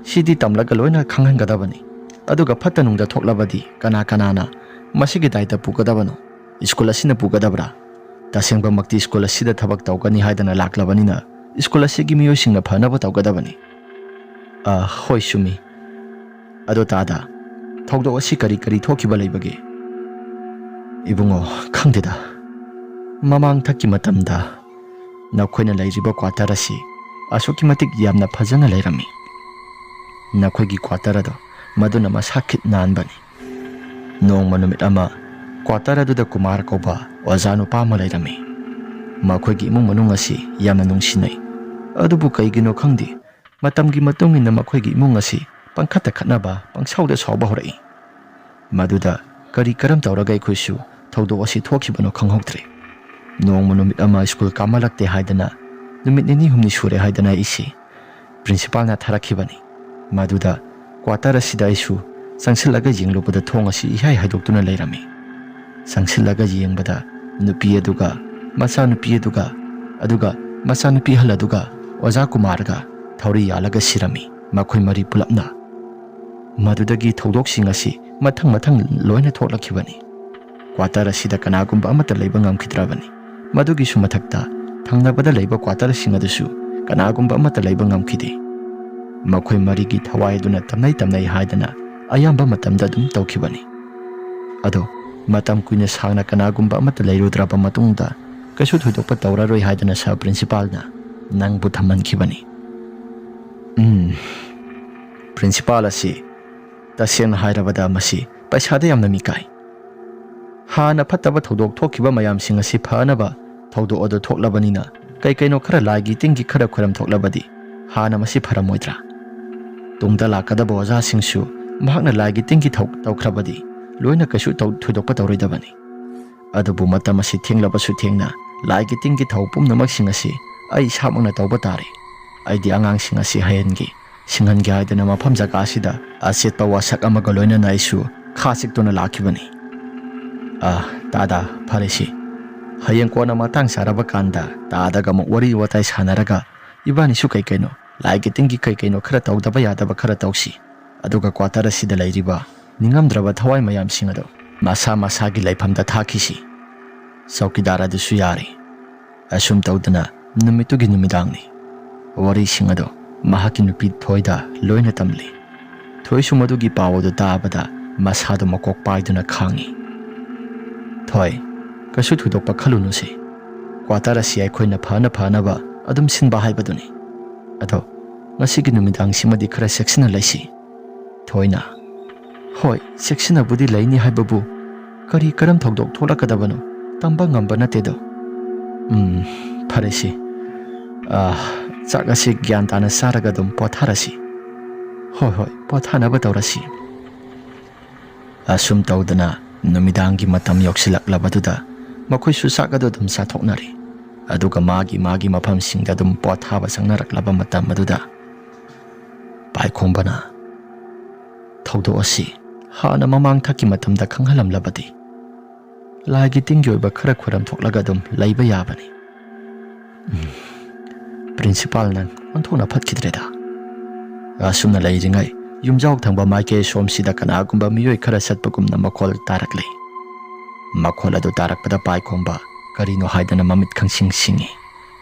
ꯁꯤꯗꯤ ꯇꯝꯂꯒ ꯂꯣꯏꯅ ꯈꯪꯍꯟꯒꯗꯕꯅꯤ꯫ ꯑꯗꯨꯒ ꯐꯠꯇ ꯅꯨꯡꯗ ꯊꯣꯛꯂꯕꯗꯤ ꯀꯅꯥ ꯀꯅꯥꯅ ꯃꯁꯤꯒꯤ ꯗꯥꯏꯇ ꯄꯨꯒꯗꯕꯅꯣ? ꯁ꯭ꯀꯨꯜ ꯑꯁꯤꯅ ꯄꯨꯒꯗꯕ꯭ꯔꯥ? ꯇꯁꯦꯡꯕꯃꯛꯇꯤ ꯁ꯭ꯀꯨꯜ ꯑꯁꯤꯗ ꯊꯕꯛ ꯇꯧꯒꯅꯤ ꯍꯥꯏꯗꯅ ꯂꯥꯛꯂꯕꯅꯤꯅ ꯁ꯭ꯀꯨꯜ ꯑꯁꯤꯒꯤ ꯃꯤꯑꯣꯏꯁꯤꯡꯅ ꯐꯅꯕ ꯇꯧꯒꯗꯕꯅꯤ"꯫ "ꯑ, ꯍꯣꯏ, ꯆꯨꯝꯃꯤ꯫ ꯑꯗꯣ ꯇꯥꯗꯥ, ꯊꯧꯗꯣꯛ ꯑꯁꯤ ꯀꯔꯤ ꯀꯔꯤ ꯊꯣꯛꯈꯤꯕ ꯂꯩꯕꯒꯦ?" "ꯏꯕꯨꯡꯉꯣ, ꯈꯪꯗꯦꯗ꯫ ꯃꯃꯥꯡꯊꯛꯀꯤ ꯃꯇꯝꯗ ꯅꯈꯣꯏꯅ ꯂꯩꯔꯤꯕ ꯀ꯭ꯋꯥꯇꯔ ꯑꯁꯤ ꯑꯁꯨꯛꯀꯤ ꯃꯇꯤꯛ ꯌꯥꯝꯅ ꯐꯖꯅ ꯂꯩꯔꯝꯃꯤ꯫ ꯅꯈꯣꯏꯒꯤ ꯀ꯭ꯋꯥꯇꯔ ꯑꯗꯣ ꯃꯗꯨꯅ ꯃꯁꯥ ꯈꯤꯠ ꯅꯥꯟꯕꯅꯤ꯫ ꯅꯣꯡꯃ ꯅꯨꯃꯤꯠ ꯑꯃ ꯀ꯭ꯋꯥꯇꯔ ꯑꯗꯨꯗ ꯀꯨꯃꯥꯔ ꯀꯧꯕ ꯑꯣꯖꯥ ꯅꯨꯄꯥ ꯑꯃ ꯂꯩꯔꯝꯃꯤ꯫ ꯃꯈꯣꯏꯒꯤ ꯏꯃꯨꯡ ꯃꯅꯨꯡ ꯑꯁꯤ ꯌꯥꯝꯅ ꯅꯨꯡꯁꯤꯅꯩ꯫ ꯑꯗꯨꯕꯨ ꯀꯩꯒꯤꯅꯣ ꯈꯪꯗꯦ, ꯃꯇꯝꯒꯤ ꯃꯇꯨꯡ ꯏꯟꯅ ꯃꯈꯣꯏꯒꯤ ꯏꯃꯨꯡ ꯑꯁꯤ ꯄꯪꯈꯠꯇ ꯈꯠꯅꯕ, ꯄꯪꯁꯥꯎꯗ ꯁꯥꯎꯕ ꯍꯧꯔꯛꯏ꯫ ꯃꯗꯨꯗ ꯀꯔꯤ ꯀꯔꯝ ꯇꯧꯔꯒ ꯑꯩꯈꯣꯏꯁꯨ ꯊꯧꯗꯣꯛ ꯑꯁꯤ ꯊꯣꯛꯈꯤꯕꯅꯣ ꯈꯪꯍꯧꯗ꯭ꯔꯦ꯫ ꯅꯣꯡꯃ ꯅꯨꯃꯤꯠ ꯑꯃ ꯁ꯭ꯀꯨꯜ ꯀꯥꯃꯜꯂꯛꯇꯦ ꯍꯥꯏꯗꯅ ꯅꯨꯃꯤꯠ ꯅꯤꯅꯤ ꯍꯨꯝꯅꯤ ꯁꯨꯔꯦ ꯍꯥꯏꯗꯅ ꯑꯩꯁꯤ ꯄ꯭ꯔꯤꯟꯁꯤꯄꯥꯜꯅ ꯊꯥꯔꯛꯈꯤꯕꯅꯤ꯫ ꯃꯗꯨꯗ ꯀ꯭ꯋꯥꯇꯔ ꯑꯁꯤꯗ ꯑꯩꯁꯨ ꯆꯪꯁꯤꯜꯂꯒ ꯌꯦꯡꯂꯨꯕꯗ ꯊꯣꯡ ꯑꯁꯤ ꯏꯍꯥꯏ ꯍꯥꯏꯗꯣꯛꯇꯨꯅ ꯂꯩꯔꯝꯃꯤ꯫ ꯆꯪꯁꯤꯜꯂꯒ ꯌꯦꯡꯕꯗ ꯅꯨꯄꯤ ꯑꯗꯨꯒ ꯃꯆꯥꯅꯨꯄꯤ ꯑꯗꯨꯒ ꯑꯗꯨꯒ ꯃꯆꯥꯅꯨꯄꯤ ꯑꯍꯜ ꯑꯗꯨꯒ ꯑꯣꯖꯥ ꯀꯨꯃꯥꯔꯒ ꯊꯧꯔꯤ ꯌꯥꯜꯂꯒ ꯁꯤꯔꯝꯃꯤ꯫ ꯃꯈꯣꯏ ꯃꯔꯤ ꯄꯨꯂꯞꯅ꯫ ꯃꯗꯨꯗꯒꯤ ꯊꯧꯗꯣꯛꯁꯤꯡ ꯑꯁꯤ ꯃꯊꯪ ꯃꯊꯪ ꯂꯣꯏꯅ ꯊꯣꯛꯂꯛꯈꯤꯕꯅꯤ꯫ ꯀ꯭ꯋꯥꯇꯔ ꯑꯁꯤꯗ ꯀꯅꯥꯒꯨꯝꯕ ꯑꯃꯠꯇ ꯂꯩꯕ ꯉꯝꯈꯤꯗ꯭ꯔꯕꯅꯤ꯫ ꯃꯗꯨꯒꯤꯁꯨ ꯃꯊꯛꯇ ꯊꯪꯅꯕꯗ ꯂꯩꯕ ꯀ꯭ꯋꯥꯇꯔꯁꯤꯡ ꯑꯗꯨꯁꯨ ꯀꯅꯥꯒꯨꯝꯕ ꯑꯃꯠꯇ ꯂꯩꯕ ꯉꯝꯈꯤꯗꯦ꯫ ꯃꯈꯣꯏ ꯃꯔꯤꯒꯤ ꯊꯋꯥꯏ ꯑꯗꯨꯅ ꯇꯝꯅꯩ ꯇꯝꯅꯩ ꯍꯥꯏꯗꯅ ꯑꯌꯥꯝꯕ ꯃꯇꯝꯗ ꯑꯗꯨꯝ ꯇꯧꯈꯤꯕꯅꯤ꯫ ꯑꯗꯣ ꯃꯇꯝ ꯀꯨꯏꯅ ꯁꯥꯡꯅ ꯀꯅꯥꯒꯨꯝꯕ ꯑꯃꯠꯇ ꯂꯩꯔꯨꯗ꯭ꯔꯕ ꯃꯇꯨꯡꯗ ꯀꯩꯁꯨ ꯊꯣꯏꯗꯣꯛꯄ ꯇꯧꯔꯔꯣꯏ ꯍꯥꯏꯗꯨꯅ ꯁꯥꯔ ꯄ꯭ꯔꯤꯟꯁꯤꯄꯥꯜꯅ ꯅꯪꯕꯨ ꯊꯝꯍꯟꯈꯤꯕꯅꯤ꯫ ꯎꯝ, ꯄ꯭ꯔꯤꯟꯁꯤꯄꯥꯜ ꯑꯁꯤ ꯇꯁꯦꯡꯅ ꯍꯥꯏꯔꯕꯗ ꯃꯁꯤ ꯄꯩꯁꯥꯗ ꯌꯥꯝꯅ ꯃꯤꯀꯥꯏ꯫ ꯍꯥꯟꯅ ꯐꯠꯇꯕ ꯊꯧꯗꯣꯛ ꯊꯣꯛꯈꯤꯕ ꯃꯌꯥꯝꯁꯤꯡ ꯑꯁꯤ ꯐꯅꯕ ꯊꯧꯗꯣꯛ ꯑꯗꯨ ꯊꯣꯛꯂꯕꯅꯤꯅ ꯀꯩ ꯀꯩꯅꯣ ꯈꯔ ꯂꯥꯏꯒꯤ ꯇꯤꯟꯒꯤ ꯈꯔ ꯈꯣꯏꯔꯝ ꯊꯣꯛꯂꯕꯗꯤ ꯍꯥꯟꯅ ꯃꯁꯤ ꯐꯔꯝꯃꯣꯏꯗ꯭ꯔꯥ? ꯇꯨꯡꯗ ꯂꯥꯛꯀꯗꯕ ꯑꯣꯖꯥꯁꯤꯡꯁꯨ ꯃꯍꯥꯛꯅ ꯂꯥꯏꯒꯤ ꯇꯤꯟꯒꯤ ꯊꯧ ꯇꯧꯈ꯭ꯔꯕꯗꯤ ꯂꯣꯏꯅ ꯀꯩꯁꯨ ꯇꯧ ꯊꯣꯏꯗꯣꯛꯄ ꯇꯧꯔꯣꯏꯗꯕꯅꯤ꯫ ꯑꯗꯨꯕꯨ ꯃꯇꯝ ꯑꯁꯤ ꯊꯦꯡꯂꯕꯁꯨ ꯊꯦꯡꯅ ꯂꯥꯏꯒꯤ ꯇꯤꯟꯒꯤ ꯊꯧ ꯄꯨꯝꯅꯃꯛꯁꯤꯡ ꯑꯁꯤ ꯑꯩ ꯏꯁꯥꯃꯛꯅ ꯇꯧꯕ ꯇꯥꯔꯦ꯫ ꯑꯩꯗꯤ ꯑꯉꯥꯡꯁꯤꯡ ꯑꯁꯤ ꯍꯩꯍꯟꯒꯦ, ꯁꯤꯡꯍꯟꯒꯦ ꯍꯥꯏꯗꯨꯅ ꯃꯐꯝ ꯖꯒꯥ ꯑꯁꯤꯗ ꯑꯆꯦꯠꯄ ꯋꯥꯁꯛ ꯑꯃꯒ ꯂꯣꯏꯅꯅ ꯑꯩꯁꯨ ꯈꯥ ꯆꯤꯛꯇꯨꯅ ꯂꯥꯛꯈꯤꯕꯅꯤ꯫ ꯑꯥ, ꯇꯥꯗ, ꯐꯔꯦꯁꯤ꯫ ꯍꯌꯦꯡ ꯀꯣꯟꯅ ꯃꯇꯥꯡ ꯆꯥꯔꯕ ꯀꯥꯟꯗ ꯇꯥꯗꯒ ꯑꯃꯨꯛ ꯋꯥꯔꯤ ꯋꯥꯇꯥꯏ ꯁꯥꯟꯅꯔꯒ ꯏꯕꯥꯅꯤꯁꯨ ꯀꯩ ꯀꯩꯅꯣ, ꯂꯥꯏꯒꯤ ꯇꯤꯟꯒꯤ ꯀꯩ ꯀꯩꯅꯣ ꯈꯔ ꯇꯧꯗꯕ ꯌꯥꯗꯕ ꯈꯔ ꯇꯧꯁꯤ꯫ ꯑꯗꯨꯒ ꯀ꯭ꯋꯥꯇꯔ ꯑꯁꯤꯗ ꯂꯩꯔꯤꯕ ꯅꯤꯡꯉꯝꯗ꯭ꯔꯕ ꯊꯋꯥꯏ ꯃꯌꯥꯝꯁꯤꯡ ꯑꯗꯨ ꯃꯁꯥ ꯃꯁꯥꯒꯤ ꯂꯩꯐꯝꯗ ꯊꯥꯈꯤꯁꯤ꯫ ꯆꯧꯀꯤꯗꯥꯔ ꯑꯗꯨꯁꯨ ꯌꯥꯔꯦ꯫ ꯑꯁꯨꯝ ꯇꯧꯗꯅ ꯅꯨꯃꯤꯠꯇꯨꯒꯤ ꯅꯨꯃꯤꯗꯥꯡꯅꯤ꯫ ꯋꯥꯔꯤꯁꯤꯡ ꯑꯗꯨ ꯃꯍꯥꯛꯀꯤ ꯅꯨꯄꯤ ꯊꯣꯏꯗ ꯂꯣꯏꯅ ꯇꯝꯂꯤ꯫ ꯊꯣꯏꯁꯨ ꯃꯗꯨꯒꯤ ꯄꯥꯎ ꯑꯗꯨ ꯇꯥꯕꯗ ꯃꯁꯥꯗꯨ ꯃꯀꯣꯛ ꯄꯥꯏꯗꯨꯅ ꯈꯥꯡꯉꯤ꯫ ꯊꯣꯏ, ꯀꯩꯁꯨ ꯊꯣꯏꯗꯣꯛꯄ ꯈꯜꯂꯨꯅꯨꯁꯦ꯫ ꯀ꯭ꯋꯥꯇꯔ ꯑꯁꯤ ꯑꯩꯈꯣꯏꯅ ꯐꯅ ꯐꯅꯕ ꯑꯗꯨꯝ ꯁꯤꯟꯕ ꯍꯥꯏꯕꯗꯨꯅꯤ꯫ ꯑꯗꯣ ꯉꯁꯤꯒꯤ ꯅꯨꯃꯤꯗꯥꯡꯁꯤꯃꯗꯤ ꯈꯔ ꯆꯦꯛꯁꯤꯟꯅ ꯂꯩꯁꯤ꯫ ꯊꯣꯏꯅ, ꯍꯣꯏ, ꯆꯦꯛꯁꯤꯟꯅꯕꯨꯗꯤ ꯂꯩꯅꯤ ꯍꯥꯏꯕꯕꯨ ꯀꯔꯤ ꯀꯔꯝ ꯊꯧꯗꯣꯛ ꯊꯣꯛꯂꯛꯀꯗꯕꯅꯣ ꯇꯝꯕ ꯉꯝꯕ ꯅꯠꯇꯦꯗꯣ꯫ ꯎꯝ, ꯐꯔꯦꯁꯤ꯫ ꯑꯥ, ꯆꯥꯛ ꯑꯁꯤ ꯒ꯭ꯌꯥꯟ ꯇꯥꯅ ꯆꯥꯔꯒ ꯑꯗꯨꯝ ꯄꯣꯊꯥꯔꯁꯤ꯫ ꯍꯣꯏ, ꯍꯣꯏ, ꯄꯣꯊꯥꯅꯕ ꯇꯧꯔꯁꯤ꯫ ꯑꯁꯨꯝ ꯇꯧꯗꯅ ꯅꯨꯃꯤꯗꯥꯡꯒꯤ ꯃꯇꯝ ꯌꯧꯁꯤꯜꯂꯛꯂꯕꯗꯨꯗ ꯃꯈꯣꯏꯁꯨ ꯆꯥꯛ ꯑꯗꯨ ꯑꯗꯨꯝ ꯆꯥꯊꯣꯛꯅꯔꯤ꯫ ꯑꯗꯨꯒ ꯃꯥꯒꯤ ꯃꯥꯒꯤ ꯃꯐꯝꯁꯤꯡꯗ ꯑꯗꯨꯝ ꯄꯣꯊꯥꯕ ꯆꯪꯅꯔꯛꯂꯕ ꯃꯇꯝ ꯑꯗꯨꯗ ꯄꯥꯏꯈꯣꯝꯕꯅ, "ꯊꯧꯗꯣꯛ ꯑꯁꯤ ꯍꯥꯟꯅ ꯃꯃꯥꯡ ꯊꯛꯀꯤ ꯃꯇꯝꯗ ꯈꯪꯍꯜꯂꯝꯂꯕꯗꯤ ꯂꯥꯏꯒꯤ ꯇꯤꯟꯒꯤ ꯑꯣꯏꯕ ꯈꯔ ꯈꯣꯏꯔꯝ ꯊꯣꯛꯂꯒ ꯑꯗꯨꯝ ꯂꯩꯕ ꯌꯥꯕꯅꯤ꯫ ꯎꯝ, ꯄ꯭ꯔꯤꯟꯁꯤꯄꯥꯜ, ꯅꯪ ꯑꯣꯟꯊꯣꯛꯅ ꯐꯠꯈꯤꯗ꯭ꯔꯦꯗ꯫" ꯑꯁꯨꯝꯅ ꯂꯩꯔꯤꯉꯩ ꯌꯨꯝꯖꯥꯎ ꯊꯪꯕ ꯃꯥꯏꯀꯩ ꯁꯣꯝꯁꯤꯗ ꯀꯅꯥꯒꯨꯝꯕ ꯃꯤꯑꯣꯏ ꯈꯔ ꯆꯠꯄꯒꯨꯝꯅ ꯃꯈꯣꯜ ꯇꯥꯔꯛꯂꯦ꯫ ꯃꯈꯣꯜ ꯑꯗꯨ ꯇꯥꯔꯛꯄꯗ ꯄꯥꯏꯈꯣꯝꯕ ꯀꯔꯤꯅꯣ ꯍꯥꯏꯗꯅ ꯃꯃꯤꯠ ꯈꯪꯁꯤꯡ ꯁꯤꯡꯉꯤ꯫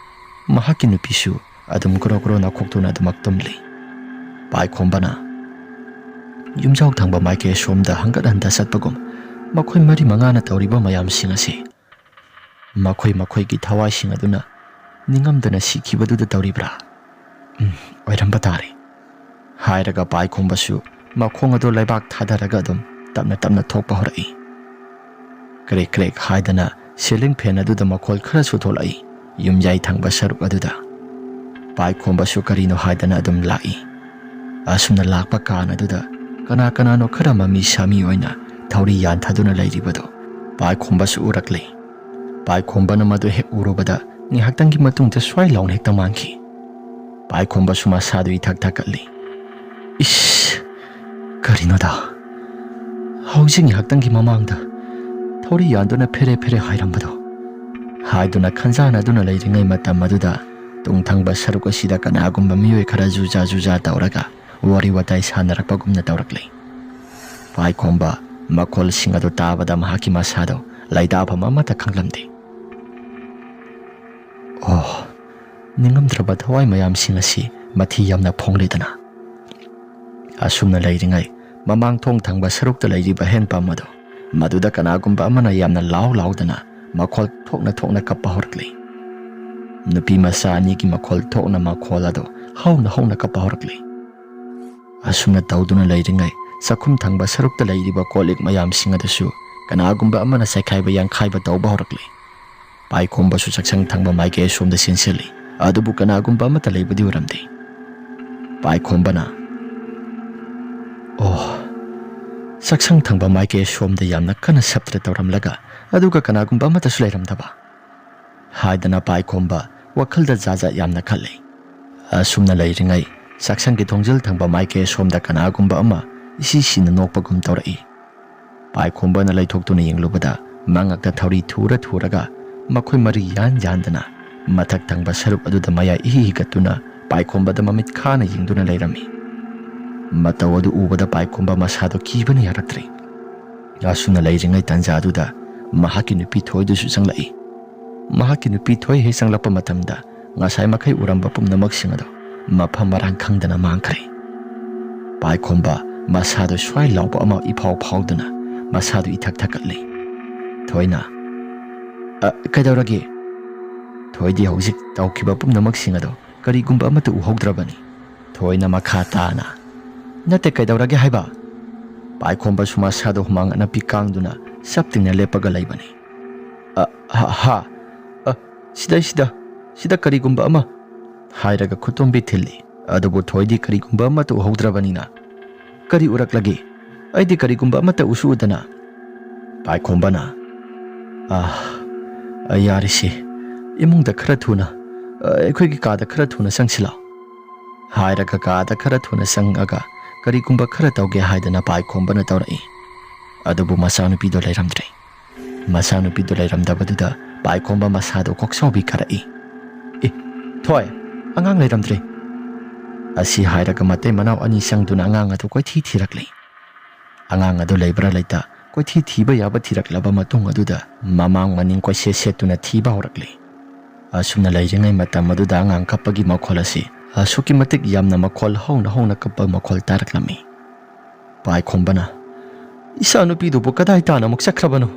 ꯃꯍꯥꯛꯀꯤ ꯅꯨꯄꯤꯁꯨ ꯑꯗꯨꯝ ꯒ꯭ꯔꯣ ꯒ꯭ꯔꯣ ꯅꯈꯣꯛꯇꯨꯅ ꯑꯗꯨꯃꯛ ꯇꯨꯝꯂꯤ꯫ ꯄꯥꯏꯈꯣꯝꯕꯅ ꯌꯨꯝꯖꯥꯎ ꯊꯪꯕ ꯃꯥꯏꯀꯩ ꯑꯁꯣꯝꯗ ꯍꯪꯒꯠ ꯍꯟꯗ ꯆꯠꯄꯒꯨꯝ ꯃꯈꯣꯏ ꯃꯔꯤ ꯃꯉꯥꯅ ꯇꯧꯔꯤꯕ ꯃꯌꯥꯝꯁꯤꯡ ꯑꯁꯤ ꯃꯈꯣꯏ ꯃꯈꯣꯏꯒꯤ ꯊꯋꯥꯏꯁꯤꯡ ꯑꯗꯨꯅ ꯅꯤꯡꯉꯝꯗꯅ ꯁꯤꯈꯤꯕꯗꯨꯗ ꯇꯧꯔꯤꯕ꯭ꯔꯥ? ꯎꯝ, ꯑꯣꯏꯔꯝꯕ ꯇꯥꯔꯦ꯫ ꯍꯥꯏꯔꯒ ꯄꯥꯏꯈꯣꯝꯕꯁꯨ ꯃꯈꯣꯡ ꯑꯗꯨ ꯂꯩꯕꯥꯛ ꯊꯥꯗꯔꯒ ꯑꯗꯨꯝ ꯇꯞꯅ ꯇꯞꯅ ꯊꯣꯛꯄ ꯍꯧꯔꯛꯏ꯫ ꯀ꯭ꯔꯦꯛ ꯀ꯭ꯔꯦꯛ ꯍꯥꯏꯗꯅ ꯁꯤꯂꯤꯡ ꯐꯦꯟ ꯑꯗꯨꯗ ꯃꯈꯣꯜ ꯈꯔꯁꯨ ꯊꯣꯛꯂꯛꯏ꯫ ꯌꯨꯝꯌꯥꯏ ꯊꯪꯕ ꯁꯔꯨꯛ ꯑꯗꯨꯗ ꯄꯥꯏꯈꯣꯝꯕꯁꯨ ꯀꯔꯤꯅꯣ ꯍꯥꯏꯗꯅ ꯑꯗꯨꯝ ꯂꯥꯛꯏ꯫ ꯑꯁꯨꯝꯅ ꯂꯥꯛꯄ ꯀꯥꯟ ꯑꯗꯨꯗ ꯀꯅꯥ ꯀꯅꯥꯅꯣ ꯈꯔ ꯃꯃꯤ ꯁꯥꯃꯤ ꯑꯣꯏꯅ ꯊꯧꯔꯤ ꯌꯥꯟꯊꯗꯨꯅ ꯂꯩꯔꯤꯕꯗꯨ ꯄꯥꯏꯈꯣꯝꯕꯁꯨ ꯎꯔꯛꯂꯦ꯫ ꯄꯥꯏꯈꯣꯝꯕꯅ ꯃꯗꯨ ꯍꯦꯛ ꯎꯔꯨꯕꯗ ꯉꯥꯏꯍꯥꯛꯇꯪꯒꯤ ꯃꯇꯨꯡꯗ ꯁ꯭ꯋꯥꯏ ꯂꯥꯎꯅ ꯍꯦꯛꯇ ꯃꯥꯡꯈꯤ꯫ ꯄꯥꯏꯈꯣꯝꯕꯁꯨ ꯃꯁꯥꯗꯨ ꯏꯊꯛ ꯊꯛꯀꯠꯂꯤ꯫ "ꯏꯁ! ꯀꯔꯤꯅꯣꯗ? ꯍꯧꯖꯤꯛ ꯉꯥꯏꯍꯥꯛꯇꯪꯒꯤ ꯃꯃꯥꯡꯗ ꯊꯧꯔꯤ ꯌꯥꯟꯗꯨꯅ ꯐꯦꯔꯦ ꯐꯦꯔꯦ ꯍꯥꯏꯔꯝꯕꯗꯣ?" ꯍꯥꯏꯗꯨꯅ ꯈꯟꯖꯥꯟꯅꯗꯨꯅ ꯂꯩꯔꯤꯉꯩ ꯃꯇꯝ ꯑꯗꯨꯗ ꯇꯨꯡꯊꯪꯕ ꯁꯔꯨꯛ ꯑꯁꯤꯗ ꯀꯅꯥꯒꯨꯝꯕ ꯃꯤꯑꯣꯏ ꯈꯔ ꯖꯨꯖꯥ ꯖꯨꯖꯥ ꯇꯧꯔꯒ ꯋꯥꯔꯤ ꯋꯥꯇꯥꯏ ꯁꯥꯟꯅꯔꯛꯄꯒꯨꯝꯅ ꯇꯧꯔꯛꯂꯤ꯫ ꯄꯥꯏꯈꯣꯝꯕ ꯃꯈꯣꯜꯁꯤꯡ ꯑꯗꯨ ꯇꯥꯕꯗ ꯃꯍꯥꯛꯀꯤ ꯃꯁꯥꯗꯣ ꯂꯩꯇꯥꯐꯝ ꯑꯃꯠꯇ ꯈꯪꯂꯝꯗꯦ꯫ ꯑꯣ, ꯅꯤꯡꯉꯝꯗ꯭ꯔꯕ ꯊꯋꯥꯏ ꯃꯌꯥꯝꯁꯤꯡ ꯑꯁꯤ ꯃꯊꯤ ꯌꯥꯝꯅ ꯐꯣꯡꯂꯤꯗꯅ꯫ ꯑꯁꯨꯝꯅ ꯂꯩꯔꯤꯉꯩ ꯃꯃꯥꯡ ꯊꯣꯡ ꯊꯪꯕ ꯁꯔꯨꯛꯇ ꯂꯩꯔꯤꯕ ꯍꯦꯟꯄꯝ ꯑꯗꯨ, ꯃꯗꯨꯗ ꯀꯅꯥꯒꯨꯝꯕ ꯑꯃꯅ ꯌꯥꯝꯅ ꯂꯥꯎ ꯂꯥꯎꯗꯅ ꯃꯈꯣꯜ ꯊꯣꯛꯅ ꯊꯣꯛꯅ ꯀꯞꯄ ꯍꯧꯔꯛꯂꯤ꯫ ꯅꯨꯄꯤ ꯃꯆꯥ ꯑꯅꯤꯒꯤ ꯃꯈꯣꯜ ꯊꯣꯛꯅ ꯃꯈꯣꯜ ꯑꯗꯨ ꯍꯧꯅ ꯍꯧꯅ ꯀꯞꯄ ꯍꯧꯔꯛꯂꯤ꯫ ꯑꯁꯨꯝꯅ ꯇꯧꯗꯨꯅ ꯂꯩꯔꯤꯉꯩ ꯆꯥꯛꯈꯨꯝ ꯊꯪꯕ ꯁꯔꯨꯛꯇ ꯂꯩꯔꯤꯕ ꯀꯣꯜ ꯂꯤꯛ ꯃꯌꯥꯝꯁꯤꯡ ꯑꯗꯨꯁꯨ ꯀꯅꯥꯒꯨꯝꯕ ꯑꯃꯅ ꯆꯥꯏꯈꯥꯏꯕ ꯌꯥꯡꯈꯥꯏꯕ ꯇꯧꯕ ꯍꯧꯔꯛꯂꯤ꯫ ꯄꯥꯏꯈꯣꯝꯕꯁꯨ ꯆꯥꯛꯁꯪ ꯊꯪꯕ ꯃꯥꯏꯀꯩ ꯑꯁꯣꯝꯗ ꯆꯦꯟꯁꯤꯜꯂꯤ꯫ ꯑꯗꯨꯕꯨ ꯀꯅꯥꯒꯨꯝꯕ ꯑꯃꯠꯇ ꯂꯩꯕꯗꯤ ꯎꯔꯝꯗꯦ꯫ ꯄꯥꯏꯈꯣꯝꯕꯅ, "ꯑꯣ, ꯆꯥꯛꯁꯪ ꯊꯪꯕ ꯃꯥꯏꯀꯩ ꯁꯣꯝꯗ ꯌꯥꯝꯅ ꯀꯟꯅ ꯁꯞꯇ꯭ꯔ ꯇꯧꯔꯝꯂꯒ, ꯑꯗꯨꯒ ꯀꯅꯥꯒꯨꯝꯕ ꯑꯃꯠꯇꯁꯨ ꯂꯩꯔꯝꯗꯕ ꯍꯥꯏꯗꯅ ꯄꯥꯏꯈꯣꯝꯕ ꯋꯥꯈꯜꯗ ꯖꯥꯠ ꯖꯥꯠ ꯌꯥꯝꯅ ꯈꯜꯂꯤ꯫ ꯑꯁꯨꯝꯅ ꯂꯩꯔꯤꯉꯩ, ꯆꯥꯛꯁꯪꯒꯤ ꯊꯣꯡꯖꯤꯜ ꯊꯪꯕ ꯃꯥꯏꯀꯩ ꯁꯣꯝꯗ ꯀꯅꯥꯒꯨꯝꯕ ꯑꯃ ꯏꯁꯤ ꯁꯤꯅ ꯅꯣꯛꯄꯒꯨꯝ ꯇꯧꯔꯛꯏ꯫ ꯄꯥꯏꯈꯣꯝꯕꯅ ꯂꯩꯊꯣꯛꯇꯨꯅ ꯌꯦꯡꯂꯨꯕꯗ, ꯃꯉꯛꯇ ꯊꯧꯔꯤ ꯊꯨꯔ ꯊꯨꯔꯒ, ꯃꯈꯣꯏ ꯃꯔꯤ ꯌꯥꯟ ꯌꯥꯟꯗꯅ ꯃꯊꯛ ꯊꯪꯕ ꯁꯔꯨꯛ ꯑꯗꯨꯗ ꯃꯌꯥꯏ ꯏꯍꯤ ꯍꯤꯒꯠꯇꯨꯅ ꯄꯥꯏꯈꯣꯝꯕꯗ ꯃꯃꯤꯠ ꯈꯥꯅ ꯌꯦꯡꯗꯨꯅ ꯂꯩꯔꯝꯃꯤ꯫ ꯃꯇꯧ ꯑꯗꯨ ꯎꯕꯗ ꯄꯥꯏꯈꯣꯝꯕ ꯃꯁꯥꯗꯣ ꯀꯤꯕꯅ ꯌꯥꯔꯛꯇ꯭ꯔꯦ꯫ ꯑꯁꯨꯝꯅ ꯂꯩꯔꯤꯉꯩ ꯇꯥꯟꯖꯥꯗꯨꯗ ꯃꯍꯥꯛꯀꯤ ꯅꯨꯄꯤ ꯊꯣꯏꯗꯨꯁꯨ ꯆꯪꯂꯛꯏ꯫ ꯃꯍꯥꯛꯀꯤ ꯅꯨꯄꯤ ꯊꯣꯏ ꯍꯦꯛ ꯆꯪꯂꯛꯄ ꯃꯇꯝꯗ, ꯉꯁꯥꯏ ꯃꯈꯩ ꯎꯔꯝꯕ ꯄꯨꯝꯅꯃꯛꯁꯤꯡ ꯑꯗꯨ ꯃꯐꯝ ꯃꯔꯥꯡ ꯈꯪꯗꯅ ꯃꯥꯡꯈ꯭ꯔꯦ꯫ ꯄꯥꯏꯈꯣꯝꯕ ꯃꯁꯥꯗꯨ ꯁ꯭ꯋꯥꯏ ꯂꯥꯎꯕ ꯑꯃ ꯏꯐꯥꯎ ꯐꯥꯎꯗꯅ ꯃꯁꯥꯗꯨ ꯏꯊꯛ ꯊꯛꯀꯠꯂꯤ꯫ ꯊꯣꯏꯅ, "ꯑ, ꯀꯩꯗꯧꯔꯒꯦ?" ꯊꯣꯏꯗꯤ ꯍꯧꯖꯤꯛ ꯇꯧꯈꯤꯕ ꯄꯨꯝꯅꯃꯛꯁꯤꯡ ꯑꯗꯨ ꯀꯔꯤꯒꯨꯝꯕ ꯑꯃꯠꯇ ꯎꯍꯧꯗ꯭ꯔꯕꯅꯤ꯫ ꯊꯣꯏꯅ ꯃꯈꯥ ꯇꯥꯅ, "ꯅꯠꯇꯦ, ꯀꯩꯗꯧꯔꯒꯦ ꯍꯥꯏꯕ?" ꯄꯥꯏꯈꯣꯝꯕꯁꯨ ꯃꯁꯥꯗꯨ ꯍꯨꯃꯥꯡ ꯑꯅꯞꯄꯤ ꯀꯥꯡꯗꯨꯅ ꯆꯞ ꯇꯤꯡꯅ ꯂꯦꯞꯄꯒ ꯂꯩꯕꯅꯤ꯫ "ꯑ, ꯍꯥ, ꯍꯥ, ꯑ, ꯁꯤꯗꯩꯁꯤꯗ, ꯁꯤꯗ ꯀꯔꯤꯒꯨꯝꯕ ꯑꯃ" ꯍꯥꯏꯔꯒ ꯈꯨꯇꯣꯝꯕꯤ ꯊꯤꯜꯂꯤ꯫ ꯑꯗꯨꯕꯨ ꯊꯣꯏꯗꯤ ꯀꯔꯤꯒꯨꯝꯕ ꯑꯃꯠꯇ ꯎꯍꯧꯗ꯭ꯔꯕꯅꯤꯅ, "ꯀꯔꯤ ꯎꯔꯛꯂꯒꯦ? ꯑꯩꯗꯤ ꯀꯔꯤꯒꯨꯝꯕ ꯑꯃꯠꯇ ꯎꯁꯨ ꯎꯗꯅ꯫" ꯄꯥꯏꯈꯣꯝꯕꯅ, "ꯑ, ꯑ, ꯌꯥꯔꯤꯁꯤ, ꯏꯃꯨꯡꯗ ꯈꯔ ꯊꯨꯅ, ꯑ, ꯑꯩꯈꯣꯏꯒꯤ ꯀꯥꯗ ꯈꯔ ꯊꯨꯅ ꯆꯪꯁꯤꯜꯂꯣ" ꯍꯥꯏꯔꯒ ꯀꯥꯗ ꯈꯔ ꯊꯨꯅ ꯆꯪꯉꯒ ꯀꯔꯤꯒꯨꯝꯕ ꯈꯔ ꯇꯧꯒꯦ ꯍꯥꯏꯗꯅ ꯄꯥꯏꯈꯣꯝꯕꯅ ꯇꯧꯔꯛꯏ꯫ ꯑꯗꯨꯕꯨ ꯃꯆꯥꯅꯨꯄꯤꯗꯣ ꯂꯩꯔꯝꯗ꯭ꯔꯦ꯫ ꯃꯆꯥꯅꯨꯄꯤꯗꯨ ꯂꯩꯔꯝꯗꯕꯗꯨꯗ ꯄꯥꯏꯈꯣꯝꯕ ꯃꯁꯥꯗꯨ ꯀꯣꯛꯆꯥꯎꯕꯤ ꯀꯥꯔꯛꯏ꯫ "ꯑꯦ, ꯊꯣꯏ, ꯑꯉꯥꯡ ꯂꯩꯔꯝꯗ꯭ꯔꯦ!" ꯑꯁꯤ ꯍꯥꯏꯔꯒ ꯃꯇꯩ ꯃꯅꯥꯎ ꯑꯅꯤ ꯆꯪꯗꯨꯅ ꯑꯉꯥꯡ ꯑꯗꯨ ꯀꯣꯏꯊꯤ ꯊꯤꯔꯛꯂꯤ꯫ ꯑꯉꯥꯡ ꯑꯗꯨ ꯂꯩꯕ꯭ꯔꯥ ꯂꯩꯇ ꯀꯣꯏꯊꯤ ꯊꯤꯕ ꯌꯥꯕ ꯊꯤꯔꯛꯂꯕ ꯃꯇꯨꯡ ꯑꯗꯨꯗ, ꯃꯃꯥꯡ ꯃꯅꯤꯡ ꯀꯣꯏꯁꯦꯠ ꯁꯦꯠꯇꯨꯅ ꯊꯤꯕ ꯍꯧꯔꯛꯂꯤ꯫ ꯑꯁꯨꯝꯅ ꯂꯩꯔꯤꯉꯩ ꯃꯇꯝ ꯑꯗꯨꯗ ꯑꯉꯥꯡ ꯀꯞꯄꯒꯤ ꯃꯈꯣꯜ ꯑꯁꯤ ꯑꯁꯨꯛꯀꯤ ꯃꯇꯤꯛ ꯌꯥꯝꯅ ꯃꯈꯣꯜ ꯍꯧꯅ ꯍꯧꯅ ꯀꯞꯄ ꯃꯈꯣꯜ ꯇꯥꯔꯛꯂꯝꯃꯤ꯫ ꯄꯥꯏꯈꯣꯝꯕꯅ, "ꯏꯆꯥꯅꯨꯄꯤꯗꯨꯕꯨ ꯀꯗꯥꯏ ꯇꯥꯅ ꯑꯃꯨꯛ ꯆꯠꯈ꯭ꯔꯕꯅꯣ?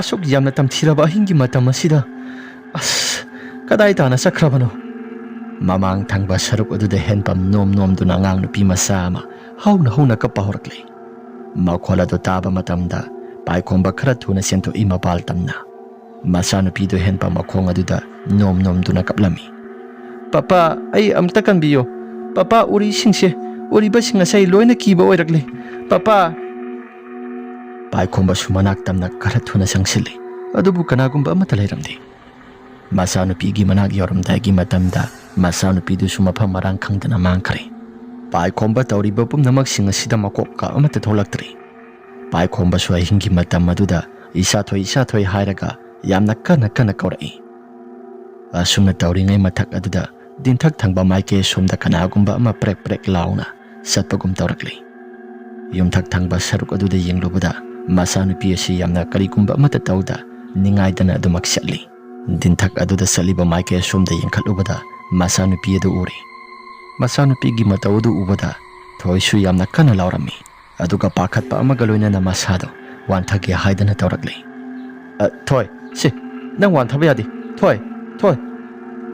ꯑꯁꯨꯛ ꯌꯥꯝꯅ ꯇꯝꯊꯤꯔꯕ ꯑꯍꯤꯡꯒꯤ ꯃꯇꯝ ꯑꯁꯤꯗ, ꯑꯁ, ꯀꯗꯥꯏ ꯇꯥꯅ ꯆꯠꯈ꯭ꯔꯕꯅꯣ?" ꯃꯃꯥꯡ ꯊꯪꯕ ꯁꯔꯨꯛ ꯑꯗꯨꯗ ꯍꯦꯟꯄꯝ ꯅꯣꯝ ꯅꯣꯝꯗꯨꯅ ꯑꯉꯥꯡ ꯅꯨꯄꯤ ꯃꯆꯥ ꯑꯃ ꯍꯧꯅ ꯍꯧꯅ ꯀꯞꯄ ꯍꯧꯔꯛꯂꯤ꯫ ꯃꯈꯣꯜ ꯑꯗꯨ ꯇꯥꯕ ꯃꯇꯝꯗ ꯄꯥꯏꯈꯣꯝꯕ ꯈꯔ ꯊꯨꯅ ꯆꯦꯟꯊꯣꯛꯏ ꯃꯄꯥꯜ ꯇꯝꯅ꯫ ꯃꯆꯥꯅꯨꯄꯤꯗꯨ ꯍꯦꯟꯄꯝ ꯃꯈꯣꯡ ꯑꯗꯨꯗ ꯅꯣꯝ ꯅꯣꯝꯗꯨꯅ ꯀꯞꯂꯝꯃꯤ꯫ "ꯄꯥꯄꯥ, ꯑꯩ ꯑꯝꯇ ꯀꯟꯕꯤꯌꯨ꯫ ꯄꯥꯄꯥ, ꯎꯔꯤꯁꯤꯡꯁꯦ, ꯎꯔꯤꯕꯁꯤꯡ ꯑꯁꯦ ꯑꯩ ꯂꯣꯏꯅ ꯀꯤꯕ ꯑꯣꯏꯔꯛꯂꯦ꯫ ꯄꯥꯄꯥ!" ꯄꯥꯏꯈꯣꯝꯕꯁꯨ ꯃꯅꯥꯛ ꯇꯝꯅ ꯈꯔ ꯊꯨꯅ ꯆꯪꯁꯤꯜꯂꯤ꯫ ꯑꯗꯨꯕꯨ ꯀꯅꯥꯒꯨꯝꯕ ꯑꯃꯠꯇ ꯂꯩꯔꯝꯗꯦ꯫ ꯃꯆꯥꯅꯨꯄꯤꯒꯤ ꯃꯅꯥꯛ ꯌꯧꯔꯝꯗꯥꯏꯒꯤ ꯃꯇꯝꯗ ꯃꯆꯥꯅꯨꯄꯤꯗꯨꯁꯨ ꯃꯐꯝ ꯃꯔꯥꯡ ꯈꯪꯗꯅ ꯃꯥꯡꯈ꯭ꯔꯦ꯫ ꯄꯥꯏꯈꯣꯝꯕ ꯇꯧꯔꯤꯕ ꯄꯨꯝꯅꯃꯛꯁꯤꯡ ꯑꯁꯤꯗ ꯃꯀꯣꯛ ꯀꯥ ꯑꯃꯠꯇ ꯊꯣꯛꯂꯛꯇ꯭ꯔꯦ꯫ ꯄꯥꯏꯈꯣꯝꯕꯁꯨ ꯑꯍꯤꯡꯒꯤ ꯃꯇꯝ ꯑꯗꯨꯗ "ꯏꯆꯥꯊꯣꯏ, ꯏꯆꯥꯊꯣꯏ" ꯍꯥꯏꯔꯒ ꯌꯥꯝꯅ ꯀꯟꯅ ꯀꯟꯅ ꯀꯧꯔꯛꯏ꯫ ꯑꯁꯨꯝꯅ ꯇꯧꯔꯤꯉꯩ ꯃꯊꯛ ꯑꯗꯨꯗ ꯗꯤꯟꯊꯛ ꯊꯪꯕ ꯃꯥꯏꯀꯩ ꯑꯁꯣꯝꯗ ꯀꯅꯥꯒꯨꯝꯕ ꯑꯃ ꯄ꯭ꯔꯦꯛ ꯄ꯭ꯔꯦꯛ ꯂꯥꯎꯅ ꯆꯠꯄꯒꯨꯝ ꯇꯧꯔꯛꯂꯤ꯫ ꯌꯨꯝꯊꯛ ꯊꯪꯕ ꯁꯔꯨꯛ ꯑꯗꯨꯗ ꯌꯦꯡꯂꯨꯕꯗ ꯃꯆꯥꯅꯨꯄꯤ ꯑꯁꯤ ꯌꯥꯝꯅ ꯀꯔꯤꯒꯨꯝꯕ ꯑꯃꯠꯇ ꯇꯧꯗ ꯅꯤꯡꯉꯥꯏꯗꯅ ꯑꯗꯨꯃꯛ ꯆꯠꯂꯤ꯫ ꯗꯤꯟꯊꯛ ꯑꯗꯨꯗ ꯆꯠꯂꯤꯕ ꯃꯥꯏꯀꯩ ꯑꯁꯣꯝꯗ ꯌꯦꯡꯈꯠꯂꯨꯕꯗ ꯃꯆꯥꯅꯨꯄꯤ ꯑꯗꯨ ꯎꯔꯦ꯫ ꯃꯆꯥꯅꯨꯄꯤꯒꯤ ꯃꯇꯧ ꯑꯗꯨ ꯎꯕꯗ ꯊꯣꯏꯁꯨ ꯌꯥꯝꯅ ꯀꯟꯅ ꯂꯥꯎꯔꯝꯃꯤ꯫ ꯑꯗꯨꯒ ꯄꯥꯈꯠꯄ ꯑꯃꯒ ꯂꯣꯏꯅꯅ ꯃꯁꯥꯗꯣ ꯋꯥꯟꯊꯒꯦ ꯍꯥꯏꯗꯅ ꯇꯧꯔꯛꯂꯤ꯫ "ꯑ, ꯊꯣꯏ, ꯁꯤ, ꯅꯪ ꯋꯥꯟꯊꯕ ꯌꯥꯗꯦ, ꯊꯣꯏ, ꯊꯣꯏ!"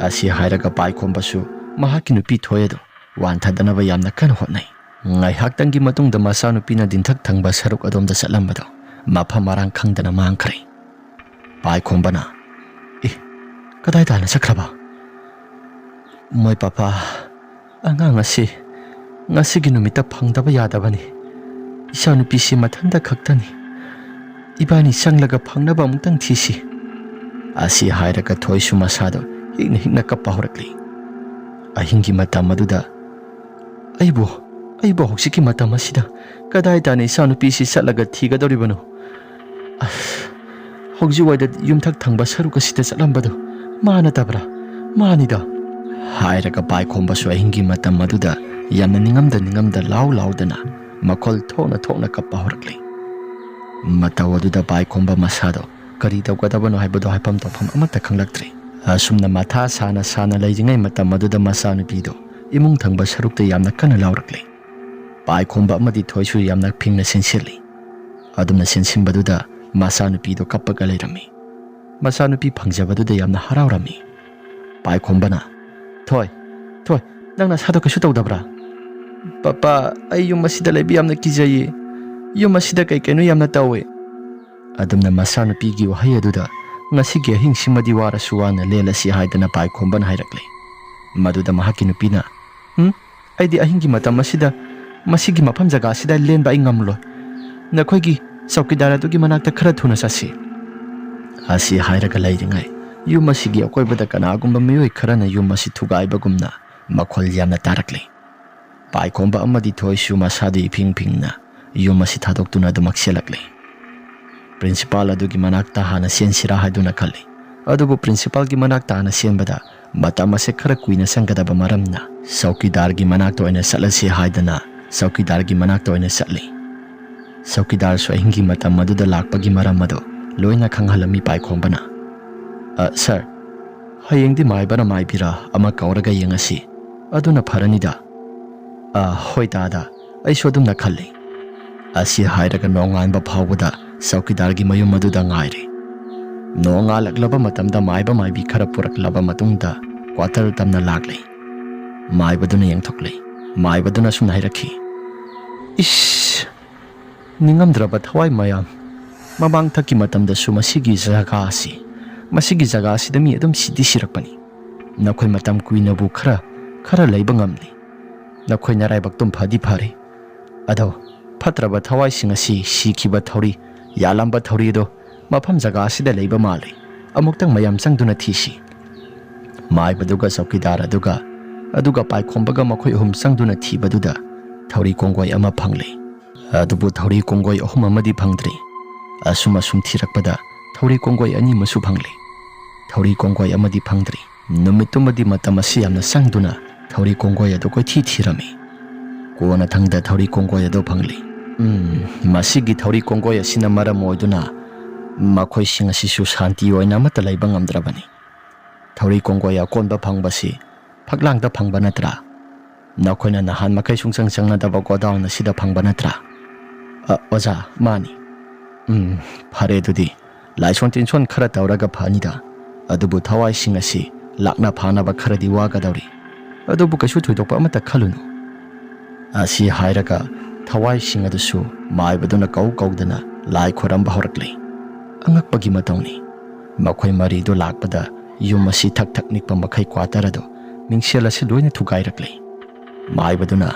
ꯑꯁꯤ ꯍꯥꯏꯔꯒ ꯄꯥꯏꯈꯣꯝꯕꯁꯨ ꯃꯍꯥꯛꯀꯤ ꯅꯨꯄꯤ ꯊꯣꯏ ꯑꯗꯨ ꯋꯥꯟꯊꯗꯅꯕ ꯌꯥꯝꯅ ꯀꯟꯅ ꯍꯣꯠꯅꯩ꯫ ꯉꯥꯏꯍꯥꯛꯇꯪꯒꯤ ꯃꯇꯨꯡꯗ ꯃꯆꯥꯅꯨꯄꯤꯅ ꯗꯤꯟꯊꯛ ꯊꯪꯕ ꯁꯔꯨꯛ ꯑꯗꯣꯝꯗ ꯆꯠꯂꯝꯕꯗꯣ ꯃꯐꯝ ꯃꯔꯥꯡ ꯈꯪꯗꯅ ꯃꯥꯡꯈ꯭ꯔꯦ꯫ ꯄꯥꯏꯈꯣꯝꯕꯅ, "ꯑꯦ, ꯀꯗꯥꯏ ꯇꯥꯅ ꯆꯠꯈ꯭ꯔꯕ? ꯃꯣꯏ ꯄꯥꯄꯥ, ꯑꯉꯥꯡ ꯑꯁꯤ ꯉꯁꯤꯒꯤ ꯅꯨꯃꯤꯠꯇ ꯐꯪꯗꯕ ꯌꯥꯗꯕꯅꯤ꯫ ꯏꯆꯥꯅꯨꯄꯤꯁꯤ ꯃꯊꯟꯇ ꯈꯛꯇꯅꯤ꯫ ꯏꯕꯥꯅꯤ ꯆꯪꯂꯒ ꯐꯪꯅꯕ ꯑꯃꯨꯛꯇꯪ ꯊꯤꯁꯤ꯫" ꯑꯁꯤ ꯍꯥꯏꯔꯒ ꯊꯣꯏꯁꯨ ꯃꯁꯥꯗꯣ ꯍꯤꯛꯅ ꯍꯤꯛꯅ ꯀꯞꯄ ꯍꯧꯔꯛꯂꯤ꯫ ꯑꯍꯤꯡꯒꯤ ꯃꯇꯝ ꯑꯗꯨꯗ, "ꯑꯩꯕꯨ, ꯑꯩꯕꯨ ꯍꯧꯖꯤꯛꯀꯤ ꯃꯇꯝ ꯑꯁꯤꯗ ꯀꯗꯥꯏ ꯇꯥꯅ ꯏꯆꯥꯅꯨꯄꯤꯁꯤ ꯆꯠꯂꯒ ꯊꯤꯒꯗꯧꯔꯤꯕꯅꯣ? ꯑꯁ, ꯍꯧꯖꯤꯛ ꯋꯥꯏꯗ ꯌꯨꯝꯊꯛ ꯊꯪꯕ ꯁꯔꯨꯛ ꯑꯁꯤꯗ ꯆꯠꯂꯝꯕꯗꯣ ꯃꯥ ꯅꯠꯇꯕ꯭ꯔꯥ? ꯃꯥꯅꯤꯗ!" ꯍꯥꯏꯔꯒ ꯄꯥꯏꯈꯣꯝꯕꯁꯨ ꯑꯍꯤꯡꯒꯤ ꯃꯇꯝ ꯑꯗꯨꯗ ꯌꯥꯝꯅ ꯅꯤꯡꯉꯝꯗ ꯅꯤꯡꯉꯝꯗ ꯂꯥꯎ ꯂꯥꯎꯗꯅ ꯃꯈꯣꯜ ꯊꯣꯛꯅ ꯊꯣꯛꯅ ꯀꯞꯄ ꯍꯧꯔꯛꯂꯤ꯫ ꯃꯇꯧ ꯑꯗꯨꯗ ꯄꯥꯏꯈꯣꯝꯕ ꯃꯁꯥꯗꯣ ꯀꯔꯤ ꯇꯧꯒꯗꯕꯅꯣ ꯍꯥꯏꯕꯗꯣ ꯍꯥꯏꯐꯝ ꯇꯧꯐꯝ ꯑꯃꯠꯇ ꯈꯪꯂꯛꯇ꯭ꯔꯦ꯫ ꯑꯁꯨꯝꯅ ꯃꯊꯥ ꯁꯥꯅ ꯁꯥꯅ ꯂꯩꯔꯤꯉꯩ ꯃꯇꯝ ꯑꯗꯨꯗ ꯃꯆꯥꯅꯨꯄꯤꯗꯣ ꯏꯃꯨꯡ ꯊꯪꯕ ꯁꯔꯨꯛꯇ ꯌꯥꯝꯅ ꯀꯟꯅ ꯂꯥꯎꯔꯛꯂꯦ꯫ ꯄꯥꯏꯈꯣꯝꯕ ꯑꯃꯗꯤ ꯊꯣꯏꯁꯨ ꯌꯥꯝꯅ ꯐꯤꯡꯅ ꯆꯦꯟꯁꯤꯜꯂꯤ꯫ ꯑꯗꯨꯝꯅ ꯆꯦꯟꯁꯤꯟꯕꯗꯨꯗ ꯃꯆꯥꯅꯨꯄꯤꯗꯣ ꯀꯞꯄꯒ ꯂꯩꯔꯝꯃꯤ꯫ ꯃꯆꯥꯅꯨꯄꯤ ꯐꯪꯖꯕꯗꯨꯗ ꯌꯥꯝꯅ ꯍꯔꯥꯎꯔꯝꯃꯤ꯫ ꯄꯥꯏꯈꯣꯝꯕꯅ, "ꯊꯣꯏ, ꯊꯣꯏ, ꯅꯪ ꯅꯁꯥꯗꯣ ꯀꯩꯁꯨ ꯇꯧꯗꯕ꯭ꯔꯥ?" "ꯄꯥꯄꯥ, ꯑꯩ ꯌꯨꯝ ꯑꯁꯤꯗ ꯂꯩꯕ ꯌꯥꯝꯅ ꯀꯤꯖꯩꯌꯦ꯫ ꯌꯨꯝ ꯑꯁꯤꯗ ꯀꯩ ꯀꯩꯅꯣ ꯌꯥꯝꯅ ꯇꯧꯋꯦ꯫" ꯑꯗꯨꯝꯅ ꯃꯆꯥꯅꯨꯄꯤꯒꯤ ꯋꯥꯍꯩ ꯑꯗꯨꯗ ꯉꯁꯤꯒꯤ ꯑꯍꯤꯡꯁꯤꯃꯗꯤ ꯋꯥꯔꯁꯨ ꯋꯥꯅ ꯂꯦꯜꯂꯁꯤ ꯍꯥꯏꯗꯅ ꯄꯥꯏꯈꯣꯝꯕꯅ ꯍꯥꯏꯔꯛꯂꯦ꯫ ꯃꯗꯨꯗ ꯃꯍꯥꯛꯀꯤ ꯅꯨꯄꯤꯅ, "ꯍꯨꯝ, ꯑꯩꯗꯤ ꯑꯍꯤꯡꯒꯤ ꯃꯇꯝ ꯑꯁꯤꯗ ꯃꯁꯤꯒꯤ ꯃꯐꯝ ꯖꯒꯥ ꯑꯁꯤꯗ ꯂꯦꯟꯕ ꯑꯩ ꯉꯝꯂꯣꯏ꯫ ꯅꯈꯣꯏꯒꯤ "ꯆꯧꯀꯤꯗꯥꯔ ꯑꯗꯨꯒꯤ ꯃꯅꯥꯛꯇ ꯈꯔ ꯊꯨꯅ ꯆꯠꯁꯤ꯫" ꯑꯁꯤ ꯍꯥꯏꯔꯒ ꯂꯩꯔꯤꯉꯩ, ꯌꯨꯝ ꯑꯁꯤꯒꯤ ꯑꯀꯣꯏꯕꯗ ꯀꯅꯥꯒꯨꯝꯕ ꯃꯤꯑꯣꯏ ꯈꯔꯅ ꯌꯨꯝ ꯑꯁꯤ ꯊꯨꯒꯥꯏꯕꯒꯨꯝꯅ ꯃꯈꯣꯜ ꯌꯥꯝꯅ ꯇꯥꯔꯛꯂꯤ꯫ ꯄꯥꯏꯈꯣꯝꯕ ꯑꯃꯗꯤ ꯊꯣꯏꯁꯨ ꯃꯁꯥꯗꯨ ꯏꯐꯤꯡ ꯐꯤꯡꯅ ꯌꯨꯝ ꯑꯁꯤ ꯊꯥꯗꯣꯛꯇꯨꯅ ꯑꯗꯨꯃꯛ ꯆꯦꯜꯂꯛꯂꯤ꯫ ꯄ꯭ꯔꯤꯟꯁꯤꯄꯥꯜ ꯑꯗꯨꯒꯤ ꯃꯅꯥꯛꯇ ꯍꯥꯟꯅ ꯆꯦꯟꯁꯤꯔꯥ ꯍꯥꯏꯗꯨꯅ ꯈꯜꯂꯤ꯫ ꯑꯗꯨꯕꯨ ꯄ꯭ꯔꯤꯟꯁꯤꯄꯥꯜꯒꯤ ꯃꯅꯥꯛꯇ ꯍꯥꯟꯅ ꯆꯦꯟꯕꯗ ꯃꯇꯝ ꯑꯁꯦ ꯈꯔ ꯀꯨꯏꯅ ꯆꯪꯒꯗꯕ ꯃꯔꯝꯅ, ꯆꯧꯀꯤꯗꯥꯔꯒꯤ ꯃꯅꯥꯛꯇ ꯑꯣꯏꯅ ꯆꯠꯂꯁꯤ ꯍꯥꯏꯗꯅ ꯆꯧꯀꯤꯗꯥꯔꯒꯤ ꯃꯅꯥꯛꯇ ꯑꯣꯏꯅ ꯆꯠꯂꯤ꯫ ꯆꯧꯀꯤꯗꯥꯔꯁꯨ ꯑꯍꯤꯡꯒꯤ ꯃꯇꯝ ꯑꯗꯨꯗ ꯂꯥꯛꯄꯒꯤ ꯃꯔꯝ ꯑꯗꯨ ꯂꯣꯏꯅ ꯈꯪꯍꯜꯂꯝꯃꯤ ꯄꯥꯏꯈꯣꯝꯕꯅ꯫ "ꯑ, ꯁꯥꯔ, ꯍꯌꯦꯡꯗꯤ ꯃꯥꯏꯕꯅ ꯃꯥꯏꯕꯤꯔ ꯑꯃ ꯀꯧꯔꯒ ꯌꯦꯡꯉꯁꯤ꯫ ꯑꯗꯨꯅ ꯐꯔꯅꯤꯗ꯫" "ꯑ, ꯍꯣꯏ ꯇꯥꯗ, ꯑꯩꯁꯨ ꯑꯗꯨꯝꯅ ꯈꯜꯂꯤ꯫" ꯑꯁꯤ ꯍꯥꯏꯔꯒ ꯅꯣꯡꯉꯥꯟꯕ ꯐꯥꯎꯕꯗ ꯆꯧꯀꯤꯗꯥꯔꯒꯤ ꯃꯌꯨꯝ ꯑꯗꯨꯗ ꯉꯥꯏꯔꯦ꯫ ꯅꯣꯡꯉꯥꯜꯂꯛꯂꯕ ꯃꯇꯝꯗ ꯃꯥꯏꯕ ꯃꯥꯏꯕꯤ ꯈꯔ ꯄꯨꯔꯛꯂꯕ ꯃꯇꯨꯡꯗ ꯀ꯭ꯋꯥꯇꯔ ꯇꯝꯅ ꯂꯥꯛꯂꯦ꯫ ꯃꯥꯏꯕꯗꯨꯅ ꯌꯦꯡꯊꯣꯛꯂꯦ꯫ ꯃꯥꯏꯕꯗꯨꯅ ꯑꯁꯨꯝꯅ ꯍꯥꯏꯔꯛꯈꯤ, "ꯏꯁ, ꯅꯤꯡꯉꯝꯗ꯭ꯔꯕ ꯊꯋꯥꯏ ꯃꯌꯥꯝ, ꯃꯃꯥꯡꯊꯛꯀꯤ ꯃꯇꯝꯗꯁꯨ ꯃꯁꯤꯒꯤ ꯖꯒꯥ ꯑꯁꯤ, ꯃꯁꯤꯒꯤ ꯖꯒꯥ ꯑꯁꯤꯗ ꯃꯤ ꯑꯗꯨꯝ ꯁꯤꯗꯤ ꯁꯤꯔꯛꯄꯅꯤ꯫ ꯅꯈꯣꯏ ꯃꯇꯝ ꯀꯨꯏꯅꯕꯨ ꯈꯔ, ꯈꯔ ꯂꯩꯕ ꯉꯝꯂꯤ꯫ ꯅꯈꯣꯏ ꯅꯔꯥꯏꯕꯛꯇꯨꯝ ꯐꯗꯤ ꯐꯔꯦ꯫ ꯑꯗꯣ ꯐꯠꯇ꯭ꯔꯕ ꯊꯋꯥꯏꯁꯤꯡ ꯑꯁꯤ ꯁꯤꯈꯤꯕ ꯊꯧꯔꯤ, ꯌꯥꯜꯂꯝꯕ ꯊꯧꯔꯤ ꯑꯗꯣ ꯃꯐꯝ ꯖꯒꯥ ꯑꯁꯤꯗ ꯂꯩꯕ ꯃꯥꯜꯂꯤ꯫ ꯑꯃꯨꯛꯇꯪ ꯃꯌꯥꯝ ꯆꯪꯗꯨꯅ ꯊꯤꯁꯤ꯫" ꯃꯥꯏꯕꯗꯨꯒ ꯆꯧꯀꯤꯗꯥꯔ ꯑꯗꯨꯒ, ꯑꯗꯨꯒ ꯄꯥꯏꯈꯣꯝꯕꯒ ꯃꯈꯣꯏ ꯑꯍꯨꯝ ꯆꯪꯗꯨꯅ ꯊꯤꯕꯗꯨꯗ ꯊꯧꯔꯤ ꯀꯣꯡꯒꯣꯏ ꯑꯃ ꯐꯪꯂꯦ꯫ ꯑꯗꯨꯕꯨ ꯊꯧꯔꯤ ꯀꯣꯡꯒꯣꯏ ꯑꯍꯨꯝ ꯑꯃꯗꯤ ꯐꯪꯗ꯭ꯔꯤ꯫ ꯑꯁꯨꯝ ꯑꯁꯨꯝ ꯊꯤꯔꯛꯄꯗ ꯊꯧꯔꯤ ꯀꯣꯡꯒꯣꯏ ꯑꯅꯤ ꯑꯃꯁꯨ ꯐꯪꯂꯦ꯫ ꯊꯧꯔꯤ ꯀꯣꯡꯒꯣꯏ ꯑꯃꯗꯤ ꯐꯪꯗ꯭ꯔꯤ꯫ ꯅꯨꯃꯤꯠꯇꯨꯃꯗꯤ ꯃꯇꯝ ꯑꯁꯤ ꯌꯥꯝꯅ ꯆꯪꯗꯨꯅ ꯊꯧꯔꯤ ꯀꯣꯡꯒꯣꯏ ꯑꯗꯨ ꯀꯣꯏꯊꯤ ꯊꯤꯔꯝꯃꯤ꯫ ꯀꯣꯟꯅꯊꯪꯗ ꯊꯧꯔꯤ ꯀꯣꯡꯒꯣꯏ ꯑꯗꯨ ꯐꯪꯂꯤ꯫ ꯎꯝ, ꯃꯁꯤꯒꯤ ꯊꯧꯔꯤ ꯀꯣꯡꯒꯣꯏ ꯑꯁꯤꯅ ꯃꯔꯝ ꯑꯣꯏꯗꯨꯅ ꯃꯈꯣꯏꯁꯤꯡ ꯑꯁꯤꯁꯨ ꯁꯥꯟꯇꯤ ꯑꯣꯏꯅ ꯑꯃꯠꯇ ꯂꯩꯕ ꯉꯝꯗ꯭ꯔꯕꯅꯤ꯫ ꯊꯧꯔꯤ ꯀꯣꯡꯒꯣꯏ ꯑꯀꯣꯟꯕ ꯐꯪꯕꯁꯤ ꯐꯛꯂꯥꯡꯗ ꯐꯪꯕ ꯅꯠꯇ꯭ꯔꯥ? ꯅꯈꯣꯏꯅ ꯅꯍꯥꯟ ꯃꯈꯩ ꯁꯨꯡꯆꯪ ꯆꯪꯅꯗꯕ ꯒꯣꯗꯥꯎꯟ ꯑꯁꯤꯗ ꯐꯪꯕ ꯅꯠꯇ꯭ꯔꯥ? ꯑ, ꯑꯣꯖꯥ, ꯃꯥꯅꯤ꯫ ꯎꯝ, ꯐꯔꯦ ꯑꯗꯨꯗꯤ꯫ ꯂꯥꯏꯁꯣꯟ ꯇꯤꯟꯁꯣꯟ ꯈꯔ ꯇꯧꯔꯒ ꯐꯅꯤꯗ꯫ ꯑꯗꯨꯕꯨ ꯊꯋꯥꯏꯁꯤꯡ ꯑꯁꯤ ꯂꯥꯛꯅ ꯐꯥꯅꯕ ꯈꯔꯗꯤ ꯋꯥꯒꯗꯧꯔꯤ꯫ ꯑꯗꯨꯕꯨ ꯀꯩꯁꯨ ꯊꯣꯏꯗꯣꯛꯄ ꯑꯃꯠꯇ ꯈꯜꯂꯨꯅꯨ꯫ ꯑꯁꯤ ꯍꯥꯏꯔꯒ ꯊꯋꯥꯏꯁꯤꯡ ꯑꯗꯨꯁꯨ ꯃꯥꯏꯕꯗꯨꯅ ꯀꯧ ꯀꯧꯗꯅ ꯂꯥꯏ ꯈꯣꯏꯔꯝꯕ ꯍꯧꯔꯛꯂꯦ꯫ ꯑꯉꯛꯄꯒꯤ ꯃꯇꯧꯅꯤ꯫ ꯃꯈꯣꯏ ꯃꯔꯤꯗꯨ ꯂꯥꯛꯄꯗ ꯌꯨꯝ ꯑꯁꯤ ꯊꯛ ꯊꯛ ꯅꯤꯛꯄ ꯃꯈꯩ ꯀ꯭ꯋꯥꯇꯔ ꯑꯗꯨ, ꯃꯤꯡꯁꯦꯜ ꯑꯁꯤ ꯂꯣꯏꯅ ꯊꯨꯒꯥꯏꯔꯛꯂꯦ꯫ ꯃꯥꯏꯕꯗꯨꯅ,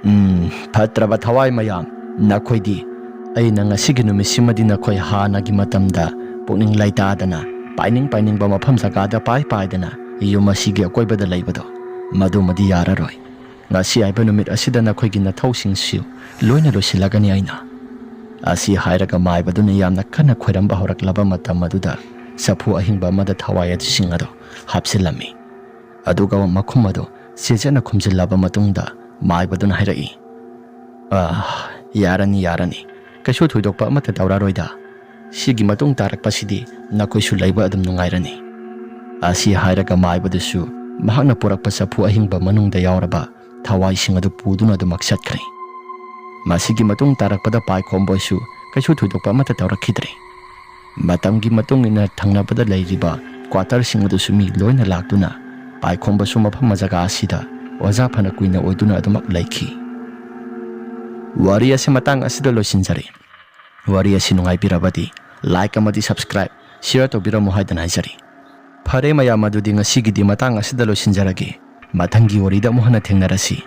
"ꯎꯝ, ꯐꯠꯇ꯭ꯔꯕ ꯊꯋꯥꯏ ꯃꯌꯥꯝ, ꯅꯈꯣꯏꯗꯤ ꯑꯩꯅ ꯉꯁꯤꯒꯤ ꯅꯨꯃꯤꯠꯁꯤꯃꯗꯤ ꯅꯈꯣꯏ ꯍꯥꯟꯅꯒꯤ ꯃꯇꯝꯗ ꯄꯨꯛꯅꯤꯡ ꯂꯩꯇꯥꯗꯅ ꯄꯥꯏꯅꯤꯡ ꯄꯥꯏꯅꯤꯡꯕ ꯃꯐꯝ ꯖꯒꯥꯗ ꯄꯥꯏ ꯄꯥꯏꯗꯅ ꯌꯨꯝ ꯑꯁꯤꯒꯤ ꯑꯀꯣꯏꯕꯗ ꯂꯩꯕꯗꯣ, ꯃꯗꯨꯃꯗꯤ ꯌꯥꯔꯔꯣꯏ꯫ ꯉꯁꯤ ꯍꯥꯏꯕ ꯅꯨꯃꯤꯠ ꯑꯁꯤꯗ ꯅꯈꯣꯏꯒꯤ ꯅꯊꯧꯁꯤꯡꯁꯨ ꯂꯣꯏꯅ ꯂꯣꯏꯁꯤꯜꯂꯒꯅꯤ ꯑꯩꯅ꯫ ꯑꯁꯤ ꯍꯥꯏꯔꯒ ꯃꯥꯏꯕꯗꯨꯅ ꯌꯥꯝꯅ ꯀꯟꯅ ꯈꯣꯏꯔꯝꯕ ꯍꯧꯔꯛꯂꯕ ꯃꯇꯝ ꯑꯗꯨꯗ ꯆꯐꯨ ꯑꯍꯤꯡꯕ ꯑꯃꯗ ꯊꯋꯥꯏ ꯑꯗꯨꯁꯤꯡ ꯑꯗꯨ ꯍꯥꯞꯆꯤꯜꯂꯝꯃꯤ꯫ ꯑꯗꯨꯒ ꯃꯈꯨꯝ ꯑꯗꯨ ꯆꯦꯠꯅ ꯈꯨꯝꯖꯤꯜꯂꯕ ꯃꯇꯨꯡꯗ ꯃꯥꯏꯕꯗꯨꯅ ꯍꯥꯏꯔꯛꯏ, "ꯑꯥ, ꯌꯥꯔꯅꯤ, ꯌꯥꯔꯅꯤ꯫ ꯀꯩꯁꯨ ꯊꯣꯏꯗꯣꯛꯄ ꯑꯃꯠꯇ ꯇꯧꯔꯔꯣꯏꯗ꯫ ꯁꯤꯒꯤ ꯃꯇꯨꯡ ꯇꯥꯔꯛꯄꯁꯤꯗꯤ ꯅꯈꯣꯏꯁꯨ ꯂꯩꯕ ꯑꯗꯨꯝ ꯅꯨꯡꯉꯥꯏꯔꯅꯤ"꯫ ꯑꯁꯤ ꯍꯥꯏꯔꯒ ꯃꯥꯏꯕꯗꯨꯁꯨ ꯃꯍꯥꯛꯅ ꯄꯨꯔꯛꯄ ꯆꯐꯨ ꯑꯍꯤꯡꯕ ꯃꯅꯨꯡꯗ ꯌꯥꯎꯔꯕ ꯊꯋꯥꯏꯁꯤꯡ ꯑꯗꯨ ꯄꯨꯗꯨꯅ ꯑꯗꯨꯃꯛ ꯆꯠꯈ꯭ꯔꯦ꯫ ꯃꯁꯤꯒꯤ ꯃꯇꯨꯡ ꯇꯥꯔꯛꯄꯗ ꯄꯥꯏꯈꯣꯝꯕꯁꯨ ꯀꯩꯁꯨ ꯊꯣꯏꯗꯣꯛꯄ ꯑꯃꯠꯇ ꯇꯧꯔꯛꯈꯤꯗ꯭ꯔꯦ꯫ ꯃꯇꯝꯒꯤ ꯃꯇꯨꯡ ꯏꯟꯅ ꯊꯪꯅꯕꯗ ꯂꯩꯔꯤꯕ ꯀ꯭ꯋꯥꯇꯔꯁꯤꯡ ꯑꯗꯨꯁꯨ ꯃꯤ ꯂꯣꯏꯅ ꯂꯥꯛꯇꯨꯅ ꯄꯥꯏꯈꯣꯝꯕꯁꯨ ꯃꯐꯝ ꯖꯒꯥ ꯑꯁꯤꯗ ꯑꯣꯖꯥ ꯐꯅ ꯀꯨꯏꯅ ꯑꯣꯏꯗꯨꯅ ꯑꯗꯨꯃꯛ ꯂꯩꯈꯤ꯫ ꯋꯥꯔꯤ ꯑꯁꯤ ꯃꯇꯥꯡ ꯑꯁꯤꯗ ꯂꯣꯏꯁꯤꯟꯖꯔꯦ꯫ ꯋꯥꯔꯤ ꯑꯁꯤ ꯅꯨꯡꯉꯥꯏꯕꯤꯔꯕꯗꯤ like ꯑꯃꯗꯤ subscribe, share ꯇꯧꯕꯤꯔꯝꯃꯨ ꯍꯥꯏꯗꯅ ꯍꯥꯏꯖꯔꯤ꯫ ꯐꯔꯦ ꯃꯌꯥꯝ, ꯑꯗꯨꯗꯤ ꯉꯁꯤꯒꯤꯗꯤ ꯃꯇꯥꯡ ꯑꯁꯤꯗ ꯂꯣꯏꯁꯤꯟꯖꯔꯒꯦ꯫ ꯃꯊꯪꯒꯤ ꯋꯥꯔꯤꯗ ꯑꯃꯨꯛ ꯍꯟꯅ ꯊꯦꯡꯅꯔꯁꯤ꯫